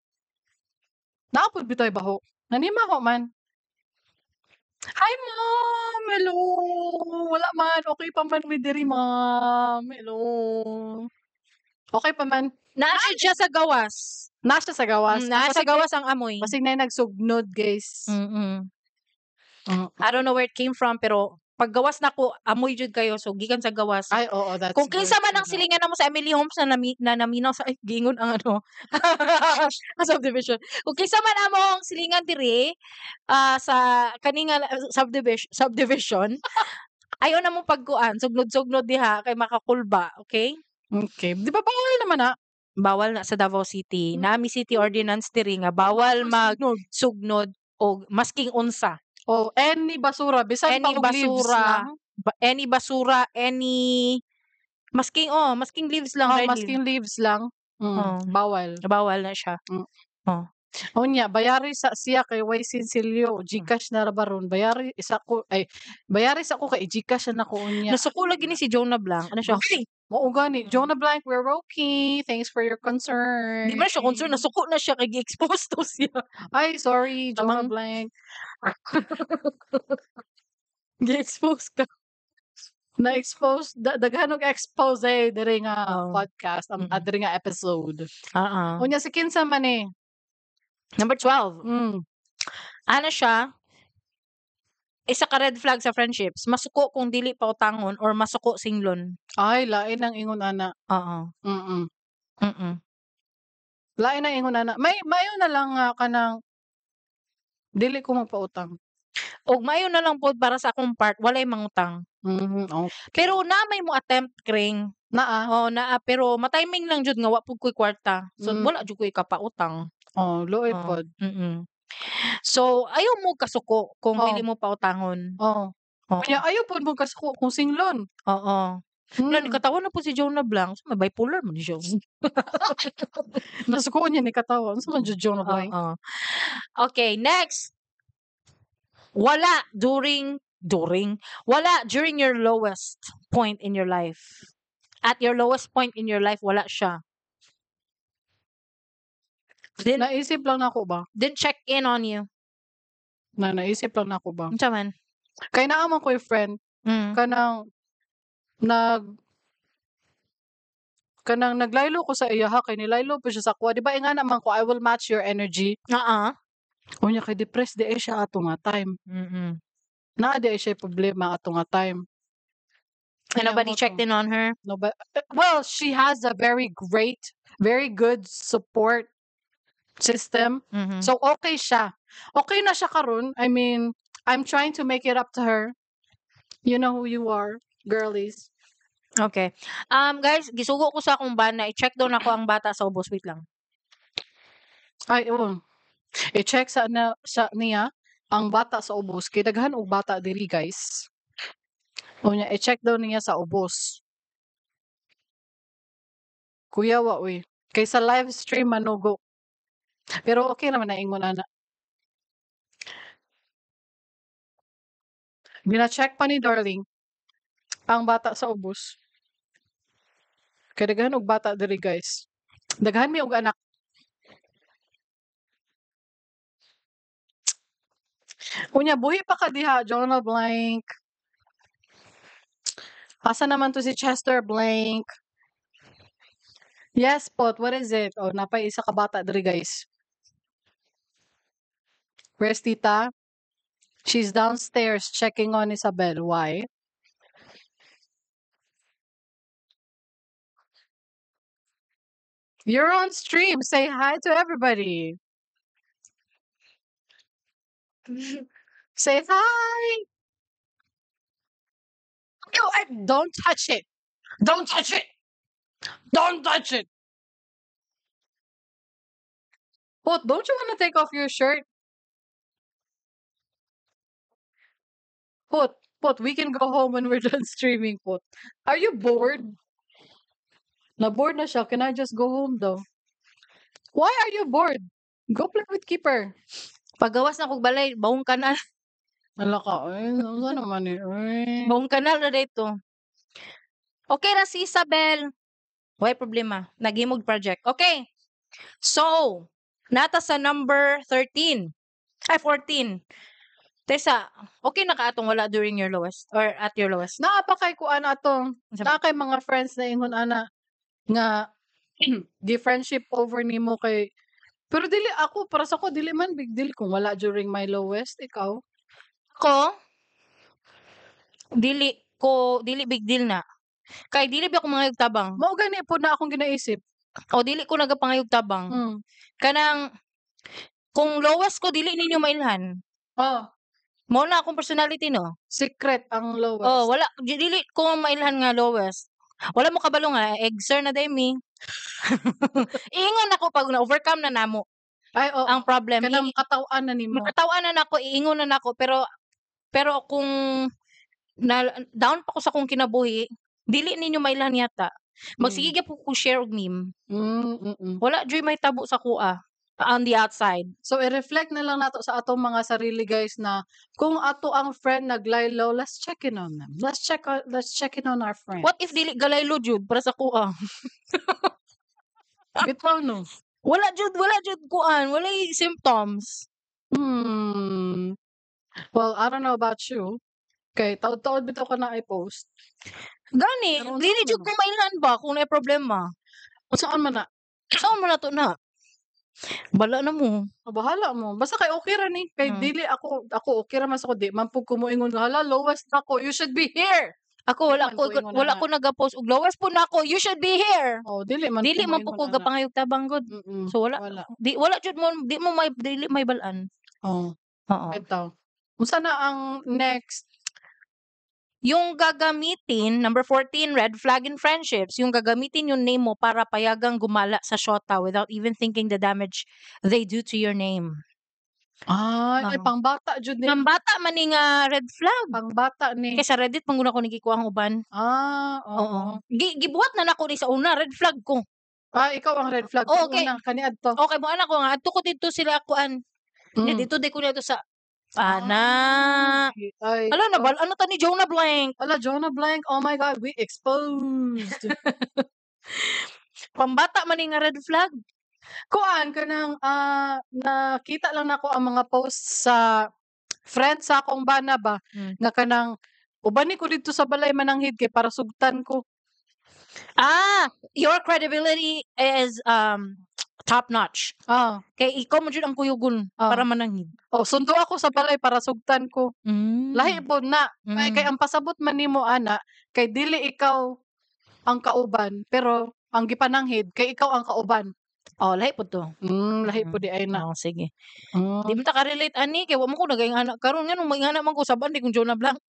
Naa pod bitoy baho. Nanimaho man. Hi ma'am! Hello! Wala man. Okay pa man mi diri ma'am. Hello. Okay pa man. Naa siya sa gawas. Naa siya sa gawas. Naa sa gawas ang amoy. Basig na nagsugnod, guys. I don't know where it came from pero paggawas nako amoy jud kayo, so gikan sa gawas. Ay, oo, that's Kung kinsa good man to ang know. silingan namo sa Emily Homes na na naminaw sa ay giingon ang ano ang subdivision. Kung kinsa man among silingan diri sa kani nga subdivision, ayo na mo pagkuan, sugnod-sugnod diha kay makakulba, okay? Okay. Di ba bawal naman na? Bawal na sa Davao City. Nami city ordinance diri nga bawal mag sugnod og masking unsa. Oh, any basura, bisan Any pa og leaves basura, lang. Any basura, any masking oh, masking leaves lang, Oh, dry leaves. masking leaves lang. Oh. Bawal. Bawal na siya. Oh. Unya, bayari sa siya kay way sinsilyo, GCash na ra baron. Bayari isa ko ay bayari sa ko kay GCash na nako unya. Nasuko lagi ni si Jonah Blanc. Ano siya? Hey, Mao gani, Jonah Blanc, we're okay. Thanks for your concern. Di ba siya concern, nasuko na siya kay gi-expose to siya. Ay, sorry, Jonah Tamang- Blank. Gi-expose ka. Na-expose, daghan og expose diri nga Oh. podcast, diri nga episode. Oo. Unya si kinsa man eh. Number 12. Ano siya? Isa ka red flag sa friendships, masuko kung dili pa utangon or masuko singlon. Ay, lain ang ingon ana. Oo. Lain ang ingon ana. May mayo na lang nga kanang dili ko magpautang. Og mayo na lang pod para sa akong part, walay mangutang. Okay. Pero na may mo attempt kring. Naa. Oh, naa pero matiming lang jud nga wa pud koy kwarta. So wala jud koy kapautang. Oh, luoy Oh. pod. So ayaw mo kasuko kung Oh. dili mo pautangon. Oh. Oo. Kaya ayaw pod mo kasuko kung singlon. Oo. Wala, katawa na po si Jonah Blanc. So, may bipolar man siya. Nasuko niya ni katawa. Unsa man jud Jonah Blanc? Oo. Okay, next. Wala during during wala during your lowest point in your life. At your lowest point in your life, wala siya. Didn't, Naisip lang nako ba? didn't check in on you. Na naisip lang nako ba? Unsa man? Kay naa man ko'y friend kanang kanang naglaylo ko sa iya ha kay nilaylo pa siya sa kuha. Di ba ingana man ko, I will match your energy. Oo. Unya kay depressed di ay siya ato nga time. Naa di ay siya problema ato nga time. And nobody Kaya mo checked to. in on her? No, but, well, she has a very great, very good support system. So okay siya. Okay na siya karon. I mean, I'm trying to make it up to her. You know who you are, girlies. Okay. Guys, gisugo ko sa akong bana. I-check daw nako ang bata sa ubos. Wait lang. Ay, oo. I-check sa na, sa niya ang bata sa ubos. Kay daghan og bata diri, guys. Unya, i-check daw niya sa ubos. Kuya wa uy. Kay sa live stream manugo. Pero okay naman na ingon ana. Gina-check pa ni Darling ang bata sa ubos. Kay daghan og bata diri, guys. Daghan mi og anak. Unya buhi pa ka diha, Jonah Blank. Asa naman to si Chester Blank? Yes, pot. What is it? Oh, napay isa ka bata diri, guys. Where's Tita? She's downstairs checking on Isabel. Why? You're on stream. Say hi to everybody. Say hi. No, don't touch it. Don't touch it. Don't touch it. Pot, don't you want to take off your shirt? Pot, Pot, we can go home when we're done streaming, Pot. Are you bored? Na-bored na siya. Can I just go home though? Why are you bored? Go play with Keeper. Pagawas na kog balay, bawong kanal. Hala ka. Ay, unsa naman eh. Ay. Bawong kanal na dito. Okay ra si Isabel. Way problema. Naghimog project. Okay. So, nata sa number 13. Ay, 14. Tessa, okay na ka atong wala during your lowest or at your lowest? Naa pa kay kuan atong. Unsa ba? Naa kay mga friends na ingon ana nga gi friendship over nimo kay pero dili ako, para sa ko dili man big deal kung wala during my lowest. Ikaw? Ako, dili ko, dili big deal na. Kay dili ba ako mangayog tabang? Mao gani po na akong ginaisip. O dili ko nagapangayog tabang. Kanang kung lowest ko dili ninyo mailhan. Oh. Mao na akong personality, no? Secret ang lowest. Oh, wala dili ko mailhan nga lowest. Wala mo kabalo nga exer na day mi. Iingon ako pag na-overcome na namo. Ay, oo. Ang problem. Kanang kataw-an na nimo. Makataw-an na nako, iingon na nako, pero kung na down pa ko sa akong kinabuhi, dili ninyo mailhan yata. Magsige gyud ko share og meme. Wala joy may tabo sa kuha on the outside. So i-reflect na lang nato sa atong mga sarili, guys, na kung ato ang friend naglie low, let's check in on them. Let's check in on our friend. What if dili galay low jud para sa kuha? Bitaw no. Wala jud kuan, walay symptoms. Well, I don't know about you. Kay taod-taod bitaw ka na i-post. Gani, Pero dili unsa jud man ko mailhan ba kung naay problema. Unsaon man na? Saan man na to na? Bala na mo. Oh, bahala mo. Basta kay okay ra ni. Kay dili ako okay ra man sa ko. Di man pud ko moingon hala lowest na ko. You should be here. Ako wala Di man ko ko ingon wala ana. ko nagapost og lowest po na ako. You should be here. Oh, dili man Dili ko man po moingon ko ana. gapangayog tabang gud. So wala. Wala. Di wala jud mo di mo may dili may balaan. Oh. Oo. Bitaw. Unsa na ang next? Yung gagamitin, number 14, red flag in friendships, yung gagamitin yung name mo para payagang gumala sa shota without even thinking the damage they do to your name. Ay, ay, Oo. pangbata jud ni. Pangbata man ni nga red flag. Pangbata ni. Kay sa Reddit man gud ako nagikuha ang uban. Ah, oo. Oo. Gibuhat na nako ni sa una, red flag ko. Ah, ikaw ang red flag. Oo, okay. Una, kaniadto. Okay, mo anak ko nga adto ko didto sila kuan. Dito di ko niadto sa ana. Ay, Ala na bal ano ta ni Jonah Blank. Ala, Jonah Blank. Oh my God, we exposed. Pambata man ni nga red flag. Kuan kanang nakita lang nako ang mga posts sa friend sa akong bana ba nga kanang uban ni ko didto sa balay mananghid kay para sugtan ko. Ah, your credibility is top notch. Kay ikaw mo jud ang kuyugon para mananghid. Oh, sundo ako sa balay para sugtan ko. Lahi po na. Ay, kay ang pasabot man nimo ana kay dili ikaw ang kauban pero ang gipananghid kay ikaw ang kauban. Oh, lahi po to. Lahi po di ay na. Oh, sige. Di mo ta ka-relate ani kay wa mo ko nagaing anak karon nganong maing anak man ko saban di kong Jonah Blank.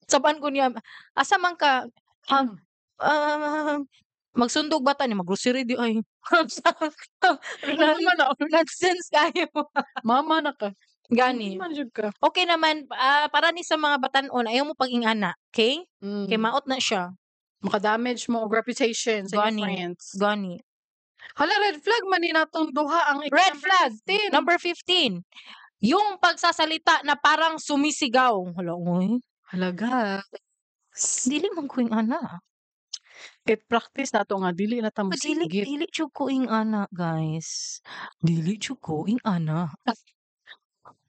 Saban ko niya asa man ka? Magsundog bata ni maggrocery di ay. Mama na. Nonsense kayo. Mama na ka. Gani. Mama jud ka. Okay naman, para ni sa mga batan-on ayaw mo pag-ingana, okay? Kay maot na siya. Maka-damage mo og reputation sa Gani. iyong friends. Gani. Hala, red flag man ni natong duha ang Red number flag. 15. Number 15. Yung pagsasalita na parang sumisigaw. Hala, oy. Halaga. Dili man ko ingana. It practice na to nga dili na ta Dili, mosigit. dili jud ko ingana, guys. Dili jud ko ingana.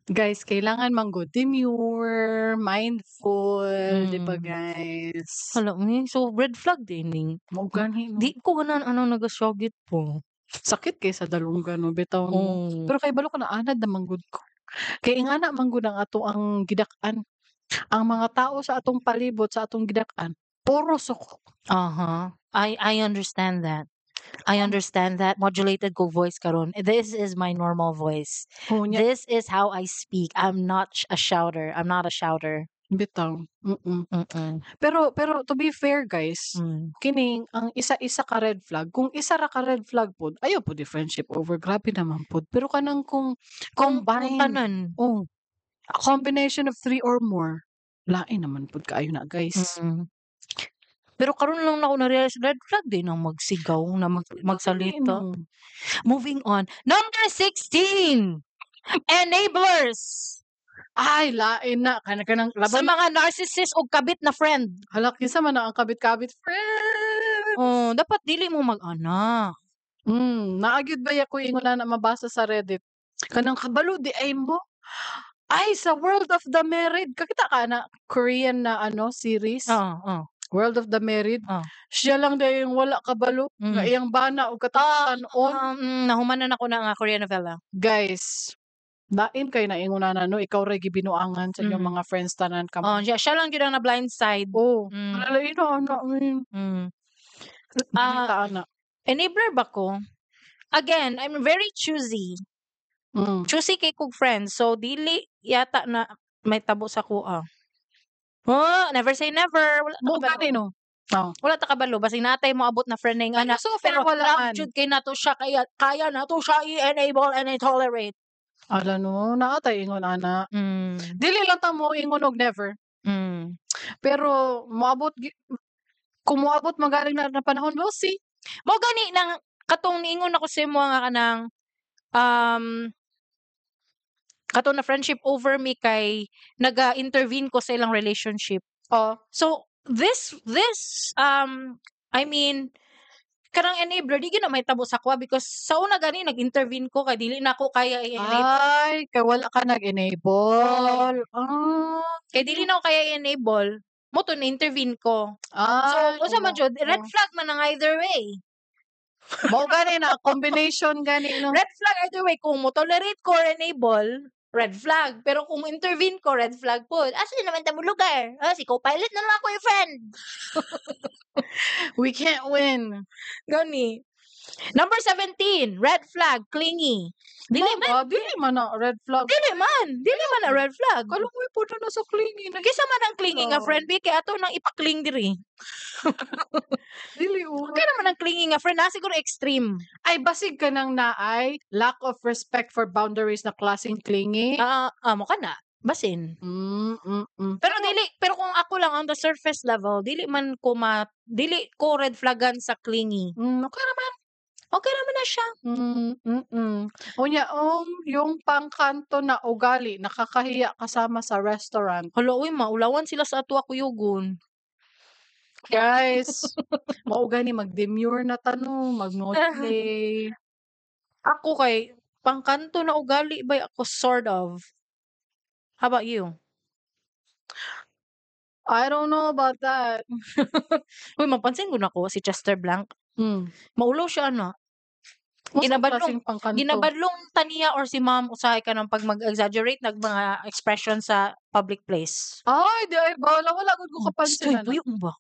Guys, kailangan man gud demure, mindful, di ba, guys? Hala, ni so red flag din ning. Mao gani, no? Di ko ganahan anang nagasyagit po. Sakit kay sa dalunggan, no, bitaw, no. Oh. Pero kay balo ko na anad na man gud ko. Kay ingana man gud ang ato ang gidak-an. Ang mga tao sa atong palibot, sa atong gidak-an, puro suko. I understand that. I understand that. Modulated ko voice karon. This is my normal voice. Oh, nya. This is how I speak. I'm not a shouter. I'm not a shouter. Bitaw. Pero to be fair, guys, kining ang isa-isa ka red flag, kung isa ra ka red flag pod, ayaw pod i-friendship over. Grabe naman pod. Pero kanang kung Kung combine, tanan. Oh, a combination of three or more, lain naman pod kaayo na, guys. Pero karon lang nako na-realize red flag din ang magsigaw na magsalita. No. Moving on. Number 16. Enablers. Ay, lain na. Kana kanang Sa laban. mga narcissist o kabit na friend. Hala, kinsa man na ang kabit-kabit friend? Oh, dapat dili mo mag-ana. Naa gyud ba ya ko ingon na mabasa sa Reddit. Kanang kabalo di ay mo. Ay, sa World of the Married. Kakita ka na Korean na ano series. Oo, oo. World of the Married. Siya lang dahil yung wala kabalo. Nga iyang bana o katatanon. Nahumanan ako na nga Korean novela. Guys, lain kay naingon na no, ikaw ray gibinuangan sa inyong mga friends tanan ka. Oh, siya lang gyud ang na blind side. Oh, alala ino ano. Ana. Enabler ba ko? Again, I'm very choosy. Choosy kay kog friends. So dili yata na may tabo sa kuha. Oh, never say never. Wala ta Mo kabalo. gani, no. Oh. Wala ta kabalo basig natay mo abot na friend na yung Pero anak. so far, Pero wala love man. jud kay nato siya kaya nato siya i-enable and i-tolerate. Ala no, naa tay ingon ana. Dili lang ta mo ingon og never. Pero moabot kung moabot magaling na panahon, we'll see. Mo gani nang katong niingon ako sa imo nga kanang katong na friendship over me kay naga-intervene ko sa ilang relationship. Oh. So this I mean kanang enabler di gyud na may tabo sa kuha because sa una gani nag-intervene ko kay dili na ako kaya i-enable. Ay, kay wala ka nag-enable. Kay dili na ako kaya i-enable, mo to na-intervene ko. So, Ay, unsa man oo. jud, red flag man ang either way. Mao gani na combination gani no. Red flag either way kung mo tolerate ko or enable, red flag. Pero kung intervene ko, red flag po. Asa naman ta mo lugar? Ah, si co-pilot na lang ako yung friend. We can't win. Gani. Number 17, red flag, clingy. Dili man. Dili man na red flag. Dili man. Dili man na red flag. Kaluoy po na sa clingy. Na Kisa man ang clingy nga Oh. friend, bi kay ato nang ipakling diri. Dili oh. Kaya naman ang clingy nga friend, na siguro extreme. Ay, basig ka nang naay lack of respect for boundaries na klaseng clingy. Mo ka na. Basin. Pero dili, pero kung ako lang on the surface level, dili man ko ma, dili ko red flagan sa clingy. Okay naman. Okay naman na siya. Unya, yung pangkanto na ugali, nakakahiya kasama sa restaurant. Hala, uy, maulawan sila sa ato kuyugon. Guys, mao gani mag-demure na tano, mag-play. Ako kay pangkanto na ugali ba ako sort of. How about you? I don't know about that. Uy, mapansin ko na ko si Chester Blank. Maulaw siya ano. Unsa Ginabadlong klaseng pangkanto? ginabadlong taniya or si ma'am usahay ka ng pag mag-exaggerate nag mga expression sa public place. Ay, di ay bala wala gud ko kapansin Stoy, ana. puyo mo ba?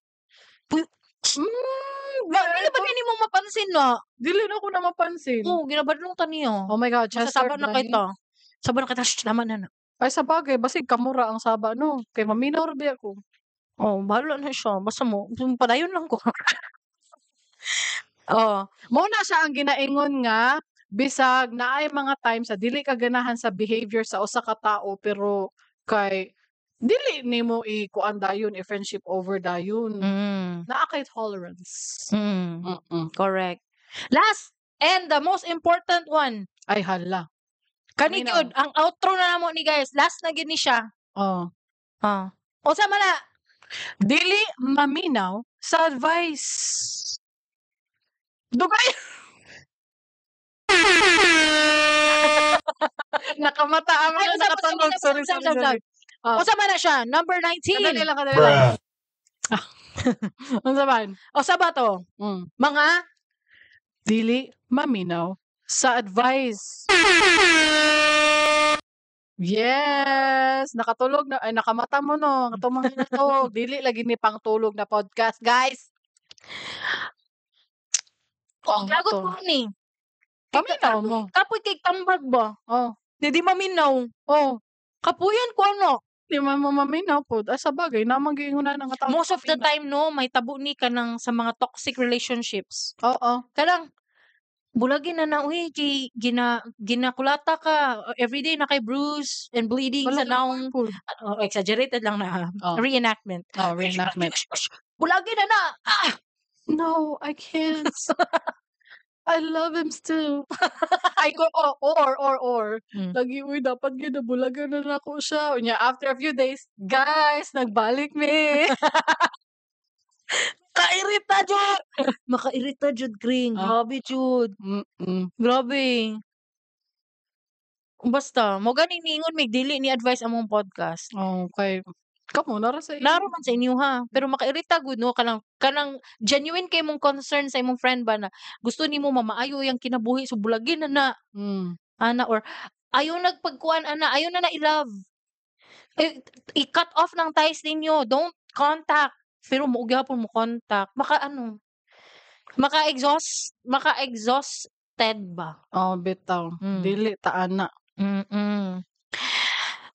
Puyo. Di ay Dili ba ba- nimo mo mapansin na? Dili na ako na mapansin. Oo, ginabadlong taniya. Oh my God, Chester Masasaba na Blank. kita. Saba na kita, shh, tama na na. Ay, sa bagay, basig kamura ang saba, no? Kay maminaw ra biya ko. Oh, bahala na siya. Basta mo, padayon lang ko. Oh. Mao na siya ang ginaingon nga bisag naay mga times sa dili ka ganahan sa behavior sa usa ka tao pero kay dili nimo i-kuan dayon, i-friendship over dayon. Naa kay tolerance. Correct. Last and the most important one. Ay hala. Kani Paminaw. gyud ang outro na namo ni guys. Last na gyud ni siya. Oh. Unsa man na? Dili maminaw sa advice. Dugay. Nakamata ang Ay, mga usab, usab, nakatulog. usab, Sorry, usab, sorry, usab, sorry. Oh. Unsa man na siya? Number 19. Kadali lang, kadali lang. Unsa man? Usa ba to? Mga Dili maminaw sa advice. Yes, nakatulog na ay nakamata mo no, katong mga natog. Dili lagi ni pangtulog na podcast, guys. Oh, lagot to. ko ni. Paminaw mo. Kapoy kay tambag ba? Oh. Di maminaw. Oh, Kapuyan ko ano. di man mo maminaw pod. Ay sa bagay, namang giingon na nga tao. Most of the time no, may tabo ni ka ng sa mga toxic relationships. Oo. Kanang bulagin na na uy kay ginakulata ka everyday na kay bruise and bleeding Wala sa naong. Pool. Oh, exaggerated lang na Oh. reenactment. Oh, reenactment. Bulagin na na. Ah! No, I can't. I love him still. Ay ko oh, or. Lagi uy dapat ginabulagan na nako siya. Unya after a few days, guys, nagbalik mi. Kairita jud. Makairita jud Kring. Ah. Grabe jud. Grabe. Basta, mo gani niingon mig dili ni advice among podcast. Okay. Kamo nara sa inyo. Naro man sa inyo ha, pero makairita gud no kanang genuine kay mong concern sa imong friend ba na gusto nimo mamaayo yang kinabuhi so bulagin na na ana or ayaw nagpagkuan ana, ayaw na na i-love. Eh, i-cut off ng ties ninyo, don't contact. Pero mo gyapon mo contact. Maka ano? Maka-exhausted ba? Oh, bitaw. Dili ta ana.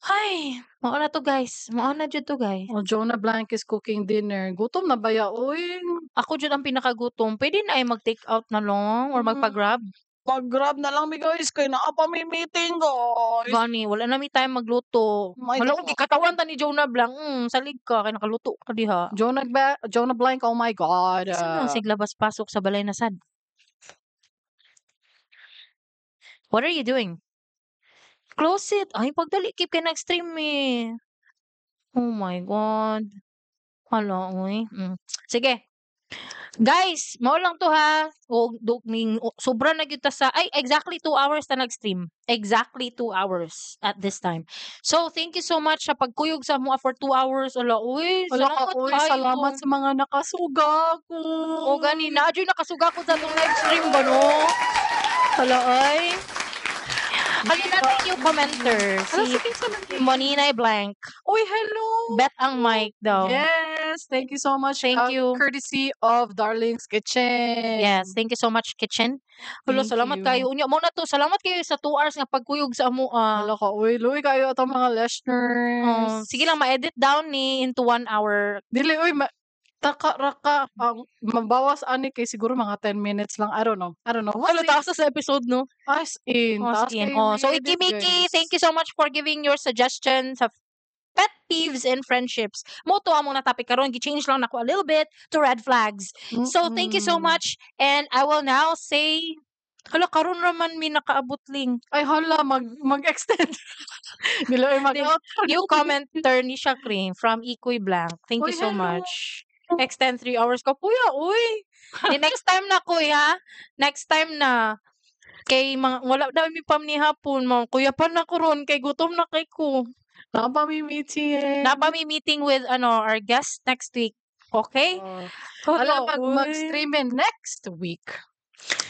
Ay, mao na to guys. Mao na jud to guys. Oh, Jonah Blank is cooking dinner. Gutom na baya oy. Ako jud ang pinakagutom. Pwede na ay mag-take out na lang or magpa-grab. Mag-grab na lang mi guys kay naa pa mi meeting guys. Gani, wala na mi time magluto. My Wala God. ko gikatawan ta ni Jonah Blanc. Salig ka kay nakaluto ka diha. Jonah Blank, oh my God. Saan ang siglabas pasok sa balay na sad? What are you doing? Close it. Ay, pagdali, keep kay nag-stream eh. Oh my God. Hala, uy. Sige. Guys, mao lang to ha. O, do, ning, o, sobra na gyud ta sa, ay, exactly 2 hours ta nag-stream. Exactly 2 hours at this time. So, thank you so much sa pagkuyog sa mua for 2 hours. Ala, uy, Wala ka, salamat uy, kaayo. salamat sa mga nakasuga ko. O, gani, na, adyo'y nakasuga ko sa atong live stream ba, no? Hala, ay. Ano natin yung commenter? Ala, Si sige, salamat. Moninay Blank. Uy, hello! Bet ang mic daw. Yes, thank you so much. Thank you. Courtesy of Darling's Kitchen. Yes, thank you so much, Kitchen. Hello, Thank salamat you. kayo. Unya mo na to. Salamat kayo sa 2 hours nga pagkuyog sa amo. Hala ka, uy, luoy kayo atong mga listeners. Oh, sige lang, ma-edit down ni into 1 hour. Dili, uy, taka ra ka. Ang mabawas ani kay siguro mga 10 minutes lang. I don't know. I don't know. Wala We'll see. taas sa episode, no? As in, As taas in. kayo Oh, so, i-edit, Iki Miki, guys. thank you so much for giving your suggestions sa pet peeves and friendships. Mo to among na topic karon, gi-change lang nako a little bit to red flags. So, thank you so much. And I will now say, hala, karon raman mi nakaabot ling. Ay, hala, mag-extend. Dili, ay, mag-out. New commenter ni siya, Cream, from Ikoy Blank. Thank you Uy, so hello. much. Extend 3 hours ka. Kuya, uy. Di next time na, kuya. Next time na. Kay mga, wala na mi pam ni hapon, ma'am. Kuya pa na ko ron, kay gutom na kay ko. Napa mi meeting. Napa mi meeting with, ano, our guest next week. Okay? Oh. Hala, Hala, pag uy. mag-stream in next week.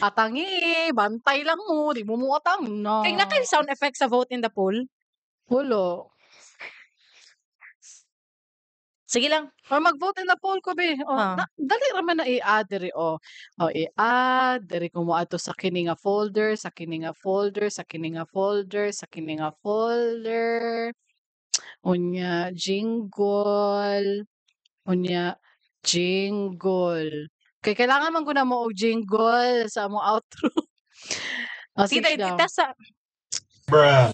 Atangi, bantay lang mo. Di mo mo atang na. Kay na kayo sound effect sa vote in the poll? Hulo. Sige lang. Or mag-vote in the poll ko, be. Oh, na, dali raman na i-add diri, oh. Oh, i-add diri ko mo ato sa kini nga folder, sa kini nga folder, sa kini nga folder, sa kini nga folder. Unya jingle. Unya jingle. Kay kailangan man ko na mo og jingle sa among outro. Oh, Sige, sige daw. tita sa Bruh.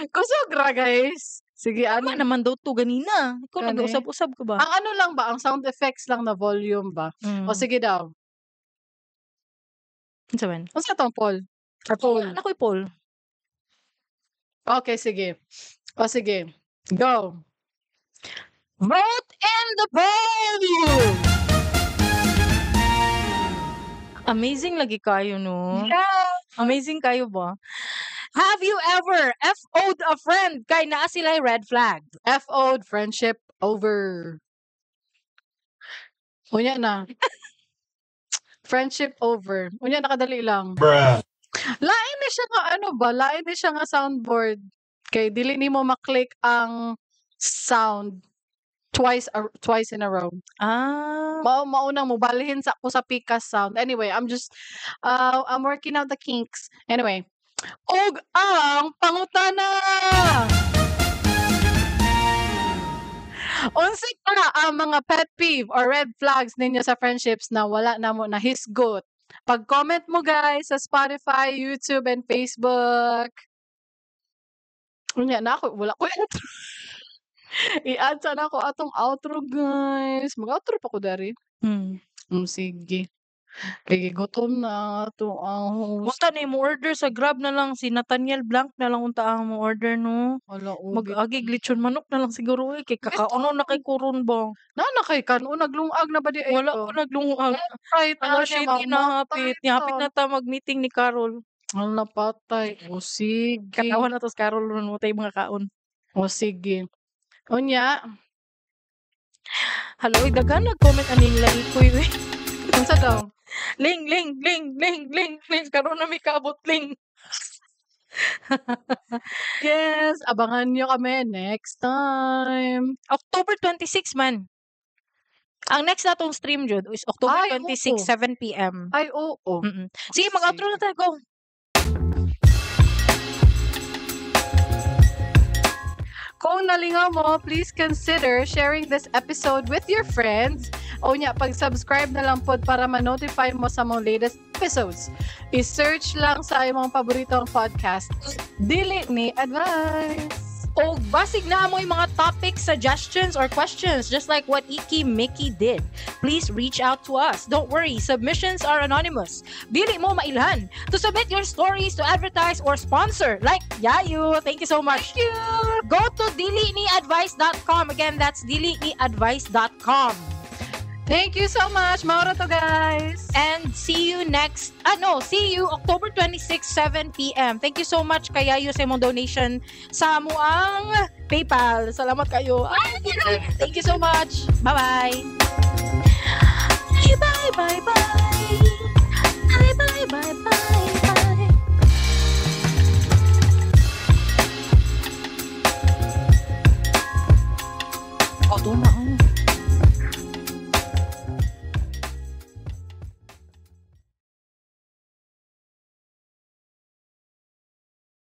Kusog ra, guys. Sige, Tama ano naman daw to ganina. Ikaw Gani. nag-usab-usab ka ba? Ang ano lang ba, ang sound effects lang na volume ba? O sige daw. Unsa man? Unsa tong poll? Or poll? Wala na ko'y poll. Okay, sige. O sige. Go. Vote in the poll! Amazing lagi kayo, no? Yeah. Amazing kayo ba? Have you ever FO'd a friend kay naa sila red flag? FO'd, friendship over. Unya na. Friendship over. Unya nakadali lang. Bruh. Lain ni siya nga ano ba? Lain ni siya nga soundboard. Kay dili nimo maklik ang sound twice in a row. Ah. Mao maunang mo balhin sa ko sa pikas sound. Anyway, I'm just I'm working out the kinks. Anyway, og ang pangutana. Unsa pa ang mga pet peeve or red flags ninyo sa friendships na wala na mo nahisgot? Pag-comment mo guys sa Spotify, YouTube, and Facebook. Unya na ako, wala ko intro. I-add sana ako atong outro guys. Mag-outro pa ko dari. Sige. Kay gutom na ato ang host. Unta na mo order sa Grab na lang si Nathaniel Blanc na lang unta ang mo order, no. Wala ubi. Mag-agig lechon manok na lang siguro eh kay kakauno na kay kuron ba. Na na kay kanon naglungag na ba di ay Wala ko? ko naglungag. Right, Alas ano, 7 na hapit. Nihapit na ta mag-meeting ni Carol. Wala patay. O sige. Katawa na to si Carol ron mo tayo mga kaon. O sige. Unya, Hello, oy, daghan nag-comment aning laikoy uy. unsa daw? Ling ling ling ling ling ling karon na mi kaabot ling. Yes, abangan nyo kami next time. October 26 man. Ang next natong stream jud is October Ay, 26 oo. 7 PM. Ay, oo. Sige, mag-outro na tayo. Go. Kung nalingaw mo, please consider sharing this episode with your friends. O nya, pag-subscribe na lang pod para ma-notify mo sa mga latest episodes. I-search lang sa imong paboritong podcast. Dili ni advice. O basig na mo yung mga topic suggestions or questions, just like what Iki Mickey did. Please reach out to us. Don't worry, submissions are anonymous. Dili mo mailhan. To submit your stories, to advertise or sponsor, like Yayu. Thank you so much. Thank you! Go to diliniadvice.com. Again, that's diliniadvice.com. Thank you so much. Maura to, guys. And see you next, see you October 26, 7 p.m. Thank you so much kay Yayu sa imong donation sa amuang PayPal. Salamat kayo. Ay, thank you so much. Bye-bye. Bye, bye, bye.